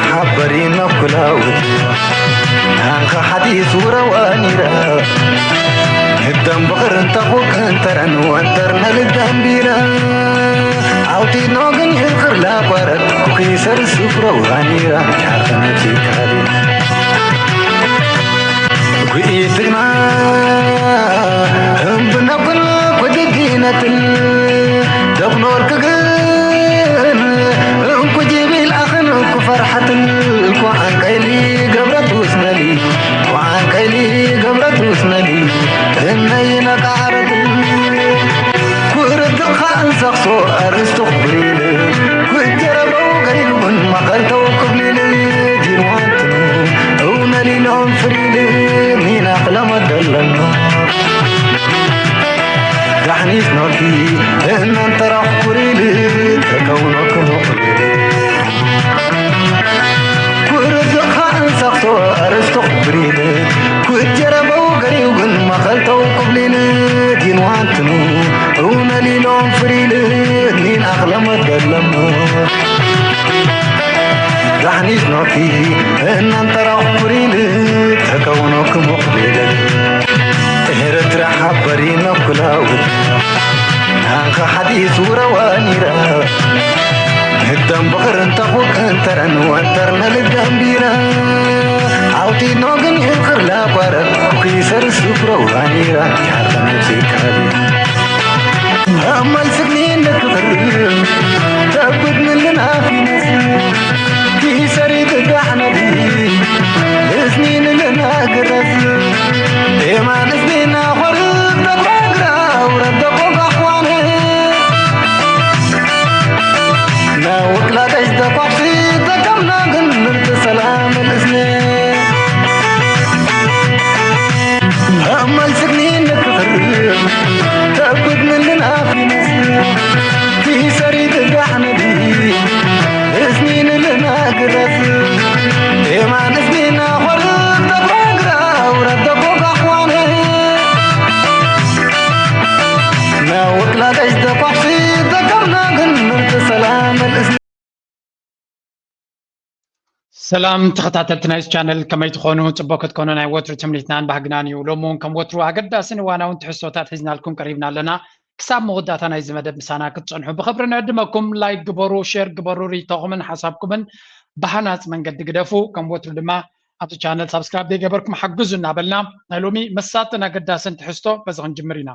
ሓበሪና ኩላውት ናንኻ ሓዲስ ውረዋ ኒራ ህደም ብቕርን ተቑቅን ተረን ወንተር ነልደንቢራ ኣውጢኖ ግን ይኽር ላቋረት ኩኺሰር ስፍረዋ ኒራ ቻኸነቲ ካሊ ጉኢትግና እምብነኩን ኩድዲነትን ደብኖር ክግን እንኩ ጅቢል ኣኽን እንኩ ፈርሓትን እንኳ ኣንቀይሊ ገብረት ውስነሊ እንኳ ኣንቀይሊ ገብረት ውስነሊ እነይነቃረትን ኩርትኻ እንሰኽሶ ኣርእስቱ ክብሪል ኩጀረበው ገሪውን መቐልተው ክብሊል ዲንዋንትኑ እውነሊሎም ፍሪል ኒና ክለመደለና ዳሕኒት ኖኪ እናንተራኽ ኩሪል ተከውኖ ክምኹሪል ኩርዝኻ እንሰኽሶ ኣርእስቱ ክብሪል ኩጀረበው ገሪው ግን መቐልተው ክብሊል ዲንዋንትኑ እውነሊሎም ፍሪል ኒን ኣኽለመት ደለሞ ዳሕኒት ኖኪ እናንተራኽ ኩሪል ተከውኖ ክምኹሪል ኤርትራ ሓበሪና ኩላውት ናንኻ ሓዲስ ውረዋ ኒራ ህደም ብቕርን ተቑቅን ተረን ወንተር ነልደንቢራ ኣውጢኖ ግን ይኽር ላቋረት ኩኺሰር ስፍረዋ ኒራ ቻኸነቲ ካሊ ኣማል ስግኒ ንክኽር ተብት ምልናፊነስ ኪሰሪ ትጋሕነዲ እዝኒ ንልናግረስ ኤማን እዝኒና ኾርብ ተጓግራ ውረድ ደቆ ባኽዋነ ናውቅላቀሽ ደቋፍሲ ተቀምና ግን ምርጥ ሰላም እዝኒ ኣማል ስግኒ ንክኽር ተብት ምልናፊነስ ኪሰሪ ትጋሕነዲ እዝኒ ንልናግረስ ኤማን እዝኒና ኾርብ ተጓግራ ውረድ ደቆ ባኽዋነ ናውቅላቀሽ ደቋፍሲ ተቀምና ግን ምርጥ ሰላም እዝኒ ሰላም ተኸታተልቲ ናይዚ ቻነል ከመይ ትኾኑ? ጽቡቅ ክትኮኑ ናይ ወትሩ ትምኒትናን ባህግናን እዩ። ሎሚ እውን ከም ወትሩ ኣገዳስን እዋናውን ትሕዝቶታት ሒዝናልኩም ቀሪብና ኣለና። ክሳብ መወዳእታ ናይዚ መደብ ምሳና ክትጸንሑ ብኽብሪ ንዕድመኩም። ላይክ ግበሩ፣ ሼር ግበሩ፣ ርእይቶኹምን ሓሳብኩምን ብሃናጽ መንገዲ ግደፉ። ከም ወትሩ ድማ ኣብቲ ቻነል ሳብስክራይብ ዘይገበርኩም ሓግዙ እናበልና ናይ ሎሚ መሳጥን ኣገዳስን ትሕዝቶ በዚ ክንጅምር ኢና።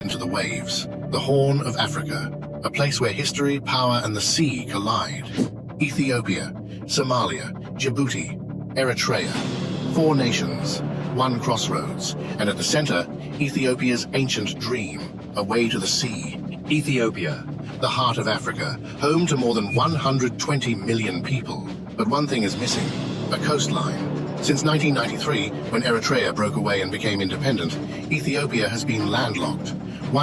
Into the waves, the Horn of Africa, a place where history, power, and the sea collide. Ethiopia, Somalia, Djibouti, Eritrea, four nations, one crossroads, and at the center, Ethiopia's ancient dream, a way to the sea. Ethiopia, the heart of Africa, home to more than one hundred twenty million people. But one thing is missing, a coastline. Since nineteen ninety-three, when Eritrea broke away and became independent, Ethiopia has been landlocked.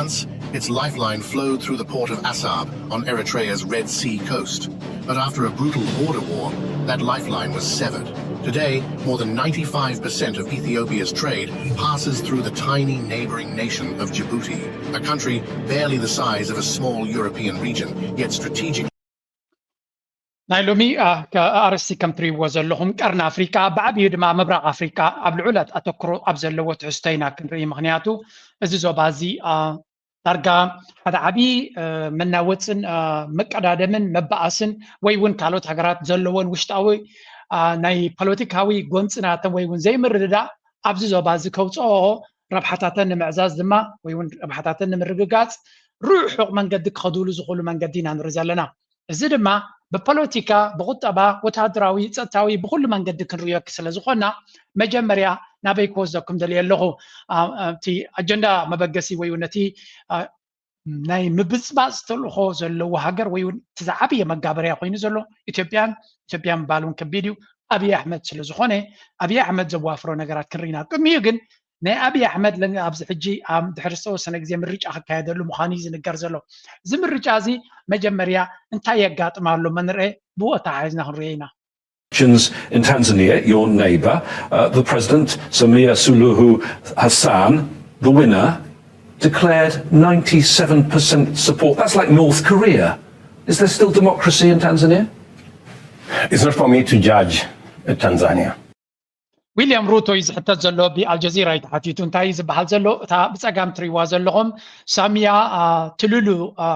Once, its lifeline flowed through the port of Assab on Eritrea's Red Sea coast. But after a brutal border war, that lifeline was severed. Today, more than ninety-five percent of Ethiopia's trade passes through the tiny neighboring nation of Djibouti, a country barely the size of a small European region, yet strategically ናይ ሎሚ ኣርእስቲ ከም ትሪእዎ ዘለኹም ቀርኒ ኣፍሪቃ ብዓብዩ ድማ ምብራቕ ኣፍሪቃ ኣብ ልዑላት ኣተክሮ ኣብ ዘለዎ ትሕዝቶ ኢና ክንርኢ። ምክንያቱ እዚ ዞባ እዚ ዳርጋ ሓደ ዓብዪ መናወፅን መቀዳደምን መባኣስን ወይ እውን ካልኦት ሃገራት ዘለዎን ውሽጣዊ ናይ ፖለቲካዊ ጎንፅናተን ወይ እውን ዘይምርድዳእ ኣብዚ ዞባ እዚ ከውፅኦ ረብሓታተን ንምዕዛዝ ድማ ወይ እውን ረብሓታተን ንምርግጋፅ ርሑቕ መንገዲ ክኸድሉ ዝኽእሉ መንገዲ ኢና ንርኢ ዘለና። እዚ ድማ ብፖለቲካ፣ ብቁጠባ፣ ወተሃደራዊ፣ ፀጥታዊ ብኩሉ መንገዲ ክንርእዮ ስለ ዝኾና መጀመርያ ናበይ ክወስደኩም ደልየ ኣለኹ። እቲ ኣጀንዳ መበገሲ ወይ እውን ነቲ ናይ ምብፅባፅ ተልእኾ ዘለዎ ሃገር ወይ እውን እቲ ዝዓበየ መጋበርያ ኮይኑ ዘሎ ኢትዮጵያን ኢትዮጵያ ምባል እውን ከቢድ እዩ ኣብይ ኣሕመድ ስለ ዝኾነ ኣብይ ኣሕመድ ዘዋፍሮ ነገራት ክንርኢ ኢና። ቅድሚኡ ግን ናይ ኣብይ ኣሕመድ ኣብዚ ሕጂ ድሕሪ ዝተወሰነ ግዜ ምርጫ ክካየደሉ ምዃኑ እዩ ዝንገር ዘሎ። እዚ ምርጫ እዚ መጀመርያ እንታይ የጋጥም ኣሎ መንርአ ብኡ ኣተሓሒዝና ክንርኦ ኢና። Elections in Tanzania, your neighbour, uh, the President, Samia Suluhu Hassan, the winner, declared ninety-seven percent support. That's like North Korea. Is there still democracy in Tanzania? It's not for me to judge Tanzania. ዊልያም ሩቶ እዩ ዝሕተት ዘሎ። ብኣልጀዚራ እዩ ተሓቲቱ። እንታይ እዩ ዝበሃል ዘሎ? እታ ብፀጋም ትሪዋ ዘለኹም ሳሚያ ትሉሉ፣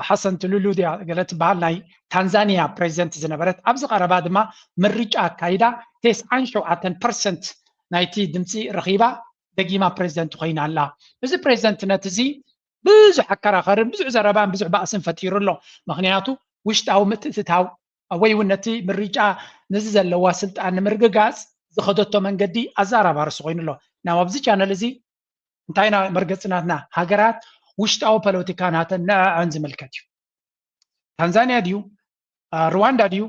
ሓሰን ትሉሉ ድያ ገለ ትበሃል፣ ናይ ታንዛኒያ ፕሬዚደንት ዝነበረት፣ ኣብዚ ቀረባ ድማ ምርጫ ኣካይዳ ተስዓን ሸውዓተን ፐርሰንት ናይቲ ድምፂ ረኺባ ደጊማ ፕሬዚደንት ኮይና ኣላ። እዚ ፕሬዚደንትነት እዚ ብዙሕ ኣከራኸርን ብዙሕ ዘረባን ብዙሕ ባእስን ፈጢሩ ኣሎ። ምክንያቱ ውሽጣዊ ምትእትታው ወይ እውን ነቲ ምርጫ ነዚ ዘለዋ ስልጣን ንምርግጋፅ ዝኸደቶ መንገዲ ኣዘራራቢ ርእሲ ኮይኑ ኣሎ። ናብ ኣብዚ ቻነል እዚ እንታይ ኢና መርገፂ ናትና? ሃገራት ውሽጣዊ ፖለቲካ ናተን ንዕዐን ዝምልከት እዩ። ታንዛንያ ድዩ፣ ሩዋንዳ ድዩ፣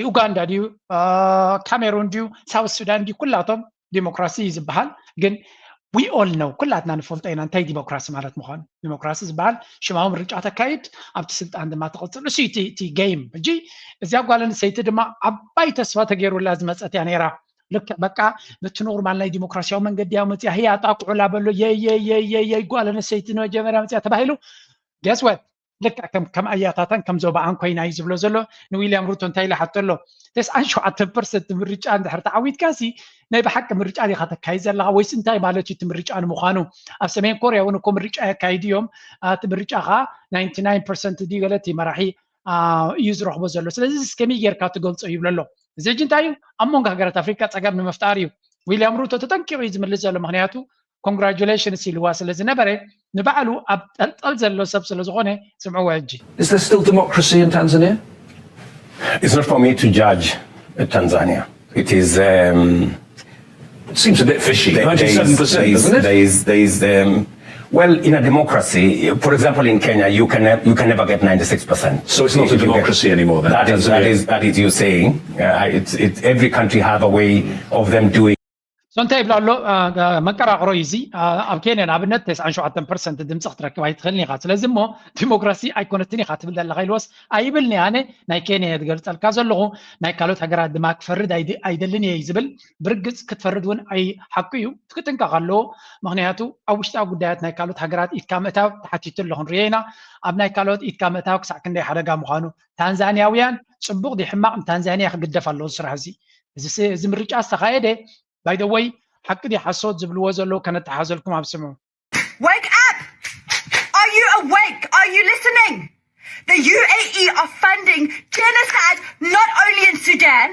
ዩጋንዳ ድዩ፣ ካሜሩን ድዩ፣ ሳውት ሱዳን ድዩ፣ ኩላቶም ዲሞክራሲ እዩ ዝበሃል። ግን we all know፣ ኩላትና ንፈልጦ ኢና እንታይ ዲሞክራሲ ማለት ምዃኑ። ዲሞክራሲ ዝበሃል ሽማዊ ምርጫ ተካይድ፣ ኣብቲ ስልጣን ድማ ትቕፅል። እሱ እቲ game። ሕጂ እዚኣ ጓል ኣንስተይቲ ድማ ዓባይ ተስፋ ተገይሩላ ዝመፀት እያ ነይራ። ልክዕ በቃ በቲ ኖርማል ናይ ዲሞክራሲያዊ መንገዲ እያ መፅያ፣ ህያ ጣቁዑላ በሎ፣ የየየየየይ ጓል ኣንስተይቲ ንመጀመርያ መፅያ ተባሂሉ። Guess what? ልክዕ ከም ኣያታታን ከም ዞባኣን ኮይና እዩ ዝብሎ ዘሎ። ንዊልያም ሩቶ እንታይ ኢለ ሓቶ ኣሎ? ተስዓን ሸውዓተን ፐርሰንት ምርጫ እንድሕር ተዓዊትካ ሲ ናይ ብሓቂ ምርጫ ዲኻ ተካይድ ዘለኻ ወይስ እንታይ ማለት እዩ እቲ ምርጫ ንምዃኑ? ኣብ ሰሜን ኮርያ እውን እኮ ምርጫ የካይዱ እዮም። እቲ ምርጫ ኸዓ ናይንቲ ናይን ፐርሰንት ድዩ ገለ እቲ መራሒ እዩ ዝረኽቦ ዘሎ። ስለዚ ከመይ ጌርካ ትገልፆ ይብሎ ኣሎ። እዚ ሕጂ እንታይ እዩ ኣብ መንጎ ሃገራት ኣፍሪካ ፀገም ንምፍጣር እዩ። ዊልያም ሩቶ ተጠንቂቑ እዩ ዝምልስ ዘሎ። ምክንያቱ congratulations ኢልዋ ስለ ዝነበረ ንባዕሉ ኣብ ጠልጠል ዘሎ ሰብ ስለ ዝኾነ ስምዕዎ ሕጂ። Is there still democracy in Tanzania? It's not for me to judge Tanzania. It is. Um, It seems a bit fishy. there- there is- Ninety-seven percent, there is- doesn't it? there is- there is, um, Well, in a democracy, for example, in Kenya, you can have, you can never get ninety-six percent. So it's not a democracy anymore, then? That is that is that is you saying. Uh, it's it's every country have a way of them doing. So እንታይ ይብላ ኣሎ? መንቀራቕሮ እዩ እዚ። ኣብ ኬንያ ንኣብነት ተስዓን ሸውዓተን ፐርሰንት ድምፂ ክትረክብ ኣይትኽእልን ኢኻ። ስለዚ እሞ ዲሞክራሲ ኣይኮነትን ኢኻ ትብል ዘለኻ ኢልወስ ኣይብልኒ። ኣነ ናይ ኬንያ እየ ዝገልፀልካ ዘለኹ። ናይ ካልኦት ሃገራት ድማ ክፈርድ ኣይደልን እየ ዝብል። ብርግፅ ክትፈርድ እውን ሓቁ እዩ፣ ክትጥንቀቕ ኣለዎ። ምክንያቱ ኣብ ውሽጣዊ ጉዳያት ናይ ካልኦት ሃገራት ኢድካ ምእታው ተሓቲቱ ኣለኹ ንሪኦ ኢና። ኣብ ናይ ካልኦት ኢድካ ምእታው ክሳዕ ክንደይ ሓደጋ ምዃኑ። ታንዛንያውያን ፅቡቕ ድዩ ሕማቕ ንታንዛንያ ክግደፍ ኣለዎ ስራሕ እዚ። እዚ ምርጫ ዝተኻየደ by the way ሓቂ ድዩ ሓሶት ዝብልዎ ዘለዉ ከነተሓዘልኩም ኣብ ስምዑ። Wake up! Are you awake? Are you listening? The U A E are funding genocide not only in Sudan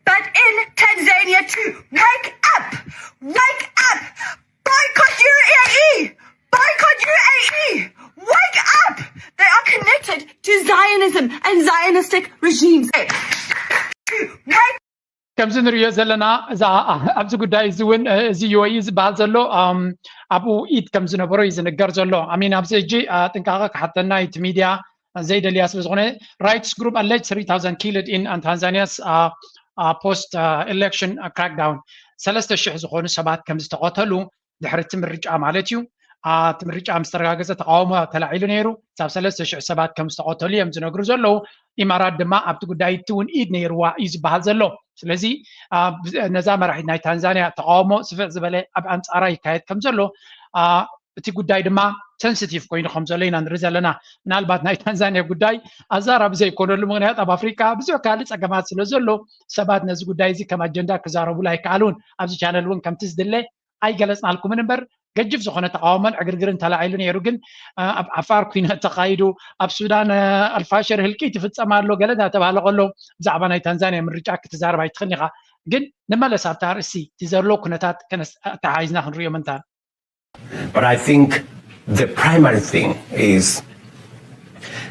but in Tanzania too. Wake up! Wake up! Boycott U A E! Boycott U A E! Wake up! They are connected to Zionism and Zionistic regimes. Wake ከምዚ ንሪኦ ዘለና እዛ ኣብዚ ጉዳይ እዚ እውን እዚ ዩ ኤ ኢ ዝበሃል ዘሎ ኣብኡ ኢድ ከም ዝነበሮ እዩ ዝንገር ዘሎ። ኣሚን ኣብዚ ሕጂ ጥንቃቐ ክሓተና እዩ እቲ ሚድያ ዘይደልያ ስለ ዝኾነ። Rights group allege three thousand killed in Tanzania's post election crackdown፣ ሰለስተ ሽሕ ዝኾኑ ሰባት ከም ዝተቐተሉ ድሕሪ እቲ ምርጫ ማለት እዩ። እቲ ምርጫ ምስ ተረጋገፀ ተቃውሞ ተላዒሉ ነይሩ። ሳብ ሰለስተ ሽሕ ሰባት ከም ዝተቐተሉ እዮም ዝነግሩ ዘለዉ። ኢማራት ድማ ኣብቲ ጉዳይ እቲ እውን ኢድ ነይርዋ እዩ ዝበሃል ዘሎ። ስለዚ ነዛ መራሒት ናይ ታንዛንያ ተቃውሞ ስፍሕ ዝበለ ኣብ ኣንፃራ ይካየድ ከም ዘሎ፣ እቲ ጉዳይ ድማ ሰንስቲቭ ኮይኑ ከም ዘሎ ኢና ንርኢ ዘለና። ምናልባት ናይ ታንዛንያ ጉዳይ ኣዛራቢ ዘይኮነሉ ምክንያት ኣብ ኣፍሪካ ብዙሕ ካልእ ፀገማት ስለ ዘሎ ሰባት ነዚ ጉዳይ እዚ ከም ኣጀንዳ ክዛረቡሉ ኣይከኣሉን። ኣብዚ ቻነል እውን ከምቲ ዝድለ ኣይገለፅናልኩምን እምበር ገጅፍ ዝኾነ ተቃውሞን ዕግርግርን ተላዒሉ ነይሩ። ግን ኣብ ዓፋር ኩናት ተኻይዱ፣ ኣብ ሱዳን ኣልፋሽር ህልቂት ይፍፀም ኣሎ ገለ እናተባህለ ከሎ ብዛዕባ ናይ ታንዛንያ ምርጫ ክትዛረብ ኣይትኽእልን ኢኻ። ግን ንመለስ ኣብቲ ኣርእስቲ እቲ ዘሎ ኩነታት ኣተሓሒዝና ክንሪኦ ምንታን። But I think the primary thing is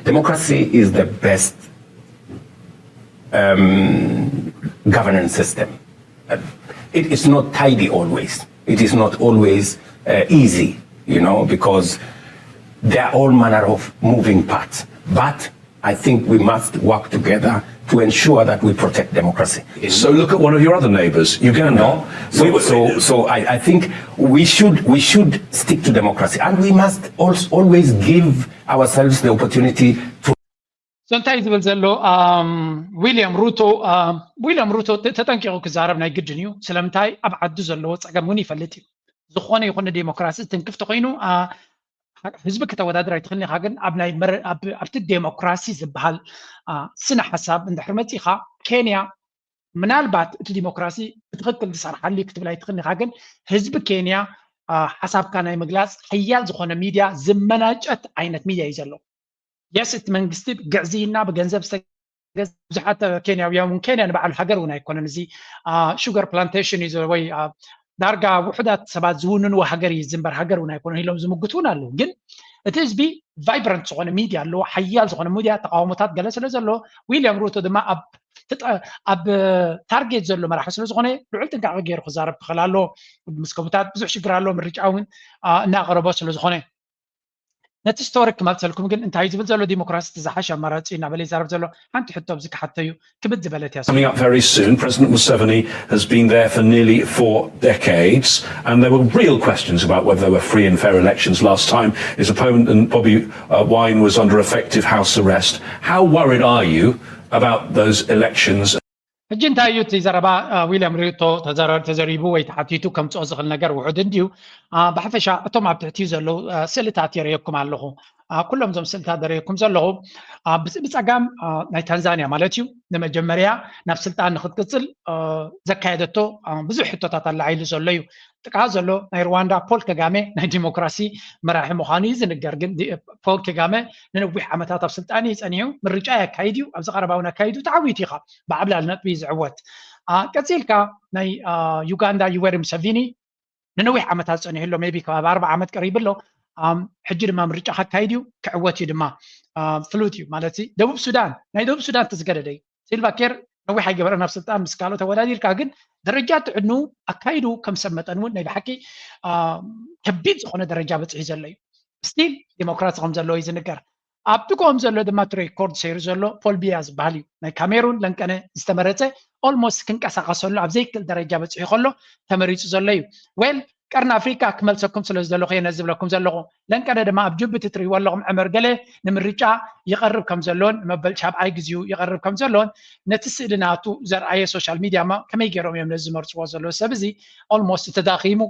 democracy is the best um, governance system. It is not tidy always. It is not always uh, easy, you know, because there are all manner of moving parts. But I think we must work together to ensure that we protect democracy. So look at one of your other neighbours, Uganda. No? So, so, so I, I think we should we should stick to democracy, and we must also always give ourselves the opportunity to So እንታይ ዝብል ዘሎ ዊልያም ሩቶ? ዊልያም ሩቶ ተጠንቂቑ ክዛረብ ናይ ግድን እዩ። ስለምንታይ ኣብ ዓዱ ዘለዎ ፀገም እውን ይፈልጥ እዩ። ዝኾነ ይኹን ንዴሞክራሲ ዝትንክፍ ተኾይኑ ህዝቢ ከተወዳድር ኣይትኽእልን ኢኻ። ግን ኣብ ናይ መረ- ኣብ- ኣብቲ ዴሞክራሲ ዝበሃል አ፣ ስነ ሓሳብ እንድሕር መፂኻ፣ ኬንያ ምናልባት እቲ ዲሞክራሲ ብትኽክል ዝሰርሓሉ እዩ ክትብል ኣይትኽእልን ኢኻ። ግን ህዝቢ ኬንያ አ፣ ሓሳብካ ናይ ምግላፅ ሓያል ዝኾነ ሚድያ ዝመናጨት ዓይነት ሚድያ እዩ ዘሎ። የስ፣ እቲ መንግስቲ ግዕዝይና ብገንዘብ ዝተገዝ ብዙሓት ኬንያውያን እውን፣ ኬንያ ንባዕሉ ሃገር እውን ኣይኮነን፣ እዚ ሹገር ፕላንቴሽን እዩ ወይ ዳርጋ ውሑዳት ሰባት ዝውንንዎ ሃገር እዩ ዝንበር ሃገር እውን ኣይኮነን ኢሎም ዝምግቱ እውን ኣለዉ። ግን እቲ ህዝቢ ቫይብረንት ዝኾነ ሚድያ ኣለዎ፣ ሓያል ዝኾነ ሚድያ፣ ተቃውሞታት ገለ ስለ ዘሎ፣ ዊልያም ሩቶ ድማ ኣብ ኣብ ታርጌት ዘሎ መራሒ ስለ ዝኾነ ልዑል ጥንቃቄ ገይሩ ክዛረብ ክኽእል ኣሎ። ምስ ከቡታት ብዙሕ ሽግር ኣሎ፣ ምርጫ እውን እናቐረቦ ስለ ዝኾነ። ነቲ ስቶሪ ክመልሰልኩም ግን እንታይ ዝብል ዘሎ፣ ዲሞክራሲ እቲ ዝሓሸ ኣማራፂ እናበለ ይዛረብ ዘሎ። ሓንቲ ሕቶ ኣብዚ ክሓተዩ ክብድ ዝበለት እያ። Coming up very soon, President Museveni has been there for nearly four decades, and there were real questions about whether there were free and fair elections last time. His opponent, Bobi uh, Wine, was under effective house arrest. How worried are you about those elections? ሕጂ እንታይ እዩ እቲ ዘረባ ዊልያም ሩቶ ተዘሪቡ ወይ ተሓቲቱ ከምፅኦ ዝኽእል ነገር ውሑድ እንድዩ። ብሓፈሻ እቶም ኣብ ትሕቲ ዘለዉ ስእልታት የርእየኩም ኣለኹ። ኩሎም እዞም ስእልታት ዘርእየኩም ዘለኹ ብፀጋም ናይ ታንዛንያ ማለት እዩ። ንመጀመርያ ናብ ስልጣን ንክትቅፅል ዘካየደቶ ብዙሕ ሕቶታት ኣለዓይሉ ዘሎ እዩ። ጥቃ ዘሎ ናይ ሩዋንዳ ፖል ከጋሜ ናይ ዲሞክራሲ መራሒ ምዃኑ እዩ ዝንገር። ግን ፖል ከጋሜ ንነዊሕ ዓመታት ኣብ ስልጣን እዩ ፀኒሑ። ምርጫ የካይድ እዩ። ኣብዚ ቀረባ እውን ኣካይዱ ተዓዊቱ ኢኻ ብዓብላል ነጥቢ እዩ ዝዕወት። ቀፂልካ ናይ ዩጋንዳ ዩወሪ ሙሰቪኒ ንነዊሕ ዓመታት ፀኒሑ ኣሎ። ሜቢ ከባቢ ኣርባ ዓመት ቀሪቡ ኣሎ። ሕጂ ድማ ምርጫ ከካይድ እዩ፣ ክዕወት እዩ ድማ። ፍሉት እዩ ማለት ደቡብ ሱዳን፣ ናይ ደቡብ ሱዳን ተዝገደደ እዩ። ሲልቫ ኬር ነዊሕ ኣይገበረን ኣብ ስልጣን ምስ ካልኦት ተወዳዲርካ፣ ግን ደረጃ ትዕድኑ ኣካይዱ ከም ሰብ መጠን እውን ናይ ብሓቂ ከቢድ ዝኾነ ደረጃ በፂሑ ዘሎ እዩ። ስቲል ዲሞክራሲ ከም ዘለዎ እዩ ዝንገር። ኣብ ጥቅኦም ዘሎ ድማ እቲ ሬኮርድ ሰይሩ ዘሎ ፖል ቢያ ዝበሃል እዩ። ናይ ካሜሩን ለንቀነ ዝተመረፀ ኦልሞስት ክንቀሳቀሰሉ ኣብ ዘይክእል ደረጃ በፂሑ ከሎ ተመሪፁ ዘሎ እዩ። ዌል ቀርኒ ኣፍሪካ ክመልሰኩም ስለ ዝደለኹ እየ ነዚ ዝብለኩም ዘለኹ። ለንቀነ ድማ ኣብ ጅቡቲ ትሪእዎ ኣለኹም ዕመር ገለ ንምርጫ ይቐርብ ከም ዘሎን ንመበል ሻብዓይ ግዜኡ ይቐርብ ከም ዘሎን ነቲ ስእሊ ናቱ ዘርኣየ ሶሻል ሚድያ ማ ከመይ ገይሮም እዮም ነዚ ዝመርፅዎ ዘለዉ ሰብ እዚ ኦልሞስት ተዳኺሙ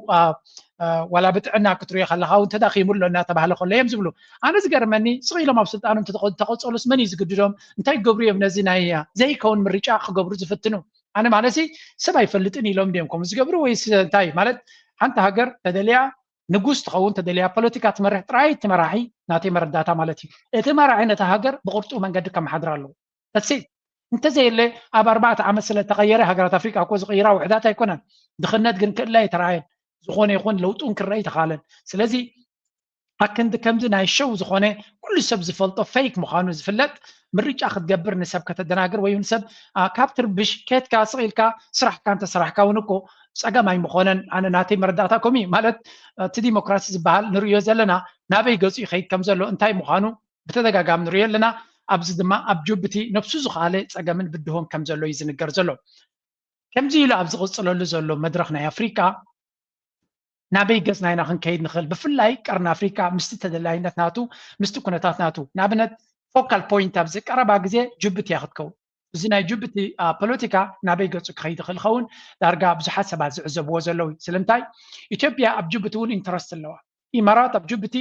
ዋላ ብጥዕና ክትሪኦ ከለካ እውን ተዳኺሙ ኣሎ እናተባህለ ከሎ እዮም ዝብሉ። ኣነ ዝገርመኒ ስቕ ኢሎም ኣብ ስልጣኖም ተቐፀሉስ መን እዩ ዝግድዶም? እንታይ ክገብሩ እዮም ነዚ ናይ ዘይከውን ምርጫ ክገብሩ ዝፍትኑ? ኣነ ማለት ሰብ ኣይፈልጥን ኢሎም ድዮም ከምኡ ዝገብሩ ወይስ እንታይ? ማለት ሓንቲ ሃገር ተደልያ ንጉስ ትኸውን ተደልያ ፖለቲካ ትመርሕ ጥራይ እቲ መራሒ ናተይ መረዳእታ ማለት እዩ። እቲ መራሒ ነታ ሃገር ብቕርጡ መንገዲ ከመሓድር ኣለዎ። ተሲ እንተዘየለ ኣብ ኣርባዕተ ዓመት ስለተቐየረ ሃገራት ኣፍሪቃ እኮ ዝቕይራ ውሕዳት ኣይኮነን። ድኽነት ግን ክእለ ኣይተረኣየን። ዝኾነ ይኹን ለውጡን ክረአ ኣይተኻለን። ስለዚ ኣክንዲ ከምዚ ናይ ሸው ዝኾነ ኩሉ ሰብ ዝፈልጦ ፌክ ምዃኑ ዝፍለጥ ምርጫ ክትገብር ንሰብ ከተደናግር ወይ ንሰብ ካብ ትርብሽ ከትካ ስቕ ኢልካ ስራሕካ እንተሰራሕካ እውን እኮ ፀገም ኣይምኾነን። ኣነ ናተይ መረዳእታ ከምኡ እዩ ማለት እቲ ዲሞክራሲ ዝበሃል ንርእዮ ዘለና ናበይ ገፁ ይኸይድ ከም ዘሎ እንታይ ምዃኑ ብተደጋጋሚ ንርእዮ ኣለና። ኣብዚ ድማ ኣብ ጅቡቲ ነብሱ ዝኸኣለ ፀገምን ብድሆን ከም ዘሎ እዩ ዝንገር ዘሎ። ከምዚ ኢሉ ኣብ ዝቕፅለሉ ዘሎ መድረኽ ናይ ኣፍሪቃ ናበይ ገፅና ኢና ክንከይድ ንኽእል? ብፍላይ ቀርኒ ኣፍሪቃ ምስቲ ተደላይነት ናቱ ምስቲ ኩነታት ናቱ ንኣብነት ፎካል ፖይንት ኣብዚ ቀረባ ግዜ ጅቡቲ እያ ክትከውን። እዚ ናይ ጅቡቲ ፖለቲካ ናበይ ገፁ ክኸይድ ይኽእል ኸውን ዳርጋ ብዙሓት ሰባት ዝዕዘብዎ ዘለዉ እዩ። ስለምንታይ ኢትዮጵያ ኣብ ጅቡቲ እውን ኢንተረስት ኣለዋ። ኢማራት ኣብ ጅቡቲ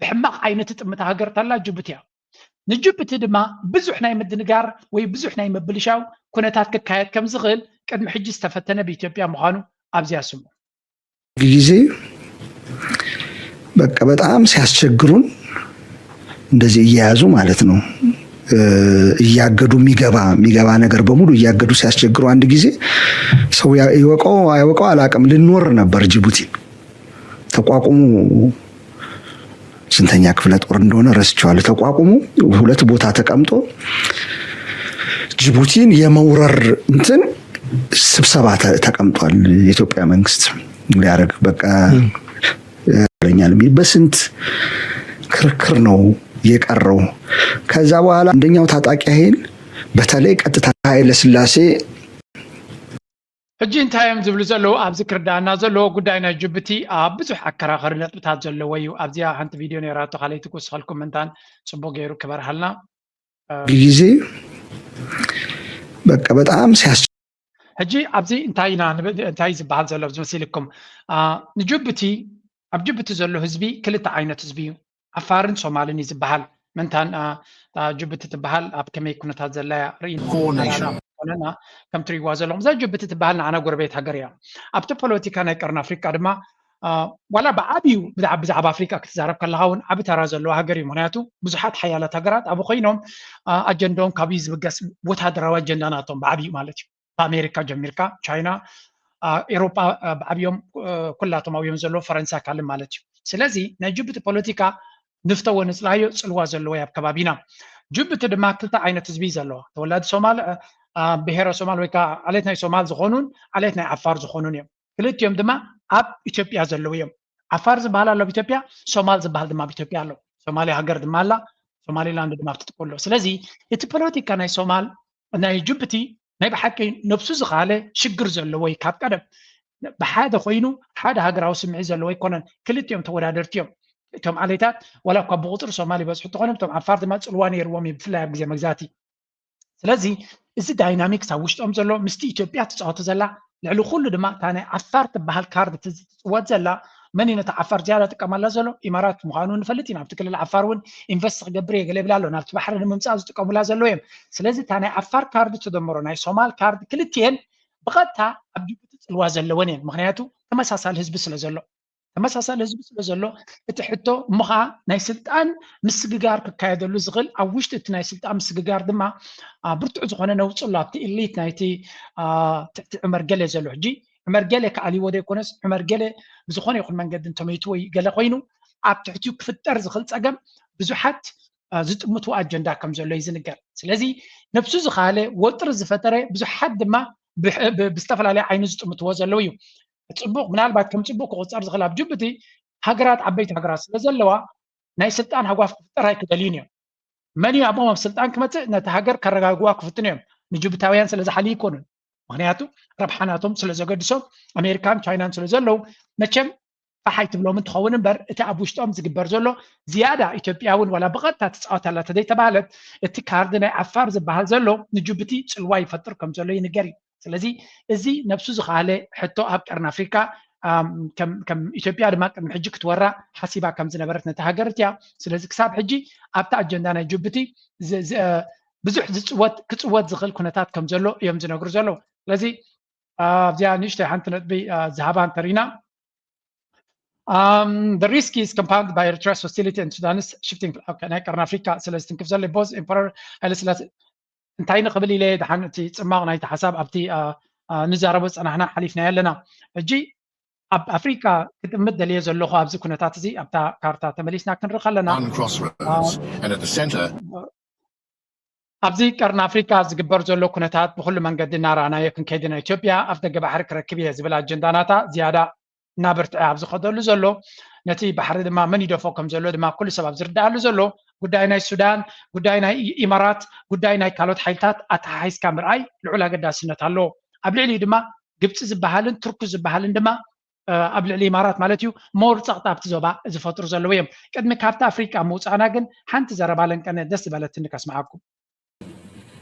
ብሕማቕ ዓይኒ ትጥምት ሃገር ተላ ጅቡቲ እያ። ንጅቡቲ ድማ ብዙሕ ናይ ምድንጋር ወይ ብዙሕ ናይ ምብልሻው ኩነታት ክካየድ ከም ዝኽእል ቅድሚ ሕጂ ዝተፈተነ ብኢትዮጵያ ምዃኑ ኣብዚኣ ስሙ። ጊዜ በቃ በጣም ሲያስቸግሩን እንደዚህ እየያዙ ማለት ነው እያገዱ የሚገባ የሚገባ ነገር በሙሉ እያገዱ ሲያስቸግሩ አንድ ጊዜ ሰው ይወቀው አይወቀው አላውቅም ልንወር ነበር ጅቡቲ ተቋቁሞ ስንተኛ ክፍለ ጦር እንደሆነ ረስቼዋለሁ። ተቋቁሞ ሁለት ቦታ ተቀምጦ ጅቡቲን የመውረር እንትን ስብሰባ ተቀምጧል። የኢትዮጵያ መንግስት ሊያደርግ በቃ ይለኛል የሚል በስንት ክርክር ነው የቀረው። ከዛ በኋላ አንደኛው ታጣቂ ኃይል በተለይ ቀጥታ ኃይለ ሥላሴ ሕጂ እንታይ እዮም ዝብሉ ዘለዉ ኣብዚ ክርዳእና ዘለዎ ጉዳይ ናይ ጅቡቲ ኣብ ብዙሕ ኣከራኸሪ ነጥብታት ዘለዎ እዩ። ኣብዚኣ ሓንቲ ቪድዮ ነይራቶ ካልኣይቲ ክውስኸልኩም ምንታን ፅቡቅ ገይሩ ክበርሃልና ጊዜ በቃ በጣም ሲያስ ሕጂ ኣብዚ እንታይ ኢና እንታይ ዝበሃል ዘሎ ዝመሲልኩም ንጅቡቲ ኣብ ጅቡቲ ዘሎ ህዝቢ ክልተ ዓይነት ህዝቢ እዩ። ዓፋርን ሶማልን እዩ ዝበሃል። መንታን ጅቡቲ ትበሃል ኣብ ከመይ ኩነታት ዘላ እያ ርኢና። ኮነና ከም ትሪእዋ ዘለኹም እዛ ጅቡቲ ትበሃል ንዓና ጎረቤት ሃገር እያ። ኣብቲ ፖለቲካ ናይ ቀርኒ ኣፍሪቃ ድማ ዋላ ብዓብዩ ብዛዕባ ኣፍሪቃ ክትዛረብ ከለካ እውን ዓቢ ተራ ዘለዎ ሃገር እዩ። ምክንያቱ ብዙሓት ሓያላት ሃገራት ኣብኡ ኮይኖም ኣጀንዳኦም ካብዩ ዝብገስ ወታደራዊ ኣጀንዳ ናቶም ብዓብዩ ማለት እዩ። ብኣሜሪካ ጀሚርካ ቻይና፣ ኤሮጳ ብዓብዮም ኩላቶም ኣብዮም ዘለዉ ፈረንሳ ካልእ ማለት እዩ። ስለዚ ናይ ጅቡቲ ፖለቲካ ንፍተዎ ንፅላዮ ፅልዋ ዘለዎ ኣብ ከባቢና። ጅቡቲ ድማ ክልተ ዓይነት ህዝቢ እዩ ዘለዋ። ተወላዲ ሶማል ብሄረ ሶማል ወይ ከዓ ዓሌት ናይ ሶማል ዝኾኑን ዓሌት ናይ ዓፋር ዝኾኑን እዮም። ክልቲኦም ድማ ኣብ ኢትዮጵያ ዘለዉ እዮም። ዓፋር ዝበሃል ኣሎ ኣብ ኢትዮጵያ፣ ሶማል ዝበሃል ድማ ኣብ ኢትዮጵያ ኣሎ። ሶማሌ ሃገር ድማ ኣላ፣ ሶማሌላንድ ድማ ኣብቲ ጥቅሎ። ስለዚ እቲ ፖለቲካ ናይ ሶማል ናይ ጅቡቲ ናይ ብሓቂ ነብሱ ዝኻለ ሽግር ዘለዎ እዩ። ካብ ቀደም ብሓደ ኮይኑ ሓደ ሃገራዊ ስምዒት ዘለዎ ኣይኮነን። ክልቲኦም ተወዳደርቲ እዮም። እቶም ዓሌታት ዋላ እኳ ብቁፅሪ ሶማል ይበዝሑ እንተኾነ እቶም ዓፋር ድማ ፅልዋ ነይርዎም እዩ፣ ብፍላይ ኣብ ግዜ መግዛእቲ። ስለዚ እዚ ዳይናሚክስ ኣብ ውሽጦም ዘሎ ምስቲ ኢትዮጵያ ትፃወቶ ዘላ ልዕሊ ኩሉ ድማ እታ ናይ ዓፋር ትበሃል ካርድ ትፅወት ዘላ መን እዩ ነቲ ዓፋር ዝያዳ ጥቀመላ ዘሎ? ኢማራት ምዃኑ ንፈልጥ ኢና። ኣብቲ ክልል ዓፋር እውን ኢንቨስት ክገብር እየ ገለ ይብል ኣሎ። ናብቲ ባሕሪ ንምምፃእ ዝጥቀሙላ ዘለዉ እዮም። ስለዚ እታ ናይ ዓፋር ካርድ ትደምሮ ናይ ሶማል ካርድ ክልቲኤን ብቐጥታ ኣብ ጅቡቲ ፅልዋ ዘለወን እየን። ምክንያቱ ተመሳሳሊ ህዝቢ ስለ ዘሎ። ተመሳሳሊ ህዝቢ ስለ ዘሎ እቲ ሕቶ እሞ ከዓ ናይ ስልጣን ምስግጋር ክካየደሉ ዝኽእል ኣብ ውሽጢ እቲ ናይ ስልጣን ምስግጋር ድማ ብርቱዕ ዝኾነ ነውፂ ኣሎ ኣብቲ ኢሊት ናይቲ ትሕቲ ዕመር ገለ ዘሎ። ሕጂ ዕመር ገለ ክኣልይዎ ዘይኮነስ ዕመር ገለ ብዝኾነ ይኹን መንገዲ እንተመይቱ ወይ ገለ ኮይኑ ኣብ ትሕቲኡ ክፍጠር ዝኽእል ፀገም ብዙሓት ዝጥምትዎ ኣጀንዳ ከም ዘሎ እዩ ዝንገር። ስለዚ ነብሱ ዝኻለ ወጥሪ ዝፈጠረ ብዙሓት ድማ ብዝተፈላለየ ዓይኒ ዝጥምትዎ ዘለዉ እዩ። ፅቡቅ ምናልባት ከም ፅቡቅ ክቁፀር ዝኽእል ኣብ ጅቡቲ ሃገራት ዓበይቲ ሃገራት ስለ ዘለዋ ናይ ስልጣን ሃጓፍ ክፍጠር ኣይክደልዩን እዮም። መን እዩ ኣብኦም ኣብ ስልጣን ክመፅእ ነቲ ሃገር ከረጋግዋ ክፍትኑ እዮም። ንጅቡታውያን ስለ ዝሓልዩ ይኮኑን። ምክንያቱ ረብሓ ናቶም ስለ ዘገድሶም ኣሜሪካን ቻይናን ስለ ዘለዉ መቸም ፋሕ ኣይትብሎም እንትኸውን እምበር እቲ ኣብ ውሽጦም ዝግበር ዘሎ ዝያዳ ኢትዮጵያ እውን ዋላ ብቐጥታ ትፃወት ኣላ ተዘይተባህለት እቲ ካርድ ናይ ዓፋር ዝበሃል ዘሎ ንጅቡቲ ፅልዋ ይፈጥር ከም ዘሎ ይንገር እዩ። ስለዚ እዚ ነብሱ ዝኸኣለ ሕቶ ኣብ ቀርኒ ኣፍሪካ ከም ኢትዮጵያ ድማ ቅድሚ ሕጂ ክትወራ ሓሲባ ከም ዝነበረት ነቲ ሃገር እቲያ። ስለዚ ክሳብ ሕጂ ኣብቲ ኣጀንዳ ናይ ጅቡቲ ብዙሕ ዝፅወት ክፅወት ዝኽእል ኩነታት ከም ዘሎ እዮም ዝነግሩ ዘለዉ። ስለዚ ኣብዚኣ ንእሽተይ ሓንቲ ነጥቢ ዝሃባ እንተሪና the risk is compounded by Eritrea's hostility and Sudan's shifting ናይ ቀርኒ ኣፍሪካ ስለ ዝትንክፍ ዘሎ ቦዝ ኤምፐረር ሃይለስላሴ እንታይ ንኽብል ኢለ ደሓን እቲ ፅማቕ ናይቲ ሓሳብ ኣብቲ ንዛረቦ ዝፀናሕና ሓሊፍናዮ ኣለና። ሕጂ ኣብ ኣፍሪካ ክጥምት ደልየ ዘለኹ ኣብዚ ኩነታት እዚ ኣብታ ካርታ ተመሊስና ክንርኢ ከለና ኣብዚ ቀርኒ ኣፍሪካ ዝግበር ዘሎ ኩነታት ብኩሉ መንገዲ እናረኣናዮ ክንከይድ ኢና። ኢትዮጵያ ኣፍ ደገ ባሕሪ ክረክብ እየ ዝብል ኣጀንዳ ናታ ዝያዳ እናበርትዐ ኣብ ዝኸደሉ ዘሎ ነቲ ባሕሪ ድማ መን ይደፎ ከም ዘሎ ድማ ኩሉ ሰብ ኣብ ዝርዳኣሉ ዘሎ ጉዳይ ናይ ሱዳን ጉዳይ ናይ ኢማራት ጉዳይ ናይ ካልኦት ሓይልታት ኣተሓሒዝካ ምርኣይ ልዑል ኣገዳስነት ኣለዎ። ኣብ ልዕሊኡ ድማ ግብፂ ዝበሃልን ቱርኪ ዝበሃልን ድማ ኣብ ልዕሊ ኢማራት ማለት እዩ ሞር ፀቕጣ ኣብቲ ዞባ ዝፈጥሩ ዘለዉ እዮም። ቅድሚ ካብቲ ኣፍሪቃ ምውፃእና ግን ሓንቲ ዘረባ ለንቀነ ደስ ዝበለትኒ ከስምዓኩም።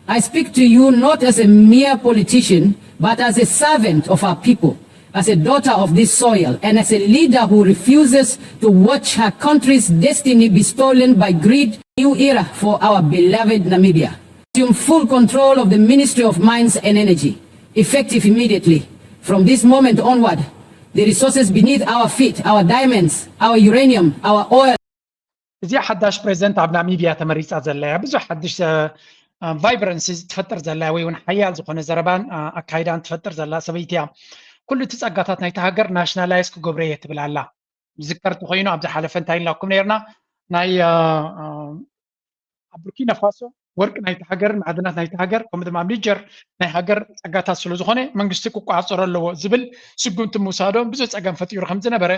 I speak to you not as a mere politician, but as a servant of our people, as a daughter of this soil, and as a leader who refuses to watch her country's destiny be stolen by greed. New era for our beloved Namibia. Assume full control of the Ministry of Mines and Energy, effective immediately. From this moment onward, the resources beneath our feet, our diamonds, our uranium, our oil, እዚኣ ሓዳሽ ፕሬዚደንት ኣብ ናሚብያ ተመሪፃ ዘላ እያ። ብዙሕ ሓድሽ ቫይብረንሲ ትፈጥር ዘላ ወይ እውን ሓያል ዝኾነ ዘረባን ኣካይዳን ትፈጥር ዘላ ሰበይቲ እያ። ኩሉ እቲ ፀጋታት ናይቲ ሃገር ናሽናላይዝ ክገብሮ እየ ትብል ኣላ። ዝከር እንተኮይኑ ኣብ ዝሓለፈ እንታይ ኢልናኩም ነርና? ናይ ኣብ ቡርኪና ፋሶ ወርቂ ናይቲ ሃገርን ማዕድናት ናይቲ ሃገር ከምኡ ድማ ኣብ ኒጀር ናይ ሃገር ፀጋታት ስለዝኾነ መንግስቲ ክቆፃፀሮ ኣለዎ ዝብል ስጉምቲ ምውሳዶም ብዙሕ ፀገም ፈጢሩ ከም ዝነበረ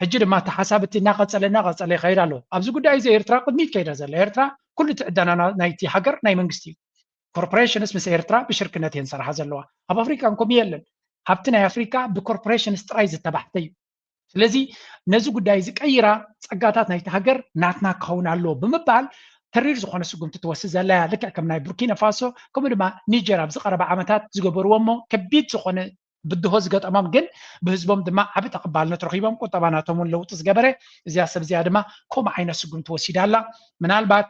ሕጂ ድማ እቲ ሓሳብ እቲ እናቐፀለ እናቐፀለ ይኸይድ ኣሎ። ኣብዚ ጉዳይ እዚ ኤርትራ ቅድሚት ከይዳ ዘላ ኤርትራ ኩሉ እቲ ዕደና ናይቲ ሃገር ናይ መንግስቲ እዩ። ኮርፖሬሽንስ ምስ ኤርትራ ብሽርክነት እየን ዝሰርሓ ዘለዋ። ኣብ ኣፍሪካ እንኮም የለን። ሃብቲ ናይ ኣፍሪካ ብኮርፖሬሽንስ ጥራይ ዝተባሕተ እዩ። ስለዚ ነዚ ጉዳይ እዚ ቀይራ ፀጋታት ናይቲ ሃገር ናትና ክኸውን ኣለዎ ብምባል ተሪር ዝኾነ ስጉምቲ ትወስድ ዘላ እያ። ልክዕ ከም ናይ ቡርኪና ፋሶ ከምኡ ድማ ኒጀር ኣብዚ ቀረባ ዓመታት ዝገበርዎ እሞ ከቢድ ዝኾነ ብድሆ ዝገጠሞም ግን ብህዝቦም ድማ ዓቢ ተቐባልነት ረኺቦም፣ ቁጠባ ናቶም እውን ለውጢ ዝገበረ፣ እዚኣ ሰብ እዚኣ ድማ ከምኡ ዓይነት ስጉምቲ ወሲዳ ኣላ። ምናልባት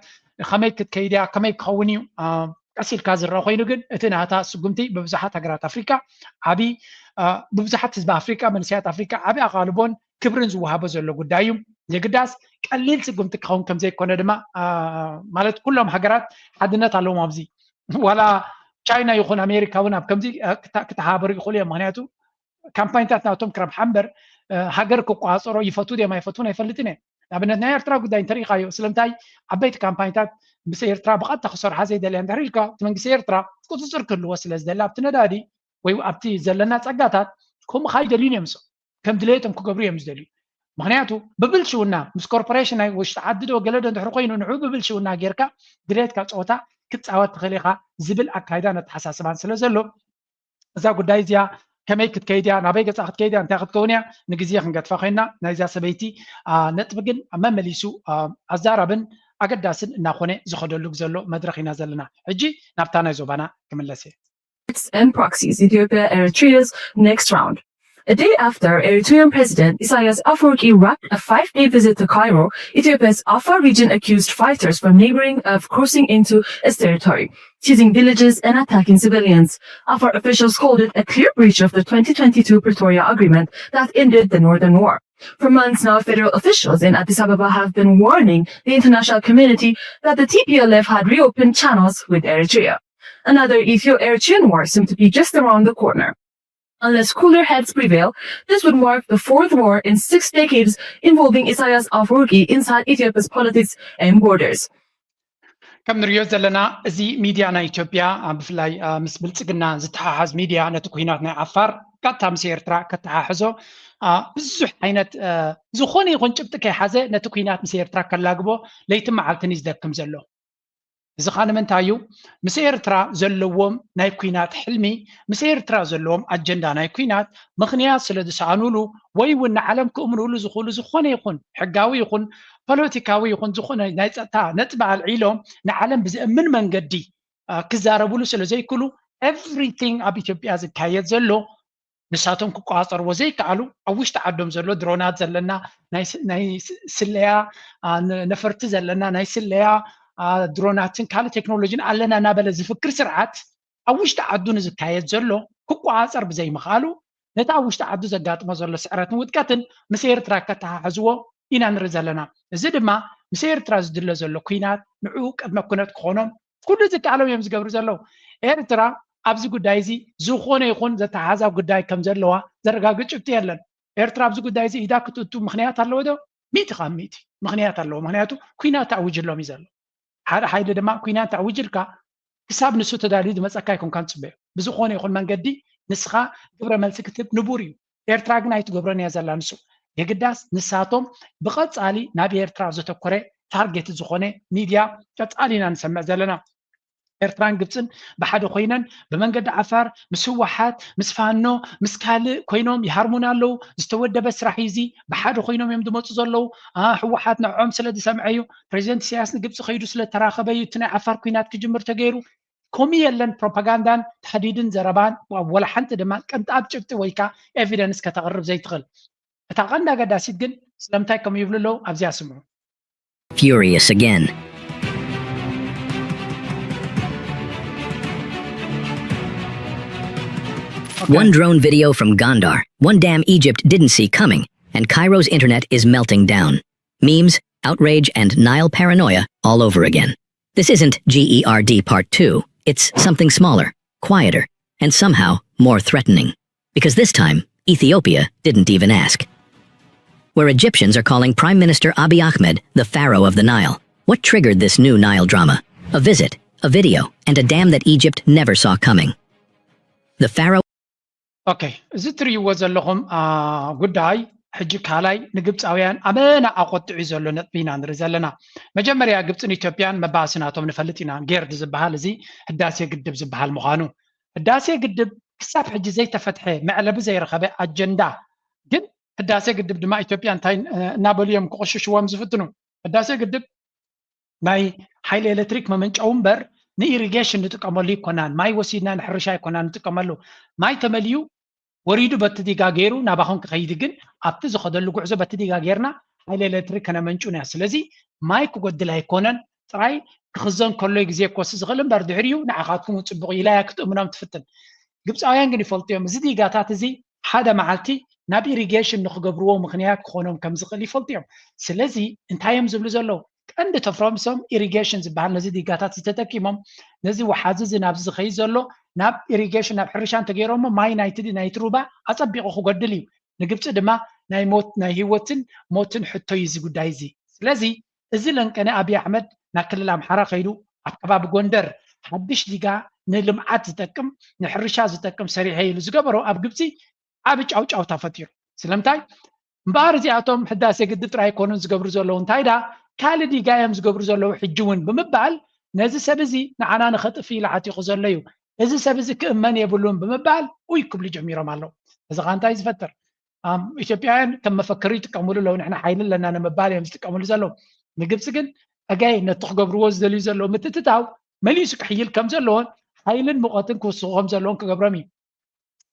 ከመይ ክትከይድ እያ፣ ከመይ ክኸውን እዩ፣ አ፣ ቀስ ኢልካ ዝረአ ኮይኑ ግን እቲ ናታ ስጉምቲ ብብዙሓት ሃገራት ኣፍሪቃ ዓቢ፣ አ፣ ብብዙሓት ህዝቢ ኣፍሪቃ፣ መንእሰያት ኣፍሪቃ ዓቢ ኣቓልቦን ክብርን ዝወሃቦ ዘሎ ጉዳይ እዩ። የግዳስ ቀሊል ስጉምቲ ክኸውን ከም ዘይኮነ ድማ፣ አ፣ ማለት ኩሎም ሃገራት ሓድነት ኣለዎም ኣብዚ። ዋላ ቻይና ይኹን ኣሜሪካ እውን ኣብ ከምዚ፣ አ፣ ክታ-፣ ክተሓባበሩ ይኽእሉ እዮም። ምኽንያቱ ካምፓይንታት ናቶም ክረብሓ እምበር፣ እ፣ ሃገር ክቆጻጸሮ ይፈትዉ ድዮም ኣይፈትዉን ኣይፈልጥን እየ። ንኣብነት ናይ ኤርትራ ጉዳይ እንተሪኢኻዮ፣ ስለምንታይ ዓበይቲ ካምፓይንታት ምስ ኤርትራ ብቐጥታ ክሰርሓ ዘይደልያ እንድሕር ኢልካ፣ እቲ መንግስቲ ኤርትራ ቁጽጽር ክህልዎ ስለ ዝደሊ ኣብቲ ነዳዲ ወይ ኣብቲ ዘለና ጸጋታት ከምኡ ከይደልዩን እዮም። እሶም ከም ድሌቶም ክገብሩ እዮም ዝደልዩ። ምኽንያቱ ብብልሽውና ምስ ኮርፖሬሽን ናይ ውሽጢ ዓዲ ዶ ገለ ዶ እንድሕር ኮይኑ ንዑ ብብልሽውና ጌርካ ድሌትካ ጸወታ ክትጻወት ትኽእል ኢኻ ዝብል ኣካይዳን ኣተሓሳስባን ስለ ዘሎ እዛ ጉዳይ እዚኣ ከመይ ክትከይድ እያ፣ ናበይ ገጻ ክትከይድ እያ፣ እንታይ ክትከውን እያ፣ ንግዜ ክንገድፋ ኮይና፣ ናይዛ ሰበይቲ፣ አ፣ ነጥቢ ግን መመሊሱ፣ አ፣ ኣዛራብን ኣገዳስን እናኾነ ዝኸደሉ ዘሎ መድረኽ ኢና ዘለና። ሕጂ ናብታ ናይ ዞባና ክምለስ እየ። And proxies Ethiopia Eritrea's next round. A day after Eritrean President Isaias Afwerki wrapped a five-day visit to Cairo, Ethiopia's Afar region accused fighters from neighboring of crossing into its territory, seizing villages and attacking civilians. Afar officials called it a clear breach of the twenty twenty-two Pretoria Agreement that ended the Northern War. For months now, federal officials in Addis Ababa have been warning the international community that the T P L F had reopened channels with Eritrea. Another Ethio-Eritrean war seemed to be just around the corner. Unless cooler heads prevail, this would mark the fourth war in six decades involving Isaias Afwerki inside Ethiopia's politics and borders. ከም ንሪኦ ዘለና እዚ ሚድያ ናይ ኢትዮጵያ፣ አ፣ ብፍላይ፣ አ፣ ምስ ብልጽግና ዝተሓሓዝ ሚድያ ነቲ ኩናት ናይ ዓፋር ቀጥታ ምስ ኤርትራ ከተሓሕዞ፣ አ፣ ብዙሕ ዓይነት፣ አ፣ ዝኾነ ይኹን ጭብጢ ከይሓዘ ነቲ ኩናት ምስ ኤርትራ ከላግቦ ለይትን መዓልትን እዩ ዝደክም ዘሎ። እዚ ኸኣ ንምንታይ እዩ? ምስ ኤርትራ ዘለዎም ናይ ኲናት ሕልሚ፣ ምስ ኤርትራ ዘለዎም ኣጀንዳ ናይ ኲናት ምኽንያት ስለ ዝሰኣኑሉ፣ ወይ እውን ንዓለም ክእምኑሉ ዝኽእሉ ዝኾነ ይኹን ሕጋዊ ይኹን ፖለቲካዊ ይኹን ዝኾነ ናይ ጸጥታ ነጥቢ ኣልዒሎም ንዓለም ብዘእምን መንገዲ፣ አ፣ ክዛረቡሉ ስለ ዘይክእሉ፣ ኤቭሪቲንግ ኣብ ኢትዮጵያ ዝካየድ ዘሎ ንሳቶም ክቆጻጸርዎ ዘይከኣሉ፣ ኣብ ውሽጢ ዓዶም ዘሎ ድሮናት ዘለና ናይ ስ-፣ ናይ ስ-፣ ስለያ፣ አ፣ ነ-፣ ነፈርቲ ዘለና ናይ ስለያ፣ አ፣ ድሮናትን ካልእ ቴክኖሎጂን ኣለና እናበለ ዝፍክር ስርዓት፣ ኣብ ውሽጢ ዓዱ ንዝካየድ ዘሎ ክቆጻጸር ብዘይምኽኣሉ፣ ነቲ ኣብ ውሽጢ ዓዱ ዘጋጥሞ ዘሎ ስዕረትን ውድቀትን ምስ ኤርትራ ከተሓሕዝዎ ኢና ንርኢ ዘለና። እዚ ድማ ምስ ኤርትራ ዝድለ ዘሎ ኲናት ንዕኡ ቅድመ ኩነት ክኾኖም ኩሉ ዝከኣሎም እዮም ዝገብሩ ዘለዉ። ኤርትራ ኣብዚ ጉዳይ እዚ ዝኾነ ይኹን ዘተሓሕዛ ጉዳይ ከም ዘለዋ ዘረጋግጽ ጭብጢ የለን። ኤርትራ ኣብዚ ጉዳይ እዚ ኢዳ ክትእቱ ምኽንያት ኣለዎ ዶ? ሚእቲ ካብ ሚእቲ ምኽንያት ኣለዎ። ምኽንያቱ ኲናት ተኣዊጅሎም እዩ ዘሎ። ሓደ ሓይሊ ድማ ኲናት ተኣዊጅልካ ክሳብ ንሱ ተዳልዩ ዝመጸካ ኣይኮንካን ትጽበዮ። ብዝኾነ ይኹን መንገዲ ንስኻ ግብረ መልሲ ክትህብ ንቡር እዩ። ኤርትራ ግን ኣይትገብሮን እያ ዘላ ንሱ። የግዳስ ንሳቶም ብቐጻሊ ናብ ኤርትራ ዘተኮረ ታርጌት ዝኾነ ሚድያ ቀጻሊ ኢና ንሰምዕ ዘለና። ኤርትራን ግብጽን ብሓደ ኮይነን ብመንገዲ ዓፋር ምስ ህወሓት፣ ምስ ፋኖ፣ ምስ ካልእ ኮይኖም ይሃርሙና ኣለዉ። ዝተወደበ ስራሕ እዩ እዚ። ብሓደ ኮይኖም እዮም ዝመጹ ዘለዉ። አ፣ ህወሓት ንዕኦም ስለ ዝሰምዐ እዩ። ፕሬዚደንት ኢሳያስ ንግብጺ ከይዱ ስለ ተራኸበ እዩ እቲ ናይ ዓፋር ኲናት ክጅምር ተገይሩ። ከምኡ የለን ፕሮፓጋንዳን ታህዲድን ዘረባን ወላ ሓንቲ ድማ ቅንጣብ ጭብጢ ወይ ከኣ ኤቪደንስ ከተቕርብ ዘይትኽእል። እታ ቀንዲ ኣገዳሲት ግን ስለምንታይ ከምኡ ይብሉ ኣለዉ ኣብዚኣ ስምዑ። Furious again. One drone video from Gondar, one dam Egypt didn't see coming, and Cairo's internet is melting down. Memes, outrage, and Nile paranoia all over again. This isn't G E R D Part two, it's something smaller, quieter, and somehow more threatening. Because this time, Ethiopia didn't even ask. Where Egyptians are calling Prime Minister Abiy Ahmed the Pharaoh of the Nile. What triggered this new Nile drama? A visit, a video, and a dam that Egypt never saw coming. The Pharaoh. ኦኬ፣ እዚ ትርእይዎ ዘለኹም፣ አ፣ ጉዳይ ሕጂ ካልኣይ ንግብፃውያን ኣመና ኣቆጢዑ ዘሎ ነጥቢ ኢና ንርኢ ዘለና። መጀመርያ ግብፅን ኢትዮጵያን መባእሲ ናቶም ንፈልጥ ኢና። ጌርድ ዝበሃል እዚ ህዳሴ ግድብ ዝበሃል ምዃኑ። ህዳሴ ግድብ ክሳብ ሕጂ ዘይተፈትሐ መዕለቢ ዘይረኸበ ኣጀንዳ፣ ግን ህዳሴ ግድብ ድማ ኢትዮጵያ እንታይ፣ እ፣ እናበሉ እዮም ክቕሽሽዎም ዝፍትኑ። ህዳሴ ግድብ ናይ ሓይሊ ኤሌክትሪክ መመንጨዊ እምበር ንኢሪጌሽን ንጥቀመሉ ኣይኮናን። ማይ ወሲድና ንሕርሻ ኣይኮናን ንጥቀመሉ። ማይ ተመልዩ ወሪዱ በቲ ዲጋ ገይሩ ናባኹም ክኸይድ ግን ኣብቲ ዝኸደሉ ጉዕዞ በቲ ዲጋ ገይርና ሓይሊ ኤሌክትሪክ ከነመንጩ ኢና። ስለዚ ማይ ክጎድል ኣይኮነን፣ ጥራይ ክኽዘን ከሎ ግዜ ክወስድ ዝኽእል እምበር ድሕሪኡ ንዓኻትኩም እውን ፅቡቕ ኢላ እያ ክትእምኖም ትፍትን። ግብፃውያን ግን ይፈልጡ እዮም። እዚ ዲጋታት እዚ ሓደ መዓልቲ ናብ ኢሪጌሽን ንክገብርዎ ምኽንያት ክኾኖም ከም ዝኽእል ይፈልጡ እዮም። ስለዚ እንታይ እዮም ዝብሉ ዘለዉ? ቀንዲ ተፍሮምሶም ኢሪጌሽን ዝበሃል ነዚ ዲጋታት ዝተጠቂሞም ነዚ ወሓዚ እዚ ናብዚ ዝኸይድ ዘሎ ናብ ኢሪጌሽን ናብ ሕርሻ እንተገይሮሞ ማይ ናይቲ ናይቲ ሩባ ኣጸቢቑ ክጎድል እዩ። ንግብፂ ድማ ናይ ሞት ናይ ህይወትን ሞትን ሕቶ እዩ እዚ ጉዳይ እዚ። ስለዚ እዚ ለንቀነ ኣብይ ኣሕመድ ናብ ክልል ኣምሓራ ከይዱ ኣብ ከባቢ ጎንደር ሓድሽ ዲጋ ንልምዓት ዝጠቅም ንሕርሻ ዝጠቅም ሰሪሐ ኢሉ ዝገበሮ ኣብ ግብፂ ዓቢ ጫውጫውታ ፈጢሩ። ስለምንታይ እምበኣር እዚኣቶም ህዳሴ ግድብ ጥራይ ኣይኮኑን ዝገብሩ ዘለዉ እንታይ ዳ ካልእ ዲጋ እዮም ዝገብሩ ዘለዉ ሕጂ እውን ብምባል ነዚ ሰብ እዚ ንዓና ንኸጥፍ ኢሉ ዓቲቑ ዘሎ እዩ። እዚ ሰብ እዚ ክእመን የብሉን ብምባል ኡይ ክብሉ ጀሚሮም ኣለዉ። እዚ ኸ እንታይ ዝፈጥር? ኢትዮጵያውያን ከም መፈክሪ ይጥቀምሉ ኣለዉ። ንሕና ሓይሊ ኣለና ንምባል እዮም ዝጥቀምሉ ዘለዉ። ንግብፂ ግን ኣጋይ ነቲ ክገብርዎ ዝደልዩ ዘለዉ ምትትታው መሊሱ ክሕይል ከም ዘለዎን ሓይልን ሙቐትን ክውስኹ ከም ዘለዎን ክገብሮም እዩ።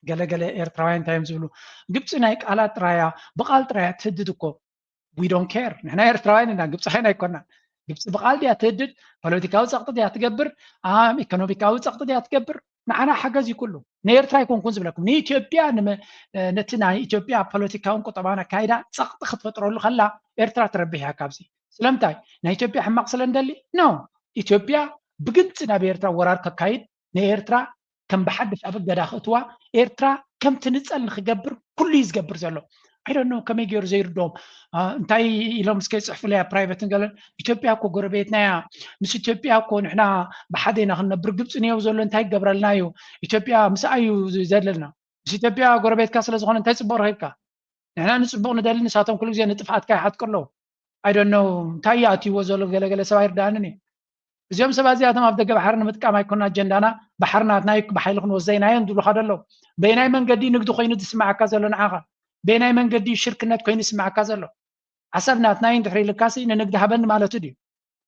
ገለገለ ኤርትራውያን እንታይ እዮም ዝብሉ? ግብፂ ናይ ቃላት ጥራያ ብቃል ጥራያ ትህድድ እኮ we don't care ንሕና ኤርትራውያን ኢና ግብፃውያን ኣይኮናን። ግብፂ ብቃል ድያ ትህድድ? ፖለቲካዊ ፀቕጢ ድያ ትገብር? ኢኮኖሚካዊ ፀቕጢ ድያ ትገብር? ንዓና ሓገዝ እዩ ኩሉ። ንኤርትራ ኣይኮንኩን ዝብለኩም ንኢትዮጵያ ነቲ ናይ ኢትዮጵያ ፖለቲካውን ቁጠባን ኣካይዳ ፀቕጢ ክትፈጥረሉ ከላ ኤርትራ ትረብሕ እያ ካብዚ። ስለምንታይ ናይ ኢትዮጵያ ሕማቕ ስለ እንደሊ ኖ ኢትዮጵያ ብግልፂ ናብ ኤርትራ ወራር ከካይድ ንኤርትራ ከም ብሓድሽ ኣብ እገዳ ክእትዋ ኤርትራ ከም ትንፀል ንክገብር ኩሉ እዩ ዝገብር ዘሎ። I don't know ከመይ ገይሩ ዘይርድኦም እንታይ ኢሎም እስከ ይፅሕፉለይ ኣብ ፕራይቨትን ገለን ኢትዮጵያ እኮ ጎረቤትና እያ። ምስ ኢትዮጵያ እኮ ንሕና ብሓደ ኢና ክንነብር ግብፂ ንየው ዘሎ እንታይ ይገብረልና እዩ? ኢትዮጵያ ምስኣ እዩ ዘለና። ምስ ኢትዮጵያ ጎረቤትካ ስለዝኾነ እንታይ ፅቡቕ ረኺብካ? ንሕና ንፅቡቕ ንደሊ ንሳቶም ኩሉ ግዜ ንጥፍኣትካ ይሓትቁ ኣለዉ። I don't know እንታይ ይኣትይዎ ዘሎ ገለገለ ሰብ ኣይርድኣንን እዩ። እዚኦም ሰባት እዚኣቶም ኣብ ደገ ባሕሪ ንምጥቃም ኣይኮና ኣጀንዳና ባሕሪ ናትና እዩ ብሓይሊ ክንወስዶ ኢና እዮም ዝብሉኻ ዘለዉ። በየናይ መንገዲ ንግዲ ኮይኑ ዝስምዓካ ዘሎ ንዓኻ? በየናይ መንገዲ ሽርክነት ኮይኑ ዝስምዓካ ዘሎ? ዓሰብ ናትና እዩ እንድሕር ኢልካሲ ንንግዲ ሃበኒ ማለቱ ድዩ?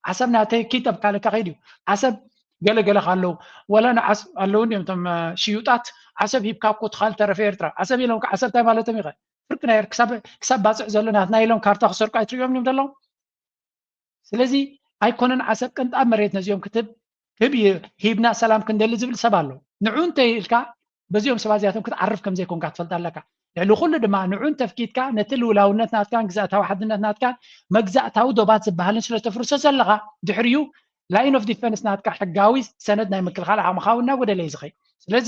ዓሰብ ናተይ ኪድ ኣብ ካልካ ከይድ እዩ። ዓሰብ ገለገለ ኣለዉ ወላ ንዓስ ኣለዉ እንዲዮም እቶም ሽዩጣት ዓሰብ ሂብካ እኮ ትኻል ተረፈ ኤርትራ ዓሰብ ኢሎም ዓሰብ እንታይ ማለቶም ይኸ ፍርቂ ናይ ክሳብ ባፅዕ ዘሎ ናትና ኢሎም ካርታ ክሰርቁ ኣይትሪኦም እዮም ዘለዉ። ስለዚ ኣይኮነን ዓሰብ ቅንጣብ መሬት ነዚኦም ክትብ ክብ ሂብና ሰላም ክንደሊ ዝብል ሰብ ኣሎ። ንዑ እንተ ኢልካ በዚኦም ሰባት እዚኣቶም ክትዓርፍ ከም ዘይኮንካ ትፈልጥ ኣለካ። ልዕሊ ኩሉ ድማ ንዑ እንተፍኪድካ ነቲ ልውላውነት ናትካን ግዛእታዊ ሓድነት ናትካን መግዛእታዊ ዶባት ዝበሃልን ስለ ተፍርሶ ዘለኻ ድሕሪኡ line of defence ናትካ ሕጋዊ ሰነድ ናይ ምክልኻል ዓቕምኻ እውን እናጎደለ እዩ ዝኸይድ። ስለዚ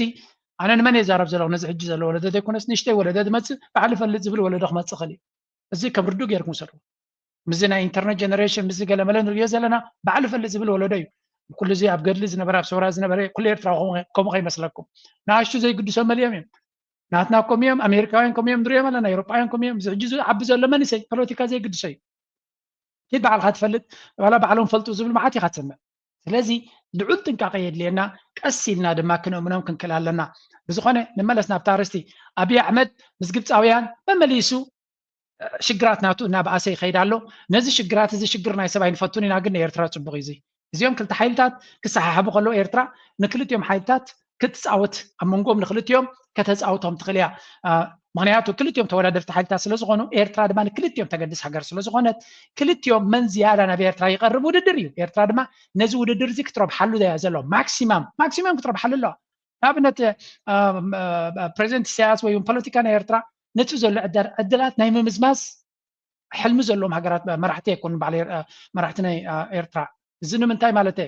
ኣነ ንመን እየ ዛረብ ዘለኹ ነዚ ሕጂ ዘሎ ወለዶ ዘይኮነስ ንእሽተይ ወለዶ ዝመፅእ ባዕሉ ይፈልጥ ዝብል ወለዶ ክመፅእ ይኽእል እዩ። እዚ ከም ርዱእ ጌርኩም ውሰድዎ። ምስዚ ናይ ኢንተርኔት ጀነሬሽን ምስዚ ገለመለ ንርእዮ ዘለና ባዕሉ ይፈልጥ ዝብል ወለዶ እዩ። ኩሉ እዚ ኣብ ገድሊ ዝነበረ ኣብ ሰውራ ዝነበረ ኩሉ ኤርትራዊ ከምኡ ከይመስለኩም። ንኣሽቱ ዘይግድሶም መሊኦም እዮም። ናትና ከምኡ እዮም፣ ኣሜሪካውያን ከምኡ እዮም ንሪኦም ኣለና፣ ኤውሮጳውያን ከምኡ እዮም። እዚ ሕጂ ዝዓቢ ዘሎ መንእሰይ ፖለቲካ ዘይግድሶ እዩ። ኪድ ባዕልካ ትፈልጥ ዋላ ባዕሎም ፈልጡ ዝብል መዓት ኢካ ትሰምዕ። ስለዚ ልዑል ጥንቃቄ የድልየና፣ ቀስ ኢልና ድማ ክነእምኖም ክንክእል ኣለና። ብዝኾነ ንመለስ ናብታ ኣርእስቲ። ኣብይ ኣሕመድ ምስ ግብፃውያን መመሊሱ ሽግራት ናቱ እናበኣሰ ይኸይድ ኣሎ። ነዚ ሽግራት እዚ ሽግር ናይ ሰብ ኣይንፈቱን ኢና፣ ግን ንኤርትራ ፅቡቕ እዩ። እዚ እዚኦም ክልተ ሓይልታት ክሰሓሓቡ ከለዉ ኤርትራ ንክልቲኦም ሓይልታት ክትፃወት ኣብ መንጎም ንክልቲኦም ከተፃውቶም ትኽእል እያ። ምክንያቱ ክልቲኦም ተወዳደርቲ ሓይልታት ስለዝኾኑ ኤርትራ ድማ ንክልቲኦም ተገድስ ሃገር ስለዝኾነት ክልቲኦም መን ዝያዳ ናብ ኤርትራ ይቐርብ ውድድር እዩ። ኤርትራ ድማ ነዚ ውድድር እዚ ክትረብሓሉ እያ ዘሎ። ማክሲማም ማክሲማም ክትረብሓሉ ኣለዋ። ንኣብነት ፕሬዚደንት ኢሳያስ ወይ ፖለቲካ ናይ ኤርትራ ነቲ ዘሎ ዕድላት ናይ ምምዝማዝ ሕልሚ ዘለዎም ሃገራት መራሕቲ ኣይኮኑን በዓል መራሕቲ ናይ ኤርትራ። እዚ ንምንታይ ማለት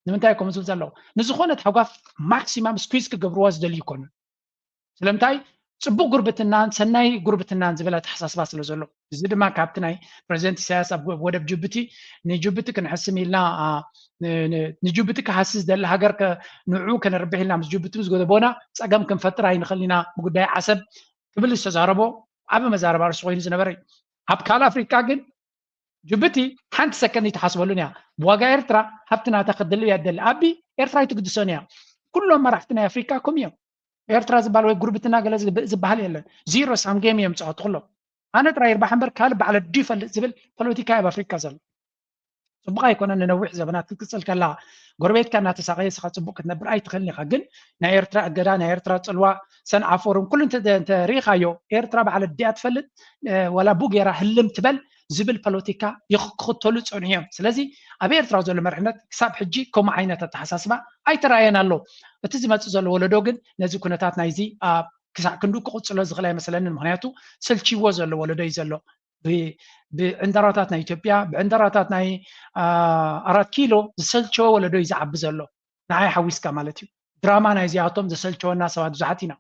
ንምንታይ ከምኡ ዝብል ዘለዉ ንዝኾነት ሃጓፍ ማክሲማም ስኩዝ ክገብርዋ ዝደልዩ ይኮኑን። ስለምንታይ ፅቡቅ ጉርብትናን ሰናይ ጉርብትናን ዝብል ኣተሓሳስባ ስለ ዘሎ። እዚ ድማ ካብቲ ናይ ፕሬዚደንት ኢሳያስ ኣብ ወደብ ጅቡቲ ንጅቡቲ ክንሕስም ኢልና ንጅቡቲ ክሃሲ ዝደሊ ሃገር ንዑ ከነርብሕ ኢልና ምስ ጅቡቲ ምስ ጎደቦና ፀገም ክንፈጥር ኣይንኽእል ኢና ብጉዳይ ዓሰብ ክብል ዝተዛረቦ ዓቢ መዛረባ ርእሲ ኮይኑ ዝነበረ እዩ። ኣብ ካልእ ኣፍሪቃ ግን ጅቡቲ ሓንቲ ሰከንድ ይትሓስበሉን እያ። ብዋጋ ኤርትራ ሃብቲ ናታ ክትድልብ እያ ትደሊ። ኣቢ ኤርትራ ኣይትግድሶን እያ። ኩሎም መራሕቲ ናይ ኣፍሪቃ ከም እዮም። ኤርትራ ዝበሃል ወይ ጉርብትና ገለ ዝበሃል የለን። ዚሮ ሳም ጌም እዮም ዝፃወቱ ኩሎም። ኣነ ጥራይ ይርባሕ እምበር ካልእ ባዕለ ድዩ ይፈልጥ ዝብል ፖለቲካ ኣብ ኣፍሪቃ ዘሎ። ጽቡቕ ኣይኮነን። ንነዊሕ ዘበናት ክትቅጽል ከላ ጎረቤትካ እናተሳቐየ ስኻ ጽቡቕ ክትነብር ኣይትኽእልን ኢኻ። ግን ናይ ኤርትራ እገዳ፣ ናይ ኤርትራ ጽልዋ፣ ሰንዓ ፎርም ኩሉ እንተ እንተ ርኢኻዮ፣ ኤርትራ ባዕላ ድያ ትፈልጥ፣ እ፣ ዋላ ቡ ጌራ ህልም ትበል ዝብል ፖለቲካ ይኽ-፣ ክኽተሉ ጸንሑ እዮም። ስለዚ ኣብ ኤርትራ ዘሎ መሪሕነት ክሳብ ሕጂ ከምኡ ዓይነት ኣተሓሳስባ ኣይተራእየን ኣሎ። እቲ ዝመጽእ ዘሎ ወለዶ ግን ነዚ ኩነታት ናይዚ ኣብ ክሳዕ ክንዱ ክቕጽሎ ዝኽእል ኣይመስለንን። ምኽንያቱ ሰልችዎ ዘሎ ወለዶ እዩ ዘሎ። ብ-፣ ብዕንደራታት ናይ ኢትዮጵያ፣ ብዕንደራታት ናይ፣ አ፣ ኣራት ኪሎ ዝሰልቸወ ወለዶ እዩ ዝዓቢ ዘሎ። ንዓይ ሓዊስካ ማለት እዩ። ድራማ ናይዚኣቶም ዘሰልቸወና ሰባት ብዙሓት ኢና።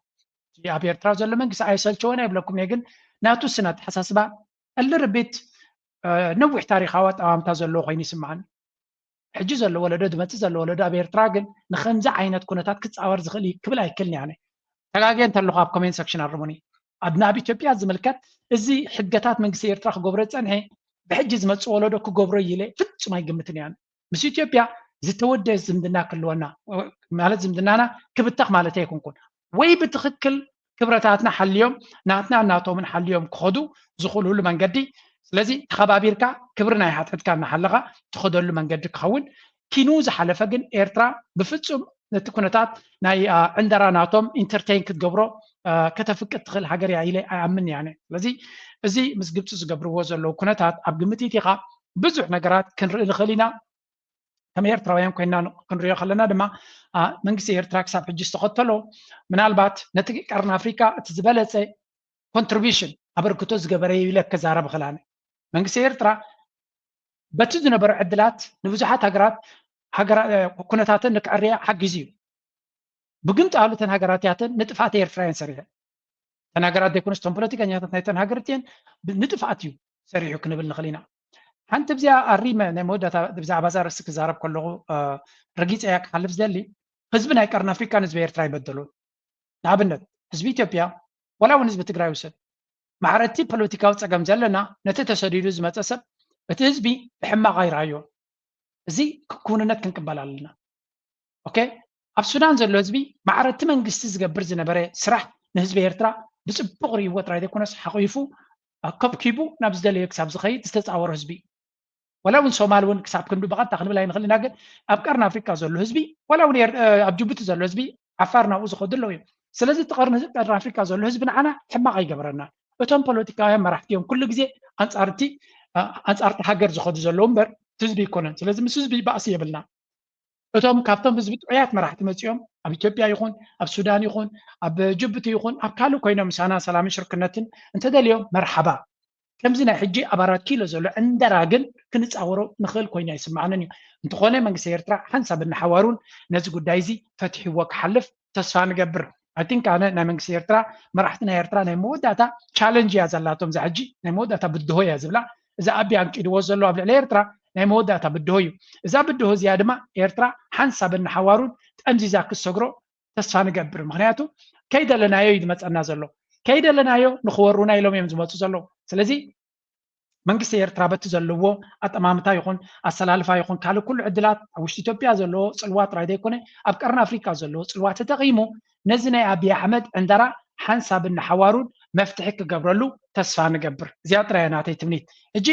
እቲ ኣብ ኤርትራ ዘሎ መንግስቲ ኣይሰልቸወን ኣይብለኩም እየ፣ ግን ናቱ ስነ ኣተሓሳስባ እልርቢት፣ እ፣ ነዊሕ ታሪኻዊ ኣጠማምታ ዘለዎ ኮይኑ ይስምዓኒ። ሕጂ ዘሎ ወለዶ፣ ዝመጽእ ዘሎ ወለዶ ኣብ ኤርትራ ግን ንኸምዚ ዓይነት ኩነታት ክጻወር ዝኽእል እዩ ክብል ኣይክእልን እየ ኣነ። ተጋግየ እንተለኹ ኣብ ኮሜንት ሰክሽን ኣርሙኒ። ኣብ፣ ናብ ኢትዮጵያ ዝምልከት እዚ ሕገታት መንግስቲ ኤርትራ ክገብሮ ዝጸንሐ ብሕጂ ዝመጽእ ወለዶ ክገብሮ እዩ ኢለ ፍጹም ኣይግምትን እየ ኣነ። ምስ ኢትዮጵያ ዝተወደየ ዝምድና ክህልወና፣ ማለት ዝምድናና ክብተኽ ማለት ኣይኮንኩን። ወይ ብትኽክል ክብረታትና ሓልዮም፣ ናትና ናቶምን ሓልዮም ክኸዱ ዝኽእሉሉ መንገዲ። ስለዚ ተኸባቢርካ ክብሪ ናይ ሓትሕትካ እናሓለኻ ትኸደሉ መንገዲ ክኸውን። ኪኑ ዝሓለፈ ግን ኤርትራ ብፍጹም ነቲ ኩነታት ናይ፣ አ፣ ዕንደራ ናቶም ኢንተርቴይን ክትገብሮ፣ አ፣ ከተፍቅድ ትኽእል ሃገር እያ ኢለ ኣይኣምን እየ ኣነ። ስለዚ እዚ ምስ ግብፂ ዝገብርዎ ዘለዉ ኩነታት ኣብ ግምት ኢቲኻ ብዙሕ ነገራት ክንርኢ ንኽእል ኢና። ከም ኤርትራውያን ኮይና ክንሪኦ ከለና ድማ፣ አ፣ መንግስቲ ኤርትራ ክሳብ ሕጂ ዝተኸተሎ ምናልባት ነቲ ቀርኒ ኣፍሪካ እቲ ዝበለጸ ኮንትሪቢሽን ኣበርክቶ ዝገበረ እዩ ኢለ ክዛረብ እኽእል ኣነ። መንግስቲ ኤርትራ በቲ ዝነበረ ዕድላት ንብዙሓት ሃገራት፣ ሃገራ-፣ እ፣ ኩነታተን ንክዕርያ ሓጊዙ እዩ። ብግምጣሉ እተን ሃገራት እያተን ንጥፍኣት ኤርትራ እየን ሰሪሐን። እተን ሃገራት ዘይኮነስ እቶም ፖለቲከኛታት ናይተን ሃገራት እየን ብ-፣ ንጥፍኣት እዩ ሰሪሑ ክንብል ንኽእል ኢና። ሓንቲ ብዚኣ ኣሪመ ናይ መወዳእታ ብዛዕባ እዛ ርእሲ ክዛረብ ከለኹ፣ እ፣ ረጊጸያ ክሓልፍ ዝደሊ፣ ህዝቢ ናይ ቀርኒ ኣፍሪካን ህዝቢ ኤርትራ ኣይበደሉን። ንኣብነት ህዝቢ ኢትዮጵያ ዋላ እውን ህዝቢ ትግራይ ውሰድ፣ ማዕረ እቲ ፖለቲካዊ ጸገም ዘለና ነቲ ተሰዲዱ ዝመጸ ሰብ እቲ ህዝቢ ብሕማቕ ኣይረኣዮን። እዚ ክውንነት ክንቅበል ኣለና። ኦኬ፣ ኣብ ሱዳን ዘሎ ህዝቢ ማዕረ እቲ መንግስቲ ዝገብር ዝነበረ ስራሕ ንህዝቢ ኤርትራ ብጽቡቕ ርእይዎ ጥራይ ዘይኮነስ ሓቒፉ፣ ኣከብኪቡ ናብ ዝደለዮ ክሳብ ዝኸይድ ዝተጻወረ ህዝቢ እዩ። ዋላ እውን ሶማል እውን ክሳብ ክንዱ ብቐጥታ ክንብል ኣይንኽእል ኢና፣ ግን ኣብ ቀርኒ ኣፍሪካ ዘሎ ህዝቢ ዋላ እውን ኤር-፣ እ፣ ኣብ ጅቡቲ ዘሎ ህዝቢ ዓፋር ናብኡ ዝኸዱ ኣለዉ እዮም። ስለዚ እቲ ቀርኒ፣ ቀርኒ ኣፍሪካ ዘሎ ህዝቢ ንዓና ሕማቕ ኣይገበረና። እቶም ፖለቲካውያን መራሕቲ እዮም ኩሉ ግዜ ኣንጻርቲ፣ እ፣ ኣንጻርቲ ሃገር ዝኸዱ ዘለዉ እምበር እቲ ህዝቢ ኣይኮነን። ስለዚ ምስ ህዝቢ ባእሲ የብልና። እቶም ካብቶም ህዝቢ ጥዑያት መራሕቲ መጺኦም ኣብ ኢትዮጵያ ይኹን ኣብ ሱዳን ይኹን ኣብ ጅቡቲ ይኹን ኣብ ካልእ ኮይኖም ምሳና ሰላምን ሽርክነትን እንተደልዮም መርሓባ። ከምዚ ናይ ሕጂ ኣብ ኣራት ኪሎ ዘሎ ዕንደራ ግን ክንጻወሮ ንኽእል ኮይኑ ኣይስምዓንን እዩ። እንተኾነ መንግስቲ ኤርትራ ሓንሳብ እናሓዋሩን ነዚ ጉዳይ እዚ ፈትሕዎ ክሓልፍ ተስፋ ንገብር። ኣይ ቲንክ ኣነ ናይ መንግስቲ ኤርትራ፣ መራሕቲ ናይ ኤርትራ ናይ መወዳእታ ቻለንጅ እያ ዘላቶም። እዛ ሕጂ ናይ መወዳእታ ብድሆ እያ ዝብላ። እዛ ኣቢ ኣንቂድዎ ዘሎ ኣብ ልዕሊ ኤርትራ ናይ መወዳእታ ብድሆ እዩ። እዛ ብድሆ እዚኣ ድማ ኤርትራ ሓንሳብ እናሓዋሩን ጠምዚዛ ክትሰግሮ ተስፋ ንገብር። ምኽንያቱ ከይደለናዮ እዩ ዝመጸና ዘሎ። ከይደለናዮ ንኽወሩና ኢሎም እዮም ዝመጹ ዘለዉ። ስለዚ መንግስቲ ኤርትራ በቲ ዘለዎ ኣጠማምታ ይኹን ኣሰላልፋ ይኹን ካልእ ኩሉ ዕድላት ኣብ ውሽጢ ኢትዮጵያ ዘለዎ ጽልዋ ጥራይ ዘይኮነ ኣብ ቀርኒ ኣፍሪካ ዘለዎ ጽልዋ ተጠቒሙ ነዚ ናይ ኣቢይ ኣሕመድ ዕንደራ ሓንሳብን ንሓዋሩን መፍትሒ ክገብረሉ ተስፋ ንገብር። እዚኣ ጥራይ እያ ናተይ ትምኒት። ሕጂ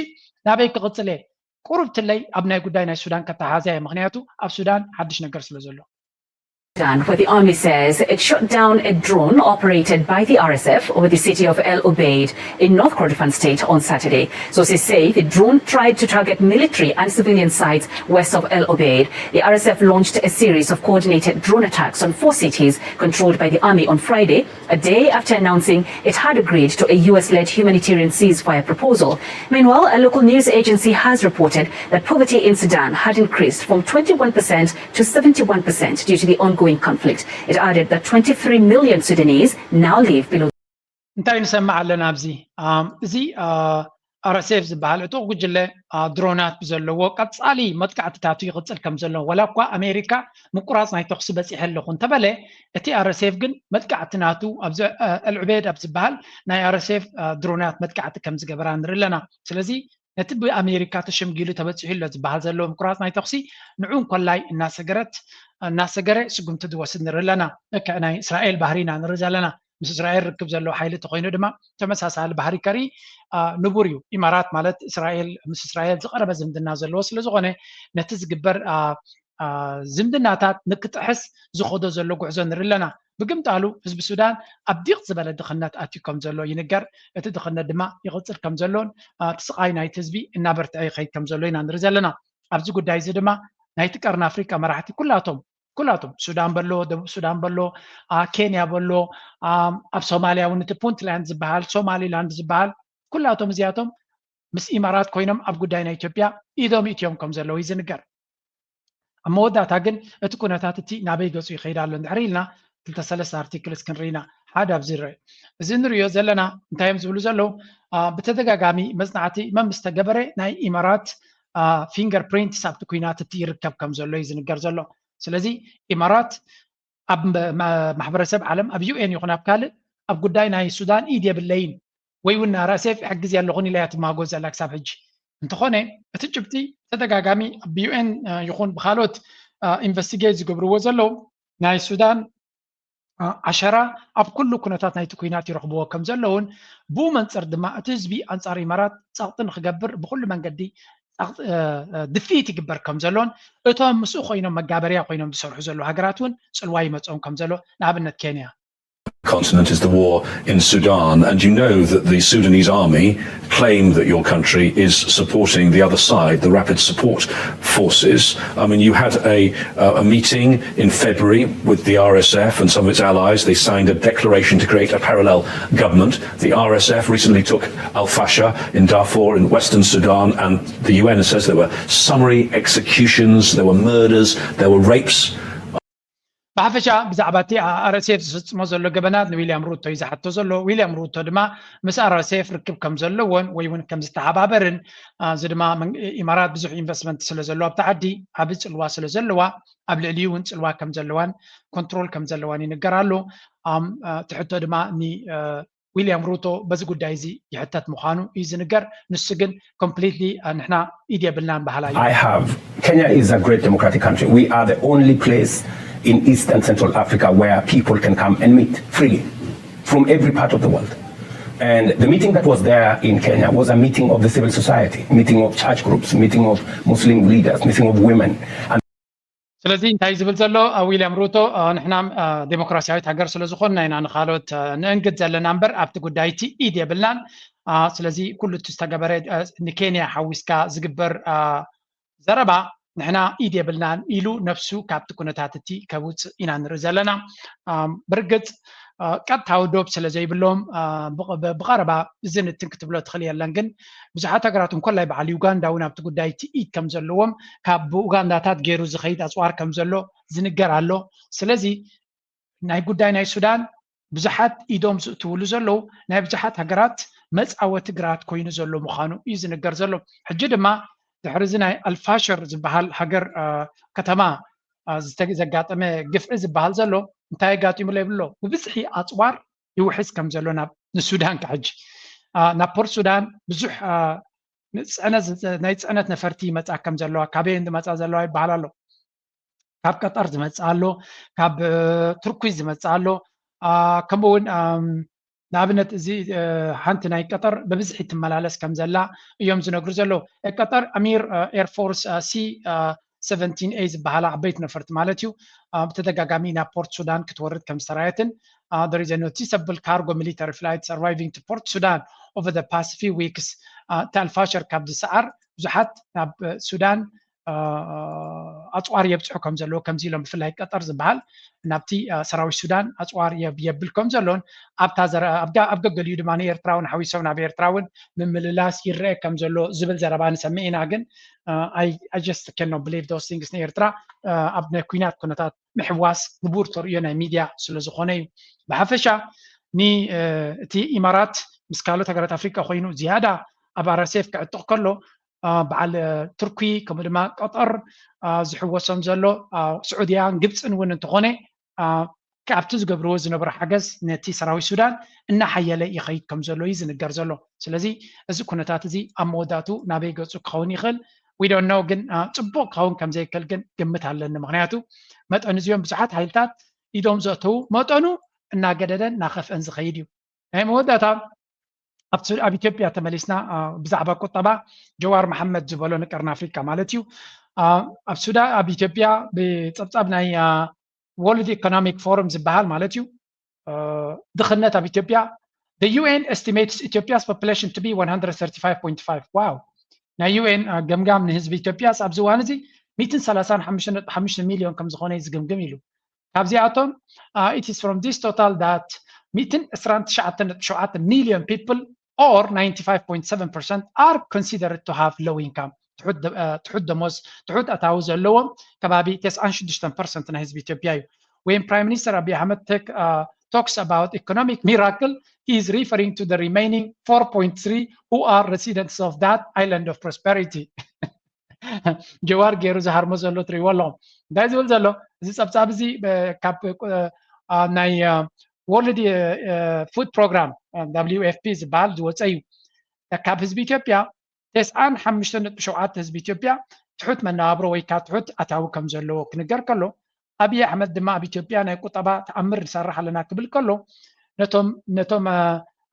ናበይ ክቕጽል እየ? ቁሩብ ትለይ ኣብ ናይ ጉዳይ ናይ ሱዳን ከተሓሓዛ እየ፣ ምኽንያቱ ኣብ ሱዳን ሓድሽ ነገር ስለ ዘሎ። Sudan, where the army says it shot down a drone operated by the R S F over the city of El Obeid in North Kordofan state on Saturday. Sources say the drone tried to target military and civilian sites west of El Obeid. The R S F launched a series of coordinated drone attacks on four cities controlled by the army on Friday, a day after announcing it had agreed to a U S-led humanitarian ceasefire proposal. Meanwhile, a local news agency has reported that poverty in Sudan had increased from twenty-one percent to seventy-one percent due to the ongoing conflict. It added that twenty-three million Sudanese now live below. እንታይ ንሰምዕ ኣለና ኣብዚ? ኣም፣ እዚ፣ አ፣ ኣር ኤስ ኤፍ ዝበሃል ዕጡቕ ጉጅለ፣ አ፣ ድሮናት ብዘለዎ ቀጻሊ መጥቃዕትታቱ ይቕጽል ከም ዘሎ፣ ዋላ እኳ ኣሜሪካ ምቁራጽ ናይ ተኹሲ በጺሐ ኣለኹ እንተበለ፣ እቲ ኣር ኤስ ኤፍ ግን መጥቃዕቲ ናቱ ኣብዚ፣ አ፣ ኣልዑቤድ ኣብ ዝበሃል ናይ ኣር ኤስ ኤፍ፣ አ፣ ድሮናት መጥቃዕቲ ከም ዝገበራ ንርኢ ኣለና። ስለዚ ነቲ ብኣሜሪካ ተሸምጊሉ ተበጺሑ ኣሎ ዝበሃል ዘሎ ምቁራጽ ናይ ተኹሲ ንዑ እንኮላይ እናሰገረት፣ እናሰገረ ስጉምቲ ዝወስድ ንርኢ ኣለና። ልክዕ ናይ እስራኤል ባህሪ ኢና ንርኢ ዘለና። ምስ እስራኤል ርክብ ዘለዎ ሓይሊ ተኮይኑ ድማ ተመሳሳሊ ባህሪ ከርኢ ንቡር እዩ። ኢማራት ማለት እስራኤል ምስ እስራኤል ዝቀረበ ዝምድና ዘለዎ ስለዝኮነ ነቲ ዝግበር ዝምድናታት ንክጥሕስ ዝኸዶ ዘሎ ጉዕዞ ንርኢ ኣለና። ብግምጣሉ ህዝቢ ሱዳን ኣብ ዲቕ ዝበለ ድኽነት ኣትዩ ከም ዘሎ ይንገር። እቲ ድኽነት ድማ ይቕጽል ከም ዘሎን እቲ ስቓይ ናይቲ ህዝቢ እናበርትዐ ይኸይድ ከም ዘሎ ኢና ንርኢ ዘለና። ኣብዚ ጉዳይ እዚ ድማ ናይቲ ቀርኒ ኣፍሪቃ መራሕቲ ኩላቶም ኩላቶም ሱዳን በሎ፣ ደቡብ ሱዳን በሎ፣ ኬንያ በሎ፣ ኣብ ሶማልያ እውን እቲ ፑንትላንድ ዝበሃል ሶማሊላንድ ዝበሃል ኩላቶም እዚኣቶም ምስ ኢማራት ኮይኖም ኣብ ጉዳይ ናይ ኢትዮጵያ ኢዶም ኢትዮም ከም ዘለዉ እዩ ዝንገር። ኣብ መወዳእታ ግን እቲ ኩነታት እቲ ናበይ ገጹ ይኸይድ ኣሎ እንድሕር ኢልና ክልተ ሰለስተ ኣርቲክልስ ክንርኢና። ሓደ ኣብዚ ይረአ። እዚ ንሪኦ ዘለና እንታይ እዮም ዝብሉ ዘለዉ? ብተደጋጋሚ መጽናዕቲ መምስ ተገበረ ናይ ኢማራት ፊንገር ፕሪንትስ ኣብቲ ኩናት እቲ ይርከብ ከም ዘሎ እዩ ዝንገር ዘሎ። ስለዚ ኢማራት ኣብ ማሕበረሰብ ዓለም ኣብ ዩኤን ይኹን ኣብ ካልእ ኣብ ጉዳይ ናይ ሱዳን ኢድ የብለይን ወይ እውን ኣርኤስኤፍ ይሕግዝ ኣለኹን ኢላ እያ ትማጎ ዘላ ክሳብ ሕጂ። እንተኾነ እቲ ጭብጢ ተደጋጋሚ ብዩኤን ይኹን ብካልኦት ኢንቨስቲጌት ዝገብርዎ ዘለዉ ናይ ሱዳን ዓሸራ ኣብ ኩሉ ኩነታት ናይቲ ኩናት ይረኽብዎ ከም ዘለውን ብኡ መንፅር ድማ እቲ ህዝቢ ኣንፃር ኢማራት ፀቕጢ ንክገብር ብኩሉ መንገዲ ድፍኢት ይግበር ከም ዘሎን እቶም ምስኡ ኮይኖም መጋበርያ ኮይኖም ዝሰርሑ ዘለዉ ሃገራት እውን ፅልዋ ይመፅኦም ከም ዘሎ ንኣብነት ኬንያ continent is the war in Sudan, and you know that the Sudanese army claim that your country is supporting the other side, the Rapid Support Forces. I mean, you had a, uh, a meeting in February with the R S F and some of its allies. They signed a declaration to create a parallel government. The R S F recently took Al Fasher in Darfur in western Sudan, and the U N says there were summary executions, there were murders, there were rapes. ብሓፈሻ ብዛዕባ እቲ ኣርኤስኤፍ ዝፍፅሞ ዘሎ ገበናት ንዊልያም ሩቶ እዩ ዝሓቶ ዘሎ። ዊልያም ሩቶ ድማ ምስ ኣርኤስኤፍ ርክብ ከም ዘለዎን ወይ እውን ከም ዝተሓባበርን እዚ ድማ ኢማራት ብዙሕ ኢንቨስትመንት ስለ ዘለዎ ኣብቲ ዓዲ ዓቢ ፅልዋ ስለ ዘለዋ ኣብ ልዕሊኡ እውን ፅልዋ ከም ዘለዋን ኮንትሮል ከም ዘለዋን ይንገር ኣሎ። እቲ ሕቶ ድማ ዊልያም ሩቶ በዚ ጉዳይ እዚ ይሕተት ምዃኑ እዩ ዝንገር። ንሱ ግን ኮምፕሊትሊ ንሕና ኢድ የብልናን በሃላይ እዩ። I have. Kenya is a great democratic country. We are the only place in East and Central Africa where people can come and meet freely from every part of the world. And the meeting that was there in Kenya was a meeting of the civil society, meeting of church groups, meeting of Muslim leaders, meeting of women. And ስለዚ እንታይ ዝብል ዘሎ ዊልያም ሩቶ ንሕና ዴሞክራሲያዊት ሃገር ስለ ዝኾንና ኢና ንካልኦት ንእንግድ ዘለና እምበር ኣብቲ ጉዳይ እቲ ኢድ የብልናን። ስለዚ ኩሉ እቲ ዝተገበረ ንኬንያ ሓዊስካ ዝግበር ዘረባ ንሕና ኢድ የብልናን ኢሉ ነፍሱ ካብቲ ኩነታት እቲ ከውፅእ ኢና ንርኢ ዘለና። ብርግፅ ቀጥታዊ ዶብ ስለ ዘይብሎም ብቐረባ እዚ ንትን ክትብሎ ትኽእል የለን። ግን ብዙሓት ሃገራት እንኮላይ በዓል ዩጋንዳ እውን ኣብቲ ጉዳይ እቲ ኢድ ከም ዘለዎም ካብ ብኡጋንዳታት ገይሩ ዝኸይድ ኣፅዋር ከም ዘሎ ዝንገር ኣሎ። ስለዚ ናይ ጉዳይ ናይ ሱዳን ብዙሓት ኢዶም ዝእትውሉ ዘለዉ ናይ ብዙሓት ሃገራት መፃወቲ ግራት ኮይኑ ዘሎ ምዃኑ እዩ ዝንገር ዘሎ። ሕጂ ድማ ድሕሪ እዚ ናይ ኣልፋሽር ዝበሃል ሃገር ከተማ ዘጋጠመ ግፍዒ ዝበሃል ዘሎ እንታይ ኣጋጢሙ ይብሎ ብብዝሒ ኣፅዋር ይውሕዝ ከም ዘሎ ናብ ንሱዳን ክሕጂ ናብ ፖርት ሱዳን ብዙሕ ናይ ፅዕነት ነፈርቲ ይመፃ ከም ዘለዋ ካበየን ዝመፃ ዘለዋ ይበሃል ኣሎ። ካብ ቀጠር ዝመፅእ ኣሎ፣ ካብ ቱርኪ ዝመፅእ ኣሎ። ከምኡ እውን ንኣብነት እዚ ሓንቲ ናይ ቀጠር ብብዝሒ ትመላለስ ከም ዘላ እዮም ዝነግሩ ዘለዉ። ቀጠር ኣሚር ኤርፎርስ ሲ ሰቨንቲን ኤ ዝበሃላ ዓበይቲ ነፈርቲ ማለት እዩ ብተደጋጋሚ ናብ ፖርት ሱዳን ክትወርድ ከም ዝተራየትን there is a noticeable cargo military flights arriving to Port Sudan over the past few weeks እቲ ኣልፋሸር ካብ ዝሰዓር ብዙሓት ናብ ሱዳን ኣፅዋር የብፅሑ ከም ዘለዎ ከምዚ ኢሎም ብፍላይ ቀጠር ዝበሃል ናብቲ ሰራዊት ሱዳን ኣፅዋር የብል ከም ዘሎን ኣብ ገገሊኡ ድማ ንኤርትራ እውን ሓዊሶም ናብ ኤርትራ እውን ምምልላስ ይረአ ከም ዘሎ ዝብል ዘረባ ንሰምዕ ኢና። ግን I just cannot believe those things ንኤርትራ ኣብ ናይ ኩናት ኩነታት ምሕዋስ ንቡር ተርእዮ ናይ ሚድያ ስለ ዝኾነ እዩ። ብሓፈሻ ን እቲ ኢማራት ምስ ካልኦት ሃገራት ኣፍሪቃ ኮይኑ ዝያዳ ኣብ ኣርኤስኤፍ ክዕጥቕ ከሎ በዓል ቱርኪ ከምኡ ድማ ቀጠር ዝሕወሶም ዘሎ ስዑድያን ግብፅን እውን እንተኾነ ካብቲ ዝገብርዎ ዝነበሩ ሓገዝ ነቲ ሰራዊት ሱዳን እናሓየለ ይኸይድ ከም ዘሎ እዩ ዝንገር ዘሎ። ስለዚ እዚ ኩነታት እዚ ኣብ መወዳእቱ ናበይ ገፁ ክኸውን ይኽእል we don't know ግን ፅቡቕ ክኸውን ከም ዘይክእል ግን ግምት ኣለኒ። ምክንያቱ መጠን እዚኦም ብዙሓት ሓይልታት ኢዶም ዘእተዉ መጠኑ እናገደደን እናኸፍአን ዝኸይድ እዩ። ናይ መወዳእታ ኣብ ኢትዮጵያ ተመሊስና ብዛዕባ ቁጠባ ጀዋር መሓመድ ዝበሎ ንቀርኒ ኣፍሪካ ማለት እዩ። ኣብ ሱዳን ኣብ ኢትዮጵያ ብፀብፃብ ናይ World Economic Forum ዝበሃል ማለት እዩ ድኽነት ኣብ ኢትዮጵያ the U N estimates Ethiopia's population to be one hundred thirty-five point five wow ናይ U N ገምጋም ንህዝቢ ኢትዮጵያ ኣብዚ እዋን እዚ ሚእትን ሰላሳን ሓሙሽተ ነጥቢ ሓሙሽተ ሚልዮን ከም ዝኾነ እዩ ዝግምግም ኢሉ ካብዚኣቶም it is from this total that ሚእትን ዕስራን ትሽዓተን ነጥቢ ሸውዓተ ሚልዮን people or ninety-five point seven percent are considered to have low income ትሑት ደሞዝ ትሑት ኣታዊ ዘለዎም ከባቢ ተስዓን ሽዱሽተን ፐርሰንት ናይ ህዝቢ ኢትዮጵያ እዩ። When Prime Minister Abiy Ahmed talks about economic miracle, he is referring to the remaining four point three who are residents of that island of prosperity. ጀዋር ገይሩ ዝሃርሞ ዘሎ ትሪእዎ ኣለኹም። እንታይ ዝብል ዘሎ እዚ ፀብፃብ እዚ ካብ ናይ World Food Program W F P ዝበሃል ዝወፀ እዩ። ካብ ህዝቢ ኢትዮጵያ ተስዓን ሓሙሽተ ነጥቢ ሸውዓተ ህዝቢ ኢትዮጵያ ትሑት መነባብሮ ወይ ከዓ ትሑት ኣታዊ ከም ዘለዎ ክንገር ከሎ ኣብይ ኣሕመድ ድማ ኣብ ኢትዮጵያ ናይ ቁጠባ ተኣምር ንሰርሕ ኣለና ክብል ከሎ ነቶም ነቶም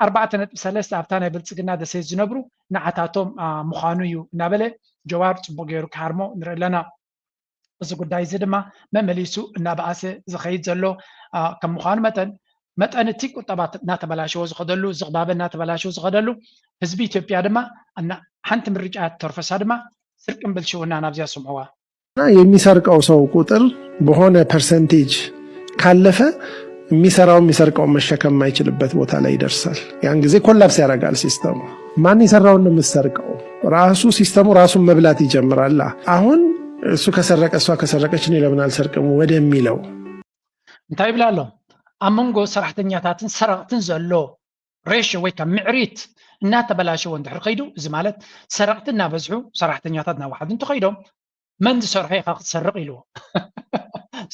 ኣርባዕተ ነጥቢ ሰለስተ ኣብታ ናይ ብልፅግና ደሴት ዝነብሩ ንዓታቶም ምዃኑ እዩ እናበለ ጀዋር ፅቡቅ ገይሩ ክሃርሞ ንርኢ ኣለና። እዚ ጉዳይ እዚ ድማ መመሊሱ እናበኣሰ ዝኸይድ ዘሎ ከም ምዃኑ መጠን መጠን እቲ ቁጠባ እናተበላሸወ ዝኸደሉ ዝቕባበ እናተበላሸወ ዝኸደሉ ህዝቢ ኢትዮጵያ ድማ ሓንቲ ምርጫ ተርፈሳ ድማ ስርቅን ብልሽውና ናብዚኣ ስምዕዋ የሚሰርቀው ሰው ቁጥር በሆነ percentage ካለፈ የሚሰራው የሚሰርቀው መሸከም የማይችልበት ቦታ ላይ ይደርሳል። ያን ጊዜ ኮላፕስ ያደርጋል ሲስተሙ። ማን የሰራውን ነው የምትሰርቀው? ራሱ ሲስተሙ ራሱን መብላት ይጀምራል። አሁን እሱ ከሰረቀ እሷ ከሰረቀች እኔ ለምን አልሰርቅም ወደሚለው እንታይ ይብላ ኣሎ? ኣብ መንጎ ሰራሕተኛታትን ሰረቕትን ዘሎ ሬሾ ወይ ካብ ምዕሪት እናተበላሸወ እንድሕር ከይዱ እዚ ማለት ሰረቕቲ እናበዝሑ ሰራሕተኛታት እናወሓዱ እንተኸይዶም መን ዝሰርሖ ኢኻ ክትሰርቕ ኢልዎ።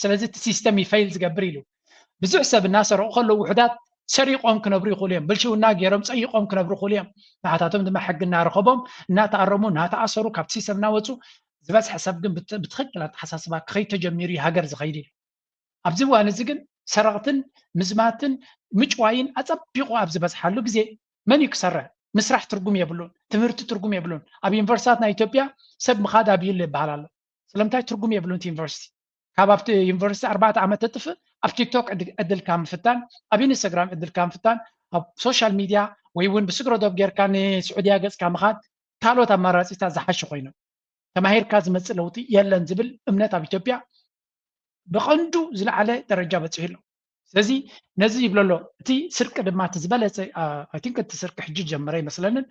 ስለዚ እቲ ሲስተም እዩ ፌል ዝገብር ኢሉ። ብዙሕ ሰብ እናሰረቑ ከለዉ ውሑዳት ሰሪቖም ክነብሩ ይኽእሉ እዮም። ብልሽውና ገይሮም ፀይቖም ክነብሩ ይኽእሉ እዮም። ንዓታቶም ድማ ሕጊ እናረኸቦም እናተኣረሙ እናተኣሰሩ ካብቲ ሲስተም እናወፁ ዝበዝሐ ሰብ ግን ብትኽክል ኣተሓሳስባ ክኸይድ ተጀሚሩ እዩ ሃገር ዝኸይድ ኢሉ። ኣብዚ እዋን እዚ ግን ሰረቕትን ምዝማትን ምጭዋይን ኣፀቢቑ ኣብ ዝበዝሓሉ ግዜ መን እዩ ክሰርሕ? ምስራሕ ትርጉም የብሉን። ትምህርቲ ትርጉም የብሉን። ኣብ ዩኒቨርሲታት ናይ ኢትዮጵያ ሰብ ምኻድ ኣብዩሉ ይበሃል ኣሎ። ስለምንታይ ትርጉም የብሉን እቲ ዩኒቨርሲቲ? ካብ ኣብቲ ዩኒቨርሲቲ ኣርባዕተ ዓመት ተጥፍእ ኣብ ቲክቶክ ዕድልካ ምፍታን፣ ኣብ ኢንስታግራም ዕድልካ ምፍታን፣ ኣብ ሶሻል ሚድያ ወይ እውን ብስግረ ዶብ ጌርካ ንስዑድያ ገፅካ ምኻድ ካልኦት ኣማራፂታት ዝሓሹ ኮይኖም ተማሂርካ ዝመፅእ ለውጢ የለን ዝብል እምነት ኣብ ኢትዮጵያ ብቐንዱ ዝለዓለ ደረጃ በፂሑ ኣሎ። ስለዚ ነዚ ይብሎ ኣሎ። እቲ ስርቂ ድማ እቲ ዝበለፀ I think እቲ ስርቂ ሕጂ ጀመረ ይመስለንን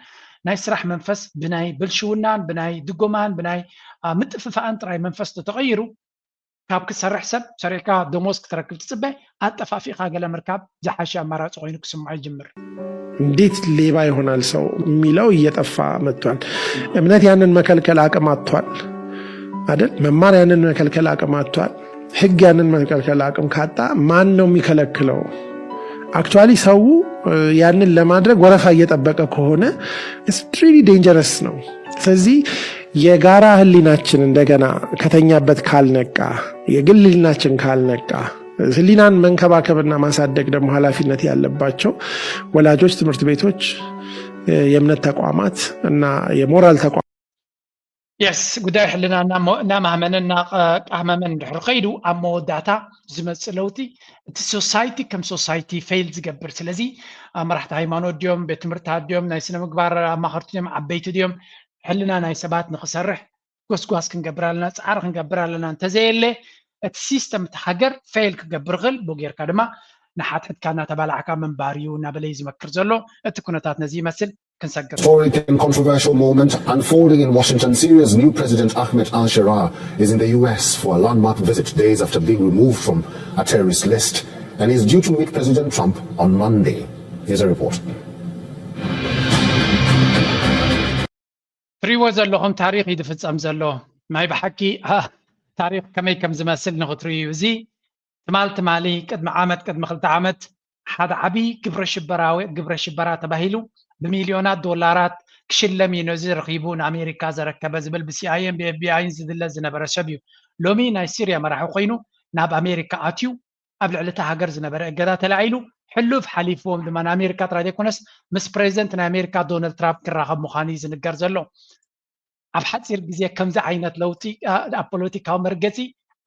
ናይ ስራሕ መንፈስ ብናይ ብልሽውናን ብናይ ድጎማን ብናይ ምጥፍፋእን ጥራይ መንፈስ ተተቐይሩ ካብ ክትሰርሕ ሰብ ሰሪሕካ ደሞዝ ክትረክብ ትፅበ ኣጠፋፊእካ ገለ ምርካብ ዝሓሸ ኣማራፂ ኮይኑ ክስምዖ ይጅምር። እንዴት ሌባ ይሆናል ሰው የሚለው እየጠፋ መጥቷል። እምነት ያንን መከልከል አቅም አጥቷል አይደል? መማር ያንን መከልከል አቅም አጥቷል። ህግ ያንን መከልከል አቅም ካጣ ማን ነው የሚከለክለው? Actually ሰው ያንን ለማድረግ ወረፋ እየጠበቀ ከሆነ it's really dangerous ነው። ስለዚህ የጋራ ህሊናችን እንደገና ከተኛበት ካልነቃ፣ የግል ህሊናችን ካልነቃ፣ ህሊናን መንከባከብና ማሳደግ ደግሞ ኃላፊነት ያለባቸው ወላጆች፣ ትምህርት ቤቶች፣ የእምነት ተቋማት እና የሞራል ተቋማት የስ ጉዳይ ሕልና እናማህመነ እናቃህመመ እንድሕር ከይዱ ኣብ መወዳእታ ዝመፅእ ለውጢ እቲ ሶሳይቲ ከም ሶሳይቲ ፌል ዝገብር ስለዚ መራሕቲ ሃይማኖት ድዮም ቤት ትምህርታት ድዮም ናይ ስነ ምግባር ኣማኸርቲ ድዮም ዓበይቲ ድዮም ሕልና ናይ ሰባት ንክሰርሕ ጎስጓስ ክንገብር ኣለና ፃዕሪ ክንገብር ኣለና እንተዘየለ እቲ ሲስተም እቲ ሃገር ፌል ክገብር ይኽእል ብኡ ጌርካ ድማ ንሓትሕትካ እናተባላዕካ ምንባር እዩ እናበለ እዩ ዝመክር ዘሎ እቲ ኩነታት ነዚ ይመስል ክንሰግር Historic and controversial moment unfolding in Washington. Syria's new president Ahmed al-Sharaa is in the U S for a landmark visit days after being removed from a terrorist list and is due to meet President Trump on Monday. Here's a report. ትሪእዎ ዘለኹም ታሪኽ እዩ ዝፍጸም ዘሎ ናይ ብሓቂ ታሪኽ ከመይ ከም ዝመስል ንኽትርእዩ እዚ ትማል ትማሊ ቅድሚ ዓመት ቅድሚ ክልተ ዓመት ሓደ ዓብዪ ግብረ ሽበራዊ ግብረ ሽበራ ተባሂሉ ብሚልዮናት ዶላራት ክሽለም እዩ ነዚ ረኺቡ ንኣሜሪካ ዘረከበ ዝብል ብሲኣይኤን ብኤፍቢኣይን ዝድለ ዝነበረ ሰብ እዩ ሎሚ ናይ ሲርያ መራሒ ኮይኑ ናብ ኣሜሪካ ኣትዩ ኣብ ልዕሊ እታ ሃገር ዝነበረ እገዳ ተላዒሉ ሕሉፍ ሓሊፍዎም ድማ ንኣሜሪካ ጥራይ ዘይኮነስ ምስ ፕሬዚደንት ናይ ኣሜሪካ ዶናልድ ትራምፕ ክራኸብ ምዃኑ እዩ ዝንገር ዘሎ። ኣብ ሓፂር ግዜ ከምዚ ዓይነት ለውጢ ኣብ ፖለቲካዊ መርገፂ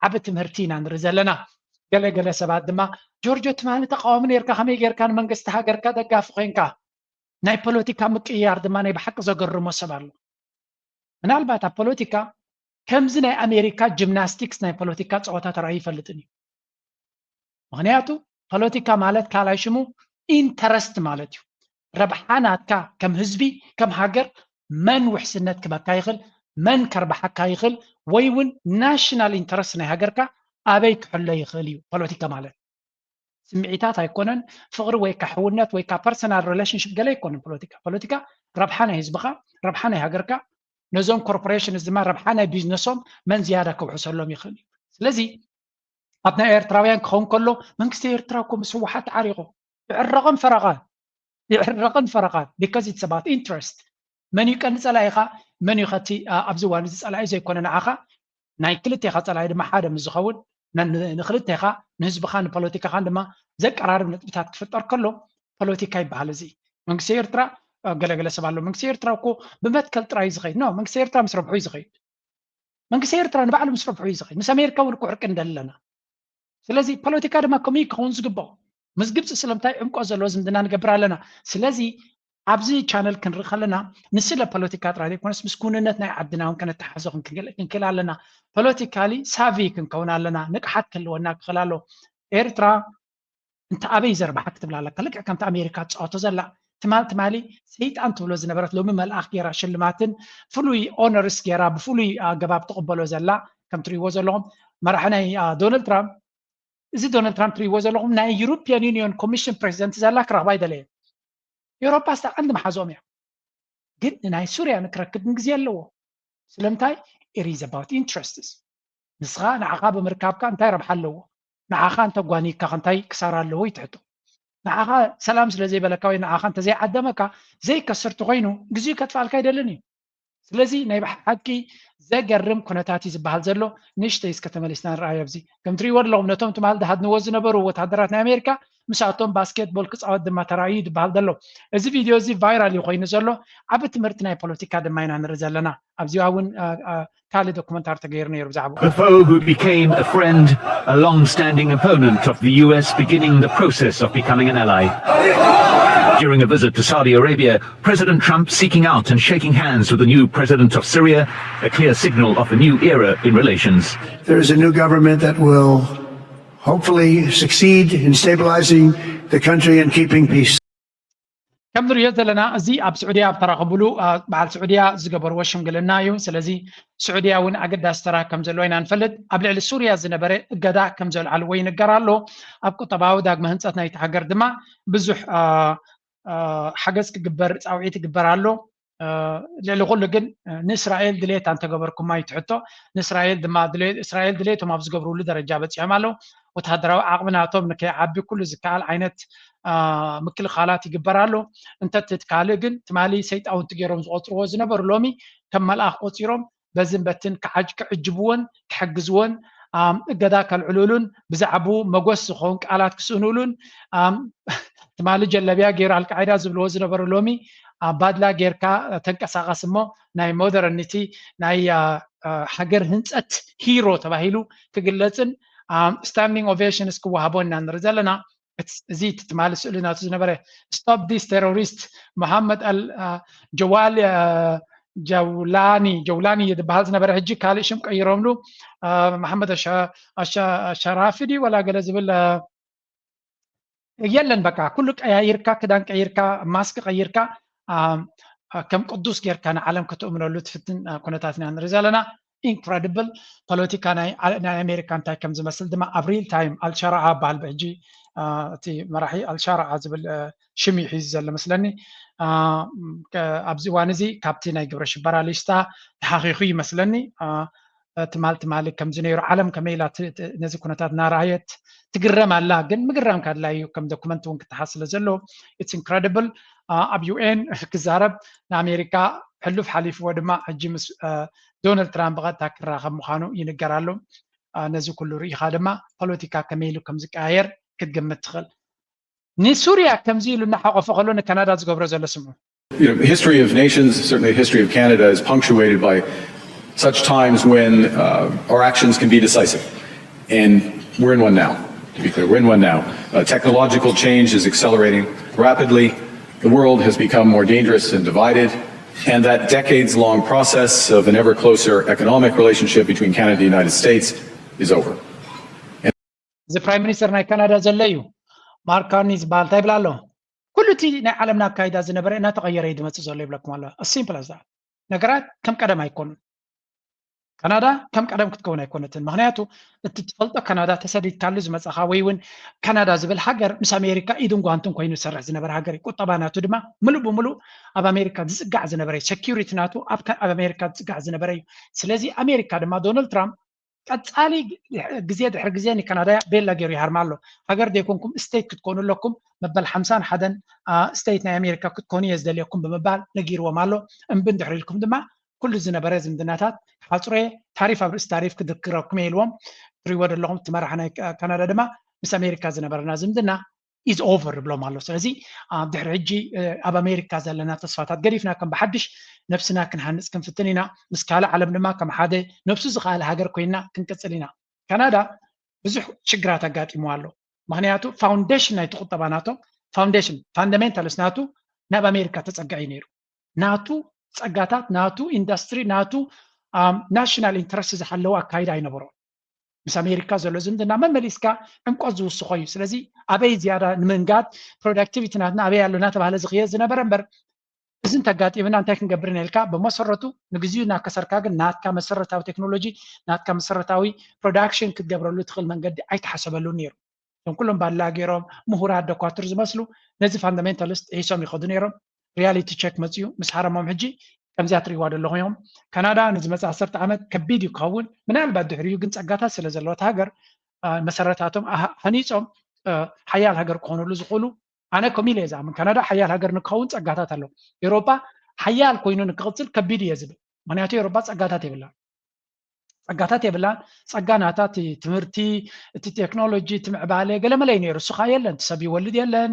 ዓቢ ትምህርቲ ኢና ንርኢ ዘለና። ገለገለ ሰባት ድማ ጆርጆ ትማሊ ተቃዋሚ ነርካ፣ ከመይ ጌርካ ንመንግስቲ ሃገርካ ደጋፊ ኮንካ? ናይ ፖለቲካ ምቅይያር ድማ ናይ ብሓቂ ዘገርሞ ሰብ ኣሎ። ምናልባት ኣብ ፖለቲካ ከምዚ ናይ ኣሜሪካ ጂምናስቲክስ ናይ ፖለቲካ ፀወታ ተራእዩ ይፈልጥን እዩ። ምክንያቱ ፖለቲካ ማለት ካልኣይ ሽሙ ኢንተረስት ማለት እዩ። ረብሓ ናትካ ከም ህዝቢ፣ ከም ሃገር፣ መን ውሕስነት ክበካ ይኽእል፣ መን ከርብሓካ ይኽእል፣ ወይ እውን ናሽናል ኢንተረስት ናይ ሃገርካ ኣበይ ክሕሎ ይኽእል እዩ ፖለቲካ ማለት። ስምዒታት ኣይኮነን፣ ፍቕሪ ወይ ከዓ ሕውነት ወይ ከዓ ፐርሰናል ሪሌሽንሽፕ ገለ ኣይኮነን ፖለቲካ። ፖለቲካ ረብሓ ናይ ህዝብኻ፣ ረብሓ ናይ ሃገርካ፣ ነዞም ኮርፖሬሽንስ ድማ ረብሓ ናይ ቢዝነሶም መን ዝያዳ ከውሕሰሎም ይኽእል እዩ። ስለዚ ኣብ ናይ ኤርትራውያን ክኸውን ከሎ መንግስቲ ኤርትራ እኮ ምስ ህወሓት ተዓሪቑ ይዕረቕን ፈረቓን ይዕረቕን ፈረቓን because it's about interest። መን እዩ ቀንዲ ጸላኢኻ? መን እዩ ከቲ ኣብዚ እዋን እዚ ጸላኢ ዘይኮነ ንዓኻ ናይ ክልቴኻ ጸላኢ ድማ ሓደ ምስ ዝኸውን ንክልቴኻ ንህዝብኻ ንፖለቲካኻን ድማ ዘቀራርብ ነጥብታት ክፍጠር ከሎ ፖለቲካ ይበሃል። እዚ መንግስቲ ኤርትራ ገለገለ ሰብ ኣሎ መንግስቲ ኤርትራ እኮ ብመትከል ጥራይ ዝኸይድ ኖ መንግስቲ ኤርትራ ምስ ረብሑ እዩ ዝኸይድ። መንግስቲ ኤርትራ ንባዕሉ ምስ ረብሑ እዩ ዝኸይድ። ምስ ኣሜሪካ እውን እኮ ዕርቂ እንደለና። ስለዚ ፖለቲካ ድማ ከምኡ ክኸውን ዝግባኦ። ምስ ግብፂ ስለምንታይ ዕምቆ ዘለዎ ዝምድና ንገብር ኣለና? ስለዚ ኣብዚ ቻነል ክንርኢ ከለና ንስለ ፖለቲካ ጥራይ ዘይኮነስ ምስ ክውንነት ናይ ዓድና እውን ከነተሓዞ ክንክእል ኣለና። ፖለቲካሊ ሳቪ ክንከውን ኣለና። ንቅሓት ክህልወና ክኽእል ኣሎ። ኤርትራ እንተ ኣበይ ዘርባሓ ክትብል ኣለካ። ልክዕ ከምቲ ኣሜሪካ ትፃወቶ ዘላ ትማል ትማሊ ሰይጣን ትብሎ ዝነበረት ሎሚ መልኣኽ ገይራ ሽልማትን ፍሉይ ኦነርስ ገይራ ብፍሉይ ኣገባብ ትቕበሎ ዘላ ከም ትሪእዎ ዘለኹም መራሒ ናይ ዶናልድ ትራምፕ እዚ ዶናልድ ትራምፕ ትሪእዎ ዘለኹም ናይ ዩሮፒያን ዩኒዮን ኮሚሽን ፕሬዚደንት ዘላ ክረኽባ ኣይደለየን። ኤውሮፓ ስታ ዓንዲ መሓዝኦም እያ። ግን ንናይ ሱርያ ንክረክብ ግን ግዜ ኣለዎ። ስለምንታይ it is about interests። ንስኻ ንዓኻ ብምርካብካ እንታይ ረብሓ ኣለዎ? ንዓኻ እንተጓኒካ እንታይ ክሳራ ኣለዎ ይትሕቶ። ንዓኻ ሰላም ስለ ዘይበለካ ወይ ንዓኻ እንተዘይዓደመካ ዘይከስር ተኮይኑ ግዜኡ ከጥፋልካ ኣይደልን እዩ። ስለዚ ናይ ብሓቂ ዘገርም ኩነታት እዩ ዝበሃል ዘሎ። ንእሽተይ እስከ ተመሊስና ንረኣዮ ኣብዚ ከም ትሪእዎ ኣለኹም ነቶም ትማል ዝሃድንዎ ዝነበሩ ወታደራት ናይ ኣሜሪካ ምስኣቶም ባስኬትቦል ክፃወት ድማ ተራእዩ ዝበሃል ዘሎ። እዚ ቪድዮ እዚ ቫይራል እዩ ኮይኑ ዘሎ። ዓቢ ትምህርቲ ናይ ፖለቲካ ድማ ኢና ንርኢ ዘለና። ኣብዚኣ እውን ካልእ ዶኩመንታሪ ተገይሩ ነይሩ ብዛዕባ The foe who became a friend, a long-standing opponent of the U S beginning the process of becoming an ally. During a visit to Saudi Arabia, President Trump seeking out and shaking hands with the new president of Syria, a clear signal of a new era in relations. There is a new government that will hopefully succeed in stabilizing the country and keeping peace. ከም ንሪኦ ዘለና እዚ ኣብ ስዑድያ ኣብ ተራኸብሉ በዓል ስዑድያ ዝገበርዎ ሽምግልና እዩ። ስለዚ ስዑድያ እውን ኣገዳሲ ተራ ከም ዘለዎ ኢና ንፈልጥ። ኣብ ልዕሊ ሱርያ ዝነበረ እገዳ ከም ዘልዓልዎ ይንገር ኣሎ። ኣብ ቁጠባዊ ዳግመ ህንፀት ናይቲ ሃገር ድማ ብዙሕ ሓገዝ ክግበር ፃውዒት ይግበር ኣሎ። ልዕሊ ኩሉ ግን ንእስራኤል ድሌት ኣንተገበርኩማ እዩ ትሕቶ። ንእስራኤል ድማ እስራኤል ድሌቶም ኣብ ዝገብርሉ ደረጃ በፂሖም ኣለዉ። ወታደራዊ ዓቕሚ ናቶም ንከይዓቢ ኩሉ ዝከኣል ዓይነት ምክልኻላት ይግበር ኣሎ። እንተትካልእ ግን ትማሊ ሰይጣውንቲ ገይሮም ዝቆፅርዎ ዝነበሩ ሎሚ ከም መልኣኽ ቆፂሮም በዝን በትን ክዕጅብዎን ክሕግዝዎን እገዳ ከልዕሉሉን ብዛዕቡ መጎስ ዝኸውን ቃላት ክስእኑሉን ትማሊ ጀለብያ ገይሩ ኣልቃዒዳ ዝብልዎ ዝነበሩ ሎሚ ባድላ ጌርካ ተንቀሳቐስ እሞ ናይ ሞደርኒቲ ናይ ሃገር ህንፀት ሂሮ ተባሂሉ ክግለፅን ስታንዲንግ ኦቬሽንስ ክወሃቦ ኢና ንርኢ ዘለና። እዚ እቲ ትማሊ ስእሊ ናቱ ዝነበረ stop this terrorist መሓመድ ኣል ጀዋል ጀውላኒ ጀውላኒ እዩ ዝበሃል ዝነበረ ሕጂ ካልእ ሽም ቀይሮምሉ መሓመድ ሸራፊ ድዩ ወላ ገለ ዝብል የለን በቃ ኩሉ ቀያይርካ ክዳን ቀይርካ ማስክ ቀይርካ ከም ቅዱስ ጌርካ ንዓለም ክትእምነሉ ትፍትን ኩነታት ኢና ንርኢ ዘለና። ኢንክረድብል ፖለቲካ ናይ ኣሜሪካ እንታይ ከም ዝመስል ድማ ኣብ ሪል ታይም ኣልሸራዓ በሃል ብሕጂ እቲ መራሒ ኣልሸራዓ ዝብል ሽም እዩ ሒዙ ዘሎ መስለኒ። ኣብዚ እዋን እዚ ካብቲ ናይ ግብረ ሽበራ ሊስታ ተሓኺኹ ይመስለኒ። ትማል ትማሊ ከምዚ ነይሩ ዓለም ከመይ ኢላ ነዚ ኩነታት እናረኣየት ትግረም ኣላ። ግን ምግራም ካድላይ እዩ ከም ዶኩመንት እውን ክተሓዝ ስለ ዘሎ it's incredible። ኣብ ዩ ኤን ክዛረብ ንኣሜሪካ ሕሉፍ ሓሊፍዎ ድማ ሕጂ ምስ ዶናልድ ትራምፕ ብቐጥታ ክራኸብ ምዃኑ ይንገር ኣሎ። ነዚ ኩሉ ርኢኻ ድማ ፖለቲካ ከመይ ኢሉ ከም ዝቀያየር ክትግምት ትኽእል። ንሱርያ ከምዚ ኢሉ እናሓቆፈ ከሎ ንካናዳ ዝገብሮ ዘሎ ስምዑ። You know, history of nations, certainly the history of Canada, is punctuated by such times when uh, our actions can be decisive. And we're in one now, to be clear, we're in one now. Uh, technological change is accelerating rapidly. The world has become more dangerous and divided. And that decades long process of an ever closer economic relationship between Canada and the United States is over. እዚ ፕራይም ሚኒስተር ናይ ካናዳ ዘሎ እዩ፣ ማርክ ካርኒ ዝበሃል። እንታይ ይብል ኣሎ? ኩሉ እቲ ናይ ዓለምና ኣካይዳ ዝነበረ እናተቐየረ እዩ ዝመፅእ ዘሎ ይብለኩም ኣሎ። ሲምፕል ኣዛ ነገራት ከም ቀደም ኣይኮኑን። ካናዳ ከም ቀደም ክትከውን ኣይኮነትን። ምክንያቱ እቲ ትፈልጦ ካናዳ ተሰዲድካሉ ዝመፃኻ ወይ እውን ካናዳ ዝብል ሃገር ምስ ኣሜሪካ ኢድን ጓንትን ኮይኑ ዝሰርሕ ዝነበረ ሃገር እዩ። ቁጠባ ናቱ ድማ ምሉእ ብምሉእ ኣብ ኣሜሪካ ዝፅጋዕ ዝነበረ እዩ። ሴኪሪቲ ናቱ ኣብ ኣሜሪካ ዝፅጋዕ ዝነበረ እዩ። ስለዚ ኣሜሪካ ድማ ዶናልድ ትራምፕ ቀፃሊ ግዜ ድሕሪ ግዜ ንካናዳ ቤላ ገይሩ ይሃርማ ኣሎ። ሃገር ዘይኮንኩም ስቴት ክትኮኑ ኣለኩም፣ መበል ሓምሳን ሓደን ስቴት ናይ ኣሜሪካ ክትኮኑ እየ ዝደልየኩም ብምባል ነጊርዎም ኣሎ። እምቢ እንድሕር ኢልኩም ድማ ኩሉ ዝነበረ ዝምድናታት ሓፅሮ እየ፣ ታሪፍ ኣብ ርእሲ ታሪፍ ክድክረኩም እየ ኢልዎም። ትሪእዎ ዘለኹም እቲ መራሒ ናይ ካናዳ ድማ ምስ ኣሜሪካ ዝነበረና ዝምድና is over ይብሎም ኣሎ። ስለዚ ድሕሪ ሕጂ ኣብ ኣሜሪካ ዘለና ተስፋታት ገዲፍና ከም ብሓድሽ ነብስና ክንሃንፅ ክንፍትን ኢና። ምስ ካልእ ዓለም ድማ ከም ሓደ ነብሱ ዝኸኣለ ሃገር ኮይና ክንቅፅል ኢና። ካናዳ ብዙሕ ሽግራት ኣጋጢሙ ኣሎ። ምክንያቱ ፋውንዴሽን ናይቲ ቁጠባ ናቶም ፋውንዴሽን ፋንዳሜንታልስ ናቱ ናብ ኣሜሪካ ተፀግዐ እዩ ነይሩ። ናቱ ፀጋታት ናቱ ኢንዱስትሪ ናቱ ናሽናል ኢንትረስት ዝሓለወ ኣካይዳ ኣይነበሮም። ምስ ኣሜሪካ ዘሎ ዝምድና መመሊስካ ዕምቆት ዝውስኾ እዩ። ስለዚ ኣበይ ዝያዳ ንምንጋድ ፕሮዳክቲቪቲ ናትና ኣበይ ኣሎ እናተባሃለ ዝኽየድ ዝነበረ እምበር እዚ እንተጋጢምና እንታይ ክንገብር ኢና ኢልካ ብመሰረቱ ንግዚኡ እናከሰርካ ግን ናትካ መሰረታዊ ቴክኖሎጂ ናትካ መሰረታዊ ፕሮዳክሽን ክትገብረሉ ትኽእል መንገዲ ኣይተሓሰበሉን ነይሩ። እቶም ኩሎም ባላ ገይሮም ምሁራት ደኳትር ዝመስሉ ነዚ ፋንዳሜንታልስ ጥሒሶም ይኸዱ ነይሮም። ሪያሊቲ ቸክ መፅኡ ምስ ሃረሞም ሕጂ ከምዚኣ ትሪእዋ ዘለኹ እዮም። ካናዳ ንዝመፅእ ዓሰርተ ዓመት ከቢድ እዩ ክኸውን ምናልባት ድሕሪኡ ግን ፀጋታት ስለ ዘለዎት ሃገር መሰረታቶም ሃኒፆም ሓያል ሃገር ክኾኑሉ ዝኽእሉ ኣነ ከምኡ ኢለ እየ ዝኣምን። ካናዳ ሓያል ሃገር ንክኸውን ፀጋታት ኣለዎ። ኤውሮጳ ሓያል ኮይኑ ንክቕፅል ከቢድ እየ ዝብል። ምክንያቱ ኤውሮጳ ፀጋታት የብላን። ፀጋታት የብላን። ፀጋ ናታ እቲ ትምህርቲ፣ እቲ ቴክኖሎጂ፣ እቲ ምዕባለ ገለመለ እዩ ነይሩ። እሱኻ የለን፣ እቲ ሰብ ይወልድ የለን፣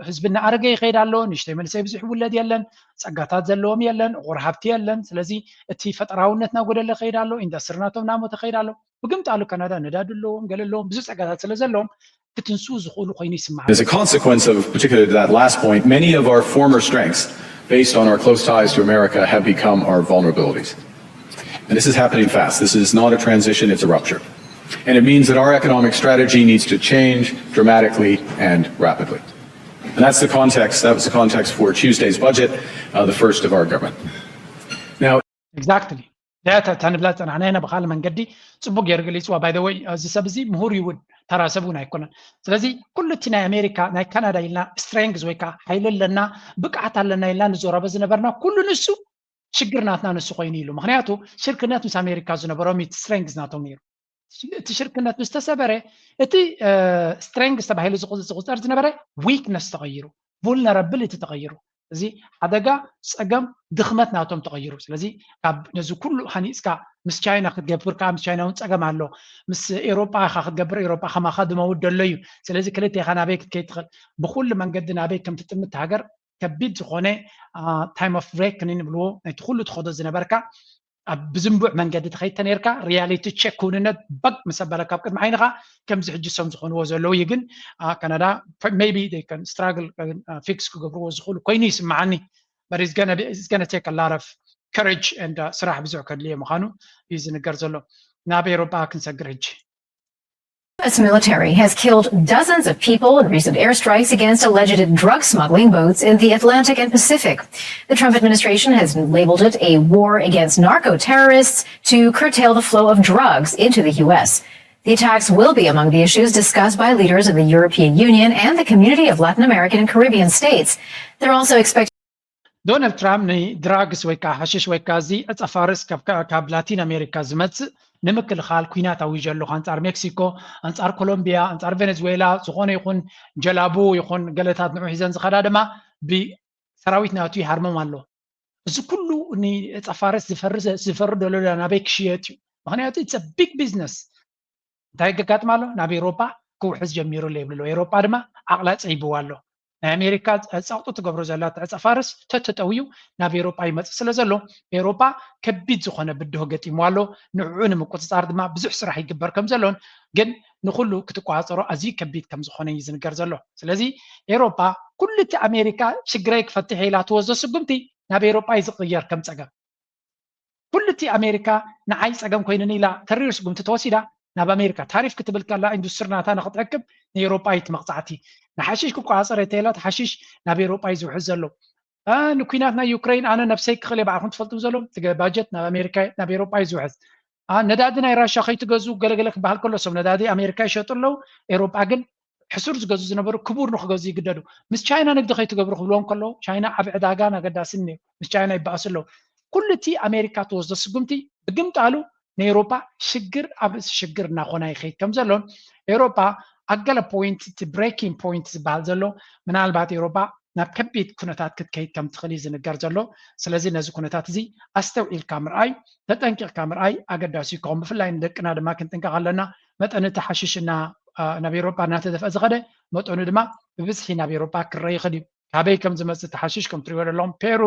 ህዝቢ እናኣረገ ይኸይድ ኣሎ፣ ንእሽተይ መንእሰይ ብዙሕ ይውለድ የለን፣ ፀጋታት ዘለዎም የለን፣ ዕቑር ሃብቲ የለን። ስለዚ እቲ ፈጠራውነት እናጎደለ ይኸይድ ኣሎ፣ ኢንዳስትሪ ናቶም እናሞተ ይኸይድ ኣሎ። ብግምጣሉ ካናዳ ነዳዲ ኣለዎም፣ ገለ ኣለዎም፣ ብዙሕ ፀጋታት ስለ ዘለዎም ክትንስኡ ዝኽእሉ ኮይኑ ይስምዓኒ። As a consequence of particularly that last point, many of our former strengths based on our close ties to America have become our vulnerabilities. And this is happening fast. This is not a transition, it's a rupture. And it means that our economic strategy needs to change dramatically and rapidly. And that's the context, that was the context for Tuesday's budget, uh, the first of our government. Now, Exactly. እታ ንብላ ዝፀናሕና ኢና ብካልእ መንገዲ ፅቡቅ ገይሩ ገሊፅዋ። By the way እዚ ሰብ እዚ ምሁር ይውን ተራ ሰብ እውን ኣይኮነን። ስለዚ ኩሉ እቲ ናይ ኣሜሪካ ናይ ካናዳ ኢልና ስትሬንግዝ ወይ ከዓ ሓይሊ ኣለና ብቅዓት ኣለና ኢልና ንዘረበ ዝነበርና ኩሉ ንሱ ሽግር ናትና ንሱ ኮይኑ ኢሉ። ምክንያቱ ሽርክነት ምስ ኣሜሪካ ዝነበሮም እቲ ስትሬንግዝ ናቶም ነይሩ። እቲ ሽርክነት ምስ ተሰበረ እቲ ስትሬንግዝ ተባሂሉ ዝቁፀር ዝነበረ ዊክነስ ተቀይሩ፣ ቡልነረብሊቲ ተቀይሩ። እዚ ሓደጋ ፀገም ድኽመት ናቶም ተቐይሩ። ስለዚ ካብ ነዚ ኩሉ ሃኒፅካ ምስ ቻይና ክትገብር ከዓ ምስ ቻይና እውን ፀገም ኣሎ። ምስ ኤውሮጳ ኢኻ ክትገብር ኤውሮጳ ከማኻ ድመውት ደሎ እዩ። ስለዚ ክልቴኻ ናበይ ክትከይድ ትኽእል? ብኩሉ መንገዲ ናበይ ከም ትጥምት ሃገር ከቢድ ዝኾነ ታይም ኦፍ ሬክኒን ንብልዎ ናይቲ ኩሉ ትኸዶ ዝነበርካ ኣብ ብዝንቡዕ መንገዲ ተኸይድተ ነርካ ሪያሊቲ ቸክ ክውንነት በቅ ምስ ኣበለካ ኣብ ቅድሚ ዓይንኻ ከምዚ ሕጂ ሰም ዝኾንዎ ዘለዉ እዩ ግን ካናዳ maybe they can struggle ፊክስ ክገብርዎ ዝኽእሉ ኮይኑ ይስምዓኒ። But it's gonna take a lot of courage and ስራሕ ብዙሕ ከድልዮ ምዃኑ እዩ ዝንገር ዘሎ። ናብ ኤውሮጳ ክንሰግር ሕጂ። U S military has killed dozens of people in recent airstrikes against alleged drug smuggling boats in the Atlantic and Pacific. The Trump administration has labeled it a war against narco terrorists to curtail the flow of drugs into the U S. The attacks will be among the issues discussed by leaders of the European Union and the community of Latin American and Caribbean states. They're also expected. ዶናልድ ትራምፕ ንድራግስ ወይ ከዓ ሓሽሽ ወይ ከዓ እዚ ዕፀ ፋርስ ካብ ላቲን ኣሜሪካ ዝመፅእ ንምክልኻል ኩናት ኣዊጀ ኣለኹ ኣንፃር ሜክሲኮ፣ ኣንፃር ኮሎምቢያ፣ ኣንፃር ቬኔዙዌላ፣ ዝኾነ ይኹን ጀላቡ ይኹን ገለታት ንዑ ሒዘን ዝኸዳ ድማ ብሰራዊት ናቱ ይሃርሞም ኣሎ። እዚ ኩሉ ንፀፋርስ ዝፈሪ ዘሎ ናበይ ክሽየጥ እዩ? ምክንያቱ it's a big business። እንታይ ከጋጥም ኣሎ? ናብ ኤሮጳ ክውሕዝ ጀሚሩ ኣሎ ይብሉ ኣለዉ። ኤሮጳ ድማ ዓቕላ ጸይብዋ ኣሎ። ናይ ኣሜሪካ ጸቕጢ ትገብሮ ዘላ ትዕጸ ፋርስ ተተጠውዩ ናብ ኤሮጳ ይመጽእ ስለ ዘሎ ኤሮጳ ከቢድ ዝኾነ ብድሆ ገጢምዋ ኣሎ። ንዕኡ ንምቁጽጻር ድማ ብዙሕ ስራሕ ይግበር ከም ዘሎን ግን ንኹሉ ክትቆጻጸሮ ኣዝዩ ከቢድ ከም ዝኾነ እዩ ዝንገር ዘሎ። ስለዚ ኤሮጳ ኩሉ እቲ ኣሜሪካ ሽግረይ ክፈትሕ ኢላ ትወስዶ ስጉምቲ ናብ ኤሮጳ እዩ ዝቕየር ከም ጸገም። ኩሉ እቲ ኣሜሪካ ንዓይ ጸገም ኮይኑኒ ኢላ ተሪር ስጉምቲ ተወሲዳ ናብ ኣሜሪካ ታሪፍ ክትብል ከላ ኢንዱስትሪ ናታ ንክትዕቅብ ንኤሮጳ እዩ እቲ መቕጻዕቲ። ንሓሽሽ ክቆጻጸር እየ ተኢላ እቲ ሓሽሽ ናብ ኤሮጳ እዩ ዝውሕዝ ዘሎ። ንኩናት ናይ ዩክሬን ኣነ ነብሰይ ክኽእል እየ ብዓኹም ትፈልጡ ዘሎ ባጀት ናብ ኣሜሪካ ናብ ኤሮጳ እዩ ዝውሕዝ። ነዳዲ ናይ ራሻ ከይትገዝኡ ገለገለ ክበሃል ከሎ ሰብ ነዳዲ ኣሜሪካ ይሸጡ ኣለዉ። ኤሮጳ ግን ሕሱር ዝገዙ ዝነበሩ ክቡር ንክገዙ ይግደዱ። ምስ ቻይና ንግዲ ከይትገብሩ ክብልዎም ከለዉ ቻይና ዓብ ዕዳጋን ኣገዳስን እዩ። ምስ ቻይና ይበኣሱ ኣለዉ። ኩሉ እቲ ኣሜሪካ ትወስዶ ስጉምቲ ብግምጣሉ ንኤሮፓ ሽግር ኣብ ርእሲ ሽግር እናኾና ይኸይድ ከም ዘሎን ኤሮፓ ኣብ ገለ ፖይንት እቲ ብሬኪንግ ፖይንት ዝበሃል ዘሎ ምናልባት ኤሮፓ ናብ ከቢድ ኩነታት ክትከይድ ከም ትኽእል እዩ ዝንገር ዘሎ። ስለዚ ነዚ ኩነታት እዚ ኣስተውዒልካ ምርኣይ ተጠንቂቕካ ምርኣይ ኣገዳሲ እዩ ክኸውን ብፍላይ ንደቅና ድማ ክንጥንቀቕ ኣለና። መጠን እቲ ሓሽሽ እና ናብ ኤሮፓ እናተደፍአ ዝኸደ መጠኑ ድማ ብብዝሒ ናብ ኤሮፓ ክረአ ይኽእል እዩ። ካበይ ከም ዝመፅእ እቲ ሓሽሽ ከም ትሪእዎ ዘለኹም ፔሩ፣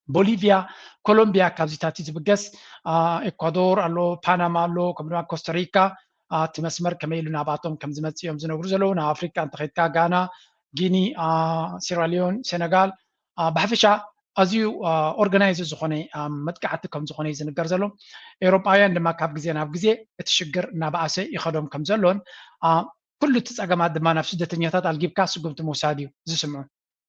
ቦሊቪያ፣ ኮሎምቢያ ካብዚታት እዩ ዝብገስ። ኤኳዶር ኣሎ፣ ፓናማ ኣሎ፣ ከምኡ ድማ ኮስታሪካ እቲ መስመር ከመይ ኢሉ ናባቶም ከም ዝመፅእ እዮም ዝነግሩ ዘለዉ። ናብ ኣፍሪካ እንተኸድካ ጋና፣ ጊኒ፣ ሴራሊዮን፣ ሴነጋል ብሓፈሻ ኣዝዩ ኦርጋናይዝ ዝኾነ መጥቃዕቲ ከም ዝኾነ እዩ ዝንገር ዘሎ። ኤውሮጳውያን ድማ ካብ ግዜ ናብ ግዜ እቲ ሽግር እናበኣሰ ይኸዶም ከም ዘሎን ኩሉ እቲ ጸገማት ድማ ናብ ስደተኛታት ኣልጊብካ ስጉምቲ ምውሳድ እዩ ዝስምዑ።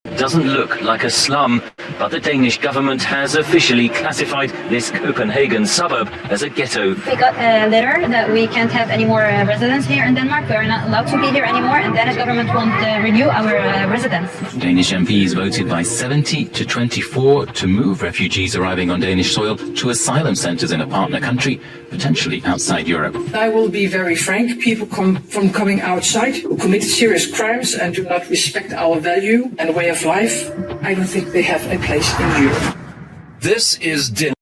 It doesn't look like a slum, but the Danish government has officially classified this Copenhagen suburb as a ghetto. We got a letter that we can't have any more uh, residents here in Denmark. We are not allowed to be here anymore, and Danish government won't uh, renew our uh, residence. Danish M Ps voted by seventy to twenty-four to move refugees arriving on Danish soil to asylum centres in a partner country, potentially outside Europe. I will be very frank. People come from coming outside who commit serious crimes and do not respect our value and way of life. I don't think they have a place in Europe. This is Den-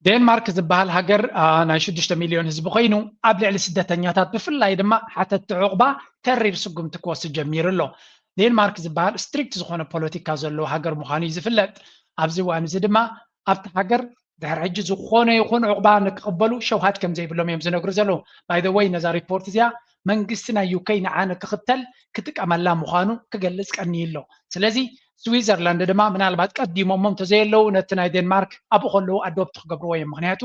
ዴንማርክ ዝበሃል ሃገር ናይ ሽዱሽተ ሚልዮን ህዝቢ ኮይኑ ኣብ ልዕሊ ስደተኛታት ብፍላይ ድማ ሓተቲ ዕቑባ ተሪር ስጉምቲ ክወስድ ጀሚሩ ኣሎ። ዴንማርክ ዝበሃል ስትሪክት ዝኾነ ፖለቲካ ዘለዎ ሃገር ምዃኑ እዩ ዝፍለጥ። ኣብዚ እዋን እዚ ድማ ኣብቲ ሃገር ድሕሪ ሕጂ ዝኾነ ይኹን ዕቑባ ንክቕበሉ ሸውሃት ከም ዘይብሎም እዮም ዝነግሩ ዘለዉ። ባይ ዘ ወይ ነዛ ሪፖርት እዚኣ መንግስቲ ናይ ዩከይ ንዓ ንክኽተል ክጥቀመላ ምዃኑ ክገልጽ ቀንዩ ኣሎ። ስለዚ ስዊዘርላንድ ድማ ምናልባት ቀዲሞሞ እንተዘየለዉ ነቲ ናይ ዴንማርክ ኣብኡ ከለዉ ኣዶፕት ክገብርዎ እዮም። ምክንያቱ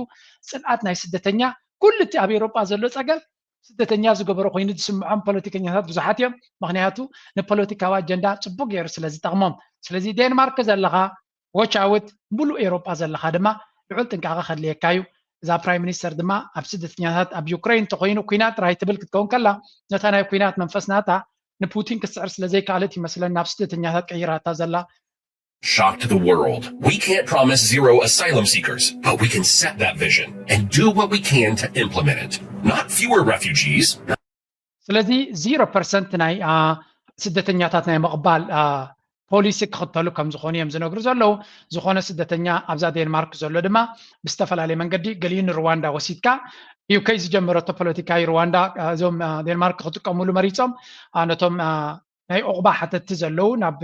ጽልኣት ናይ ስደተኛ ኩሉ እቲ ኣብ ኤውሮጳ ዘሎ ጸገም ስደተኛ ዝገበሮ ኮይኑ ዝስምዖም ፖለቲከኛታት ብዙሓት እዮም። ምክንያቱ ንፖለቲካዊ ኣጀንዳ ጽቡቅ ገይሩ ስለ ዝጠቕሞም። ስለዚ ዴንማርክ ዘለኻ ዎች ኣውት ሙሉእ ኤውሮጳ ዘለኻ ድማ ልዑል ጥንቃቐ ከድልየካ እዩ። እዛ ፕራይም ሚኒስተር ድማ ኣብ ስደተኛታት ኣብ ዩክሬን እንተኮይኑ ኩናት ጥራይ ትብል ክትከውን ከላ ነታ ናይ ኩናት መንፈስ ናታ ንፑቲን ክትስዕር ስለ ዘይከኣለት ይመስለን ናብ ስደተኛታት ቀይራታ ዘላ። Shock to the world. We can't promise zero asylum seekers, but we can set that vision and do what we can to implement it. Not fewer refugees. ስለዚ ዚሮ ፐርሰንት ናይ ስደተኛታት ናይ ምቕባል ፖሊሲ ክኽተሉ ከም ዝኾኑ እዮም ዝነግሩ ዘለዉ። ዝኾነ ስደተኛ ኣብዛ ዴንማርክ ዘሎ ድማ ብዝተፈላለየ መንገዲ ገሊኡ ንሩዋንዳ ወሲድካ ዩከይ ዝጀመረቶ ፖለቲካ እዩ። ሩዋንዳ እዞም ዴንማርክ ክጥቀሙሉ መሪፆም ነቶም ናይ ዑቕባ ሓተቲ ዘለዉ ናብ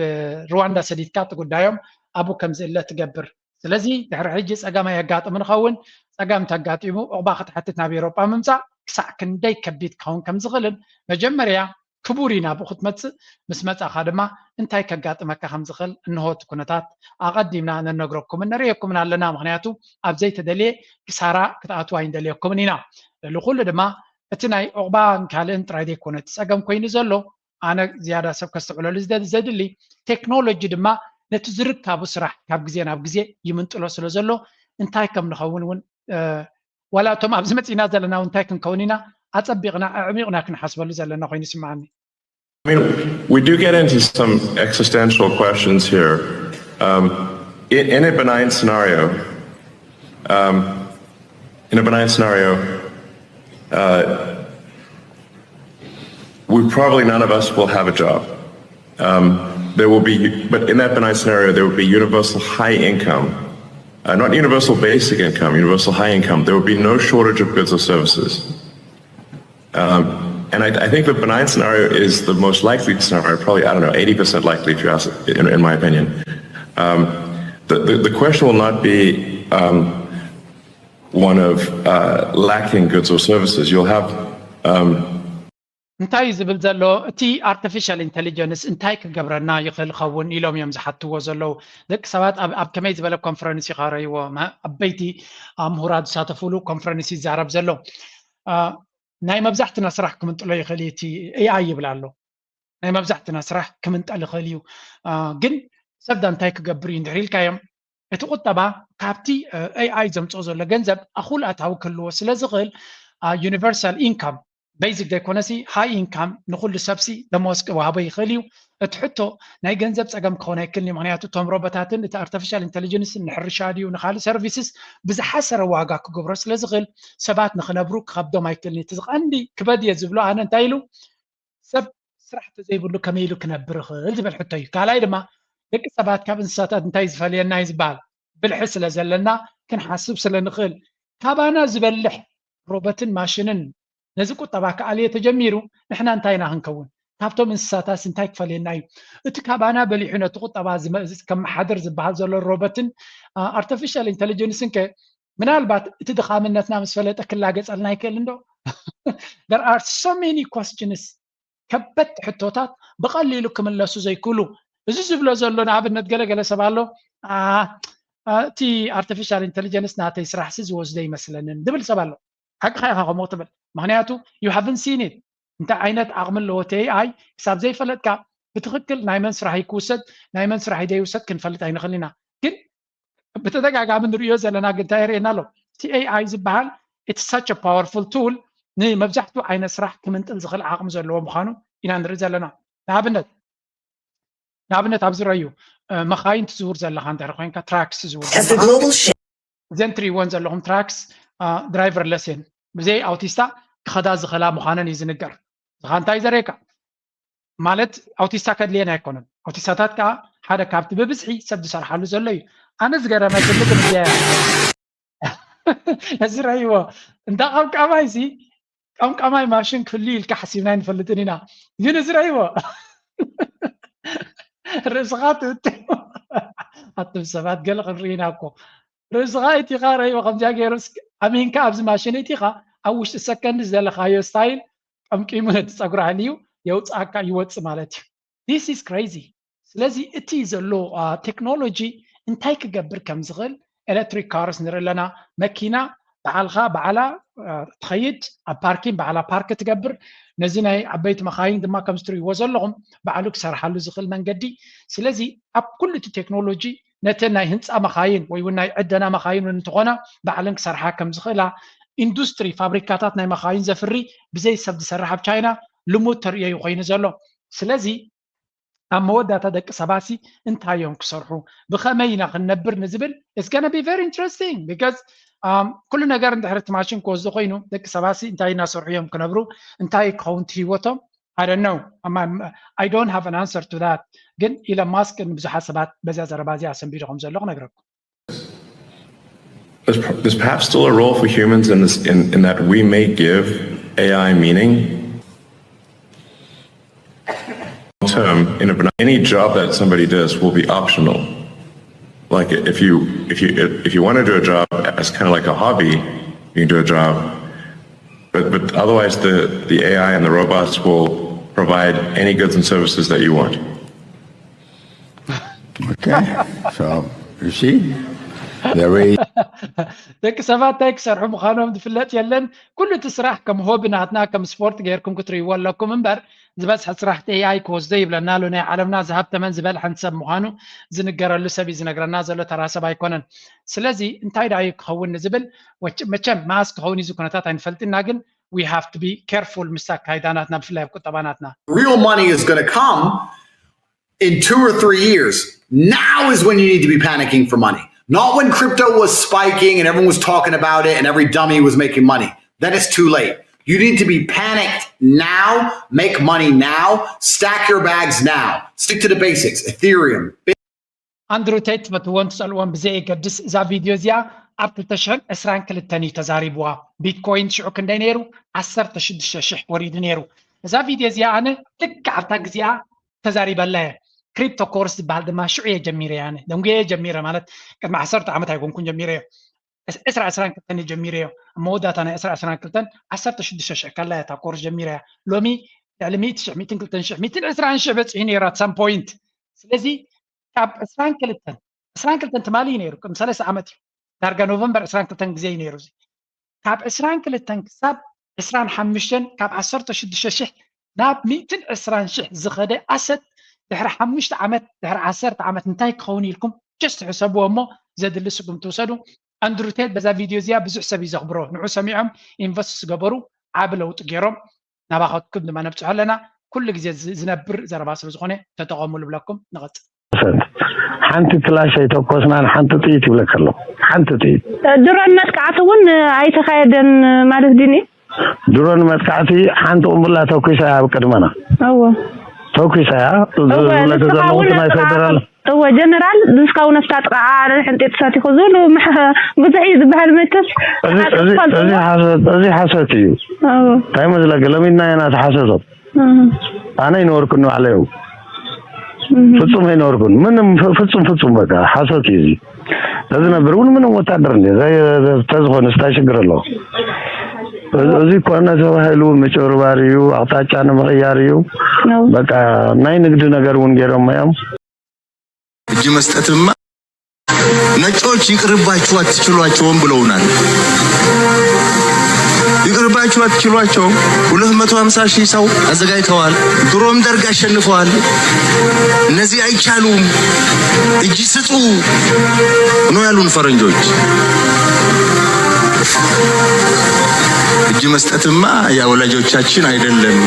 ሩዋንዳ ሰዲድካ እቲ ጉዳዮም ኣብኡ ከም ዝእለ ትገብር። ስለዚ ድሕሪ ሕጂ ፀገም ኣየጋጥም ንኸውን ፀገም ተጋጢሙ ዑቕባ ክትሓትት ናብ ኤሮጳ ምምፃእ ክሳዕ ክንደይ ከቢድ ክኸውን ከም ዝኽእልን መጀመርያ ክቡር እዩ ናብኡ ክትመፅእ ምስ መፃኻ ድማ እንታይ ከጋጥመካ ከም ዝኽእል እንሆ እቲ ኩነታት ኣቐዲምና ነነግረኩምን ነርእየኩምን ኣለና። ምክንያቱ ኣብ ዘይተደልየ ክሳራ ክትኣትዉ ኣይንደልየኩምን ኢና። ልዕሊ ኩሉ ድማ እቲ ናይ ዑቕባን ካልእን ጥራይ ዘይኮነ እቲ ፀገም ኮይኑ ዘሎ ኣነ ዝያዳ ሰብ ከስተውዕለሉ ዘድሊ ቴክኖሎጂ ድማ ነቲ ዝርካቡ ስራሕ ካብ ግዜ ናብ ግዜ ይምንጥሎ ስለ ዘሎ እንታይ ከም ንኸውን እውን ዋላ እቶም ኣብዚ መፂና ዘለና እውን እንታይ ክንከውን ኢና ኣፀቢቕና ኣዕሚቕና ክንሓስበሉ ዘለና ኮይኑ ይስምዓኒ። I mean, we do get into some existential questions here. Um, in, in a benign scenario, um, in a benign scenario, uh, we probably none of us will have a job. Um, there will be, but in that benign scenario, there would be universal high income uh, not universal basic income, universal high income, there would be no shortage of goods or services. Um, and I, I think the benign scenario is the most likely scenario, probably, I don't know, eighty percent likely, if you ask, in, in my opinion. Um, the, the, the question will not be um, one of uh, lacking goods or services. You'll have um, እንታይ እዩ ዝብል ዘሎ? እቲ ኣርቲፊሻል ኢንቴሊጀንስ እንታይ ክገብረና ይኽእል ኸውን ኢሎም እዮም ዝሓትዎ ዘለዉ። ደቂ ሰባት ኣብ ኣብ ከመይ ዝበለ ኮንፈረንስ ይኻረይዎ? ዓበይቲ ምሁራት ዝሳተፉሉ ኮንፈረንስ ይዛረብ ዘሎ። ናይ መብዛሕትና ስራሕ ክምንጥሎ ይኽእል እዩ እቲ ኤኣይ ይብል ኣሎ። ናይ መብዛሕትና ስራሕ ክምንጠል ይኽእል እዩ። ግን ሰብ እንታይ ክገብር እዩ እንድሕር ኢልካዮም፣ እቲ ቁጠባ ካብቲ ኤኣይ ዘምፅኦ ዘሎ ገንዘብ ኣኹል ኣታዊ ክህልዎ ስለ ዝኽእል ዩኒቨርሳል ኢንካም ቤዚክ ዘይኮነሲ ሃይ ኢንካም ንኩሉ ሰብሲ ደሞዝ ክወሃቦ ይኽእል እዩ። እቲ ሕቶ ናይ ገንዘብ ፀገም ክኸውን ኣይክልን እዩ። ምክንያቱ እቶም ሮቦታትን እቲ ኣርቲፊሻል ኢንቴሊጀንስን ንሕርሻ ድዩ ንካልእ ሰርቪስስ ብዝሓሰረ ዋጋ ክገብሮ ስለ ዝኽእል ሰባት ንክነብሩ ክኸብዶም ኣይክልን እዩ። እቲ ዝቐንዲ ክበድ እየ ዝብሎ ኣነ እንታይ ኢሉ ሰብ ስራሕ ተዘይብሉ ከመይ ኢሉ ክነብር ይኽእል ዝብል ሕቶ እዩ። ካልኣይ ድማ ደቂ ሰባት ካብ እንስሳታት እንታይ ዝፈልየና እዩ ዝበሃል ብልሒ ስለ ዘለና ክንሓስብ ስለ ንኽእል ካባና ዝበልሕ ሮቦትን ማሽንን ነዚ ቁጠባ ክኣልዮ ተጀሚሩ ንሕና እንታይ ኢና ክንከውን? ካብቶም እንስሳታስ እንታይ ክፈልየና እዩ? እቲ ካባና በሊሑ ነቲ ቁጠባ ከመሓድር ዝበሃል ዘሎ ሮቦትን ኣርቲፊሻል ኢንቴሊጀንስን ከ ምናልባት እቲ ድኻምነትና ምስ ፈለጠ ክላገጸልና ይክእል እንዶ? There are so many questions ከበድቲ ሕቶታት ብቐሊሉ ክምለሱ ዘይክእሉ። እዚ ዝብሎ ዘሎ ንኣብነት ገለገለ ሰብ ኣሎ እቲ ኣርቲፊሻል ኢንቴሊጀንስ ናተይ ስራሕሲ ዝወስደ ይመስለንን ዝብል ሰብ ኣሎ። ሓቅኻ ኢኻ ከምኡ ትብል። ምክንያቱ you haven't seen it እንታይ ዓይነት ዓቕሚ ኣለዎ እቲ ኤኣይ ክሳብ ዘይፈለጥካ ብትኽክል ናይ መን ስራሕ ክውሰድ ናይ መን ስራሕ ደይውሰድ ክንፈልጥ ኣይንኽእል ኢና። ግን ብተደጋጋሚ ንርእዮ ዘለና ግን እንታይ የርእየና ኣሎ? እቲ ኤኣይ ዝበሃል it's such a powerful tool ንመብዛሕትኡ ዓይነት ስራሕ ክምንጥል ዝኽእል ዓቕሚ ዘለዎ ምዃኑ ኢና ንርኢ ዘለና። ንኣብነት ንኣብነት ኣብዚ ረዩ መኻይን ትዝውር ዘለኻ እንድሕር ኮይንካ ትራክስ ትዝውር ዘለኻ እዘን ትሪእወን ዘለኹም ትራክስ ድራይቨር ለስ እየን ብዘይ ኣውቲስታ ክኸዳ ዝኽእላ ምዃነን እዩ ዝንገር። ዝኻ እንታይ ዘርእየካ ማለት ኣውቲስታ ከድልየን ኣይኮነን። ኣውቲስታታት ከዓ ሓደ ካብቲ ብብዝሒ ሰብ ዝሰርሓሉ ዘሎ እዩ። ኣነ ዝገረመ ክልል እዚኣ እዚ ረይዎ እንዳ ቀምቃማይ ሲ ቀምቃማይ ማሽን ክህሉ ኢልካ ሓሲብና ኣይንፈልጥን ኢና። ግን እዚ ረይዎ ርእስኻ ትእትዎ ኣቱም ሰባት ገለ ክንርኢና እኮ ርእስኻ ኢቲኻ ረይዎ ከምዚኣ ገይሩ ኣሚንካ ኣብዚ ማሽን ኢቲኻ ኣብ ውሽጢ ሰከንድ ዝደለኻዮ ስታይል ቀምቂሙ ነቲ ፀጉሪ ኣልዩ የውፅኣካ ይወፅእ ማለት እዩ። This is crazy። ስለዚ እቲ ዘሎ ቴክኖሎጂ እንታይ ክገብር ከም ዝኽእል ኤሌክትሪክ ካርስ ንርኢ ኣለና። መኪና ባዕልኻ ባዕላ ትኸይድ ኣብ ፓርኪን ባዕላ ፓርክ ትገብር። ነዚ ናይ ዓበይቲ መኻይን ድማ ከምዚ ትርእይዎ ዘለኹም ባዕሉ ክሰርሓሉ ዝኽእል መንገዲ። ስለዚ ኣብ ኩሉ እቲ ቴክኖሎጂ ነተን ናይ ህንፃ መኻይን ወይ እውን ናይ ዕደና መኻይን እውን እንተኾና ባዕለን ክሰርሓ ከም ዝኽእላ ኢንዱስትሪ ፋብሪካታት ናይ መኻይን ዘፍሪ ብዘይ ሰብ ዝሰርሕ ኣብ ቻይና ልሙድ ተርእዮ እዩ ኮይኑ ዘሎ። ስለዚ ኣብ መወዳእታ ደቂ ሰባሲ እንታይ እዮም ክሰርሑ ብኸመይ ኢና ክንነብር ንዝብል it's gonna be very interesting because ኩሉ ነገር እንድሕር እቲ ማሽን ክወስዶ ኮይኑ ደቂ ሰባሲ እንታይ እናሰርሑ እዮም ክነብሩ እንታይ ክኸውን ህይወቶም I don't know I don't have an answer to that ግን ኢለን ማስክ ንብዙሓት ሰባት በዚያ ዘረባ እዚኣ ኣሰንቢዱ ከም ዘሎ ክነግረኩም There's, there's perhaps still a role for humans in this, in, in that we may give A I meaning. Term in a, any job that somebody does will be optional. Like if you if you if you want to do a job as kind of like a hobby, you can do a job, but but otherwise the the A I and the robots will provide any goods and services that you want. Okay, so you see, there is. ደቂ ሰባት እንታይ ክሰርሑ ምዃኖም ዝፍለጥ የለን። ኩሉ እቲ ስራሕ ከም ሆቢ ናትና ከም ስፖርት ገይርኩም ክትርእይዎ ኣለኩም እምበር ዝበዝሐ ስራሕ እቲ ኤኣይ ክወስዶ ይብለና ኣሎ። ናይ ዓለምና ዝሃብተመን ዝበልሐን ሰብ ምዃኑ ዝንገረሉ ሰብ እዩ ዝነግረና ዘሎ፣ ተራ ሰብ ኣይኮነን። ስለዚ እንታይ ደኣ እዩ ክኸውን ንዝብል መቸም መኣስ ክኸውን እዩ እዚ ኩነታት ኣይንፈልጥና፣ ግን we have to be careful ምስ ኣካይዳ ናትና ብፍላይ ኣብ ቁጠባ ናትና። Real money is going to come in two or three years. Now is when you need to be panicking for money. Not when crypto was spiking and everyone was talking about it and every dummy was making money. Then it's too late. You need to be panicked now, make money now, stack your bags now. Stick to the basics. Ethereum, ኣንድሩ ቴት ትፈትዎን ትጸልዎን ብዘየገድስ፣ እዛ ቪድዮ እዚኣ ኣብ ክልተ ሽሕን ዕስራን ክልተን እዩ ተዛሪብዋ። ቢትኮይን ሽዑ ክንደይ ነይሩ? ዓሰርተ ሽዱሽተ ሽሕ ወሪዱ ነይሩ። እዛ ቪድዮ እዚኣ ኣነ ልክዕ ኣብታ ግዜኣ ተዛሪበላ እየ። ክሪፕቶ ኮርስ ዝበሃል ድማ ሽዑ እየ ጀሚረ እየ። ኣነ ደንጉየ እየ ጀሚረ፣ ማለት ቅድሚ ዓሰርተ ዓመት ኣይኮንኩን ጀሚረ እየ። ዕስራ ዕስራን ክልተን እየ ጀሚረ እየ። ኣብ መወዳእታ ናይ ዕስራ ዕስራን ክልተን ዓሰርተ ሽዱሽተ ሽሕ ከላ እያ እታ ኮርስ ጀሚረ እያ። ሎሚ ልዕሊ ሚእቲ ሽሕ፣ ሚእትን ክልተን ሽሕ፣ ሚእትን ዕስራን ሽሕ በፂሑ ነይሩ at some point። ስለዚ ካብ ዕስራን ክልተን፣ ዕስራን ክልተን ትማሊ እዩ ነይሩ፣ ቅድሚ ሰለስተ ዓመት እዩ። ዳርጋ ኖቨምበር ዕስራን ክልተን ግዜ እዩ ነይሩ። እዚ ካብ ዕስራን ክልተን ክሳብ ዕስራን ሓሙሽተን፣ ካብ ዓሰርተ ሽዱሽተ ሽሕ ናብ ሚእትን ዕስራን ሽሕ ዝኸደ ኣሰት ድሕሪ ሓሙሽተ ዓመት፣ ድሕሪ ዓሰርተ ዓመት እንታይ ክኸውን ኢልኩም just ሕሰብዎ እሞ ዘድሊ ስጉምቲ ውሰዱ። ኣንድሩ ቴት በዛ ቪድዮ እዚኣ ብዙሕ ሰብ እዩ ዘኽብሮ። ንዑ ሰሚዖም ኢንቨስት ዝገበሩ ዓቢ ለውጢ ገይሮም ናባኻትኩም ድማ ነብፅሖ ኣለና። ኩሉ ግዜ ዝ-፣ ዝነብር ዘረባ ስለ ዝኾነ ተጠቐሙሉ ብለኩም። ንቐፅል። ሓንቲ ክላሽ ኣይተኮስናን ሓንቲ ጥይት ይብለካ ኣሎ። ሓንቲ ጥይት ድሮን መጥቃዕቲ እውን ኣይተኻየደን ማለት ድኒ? ድሮን መጥቃዕቲ ሓንቲ ቁምብላ ተኩሳ እያ ኣብ ቅድመና እዎ ተኩሳ እያ። እወ፣ ዝብለካ ንስኻ ዘለኹ እውን እቲ ናይ ነጥቃ- ፌደራል እወ ጀነራል፣ ንስኻ እውን ኣብታ ጥቃ ሕንጢጥሳት ይኹ ዝብሉ መሕ- ብዙሕ እዩ ዝበሃል መቸስ እዚ ንስኻ እዚ- ትፈልጥዎ? እዚ ሓሰት እዚ ሓሰት እዩ። እወ እንታይ መስለካ ለሚድና ኢና እቲ ሓሰቶም እህ ኣነ ኣይነበርኩን ባዕለይ እህ ፍጹም ኣይነበርኩን ምንም ፍ- ፍጹም ፍጹም በቃ ሓሶት እዩ እዚ። እዚ ነበር እውን ምንም ወታደር እንደ ተዝኾነ ስታይ ሽግር ኣለዎ። እዚ እኮ ተባሂሉ ምጭብርባር እዩ፣ ኣቕጣጫ ንምቕያር እዩ። ነው። በቃ ናይ ንግድ ነገር እውን ገይሮም እዮም። እጅ መስጠትማ ነጮች ይቅርባችሁ አትችሏቸውም ብለውናል። ይቅርባችሁ አትችሏቸውም። ሁለት መቶ ሀምሳ ሺህ ሰው አዘጋጅተዋል። ድሮም ደርግ አሸንፈዋል። እነዚህ አይቻሉም፣ እጅ ስጡ ነው ያሉን ፈረንጆች። እጅ መስጠትማ የወላጆቻችን አይደለም።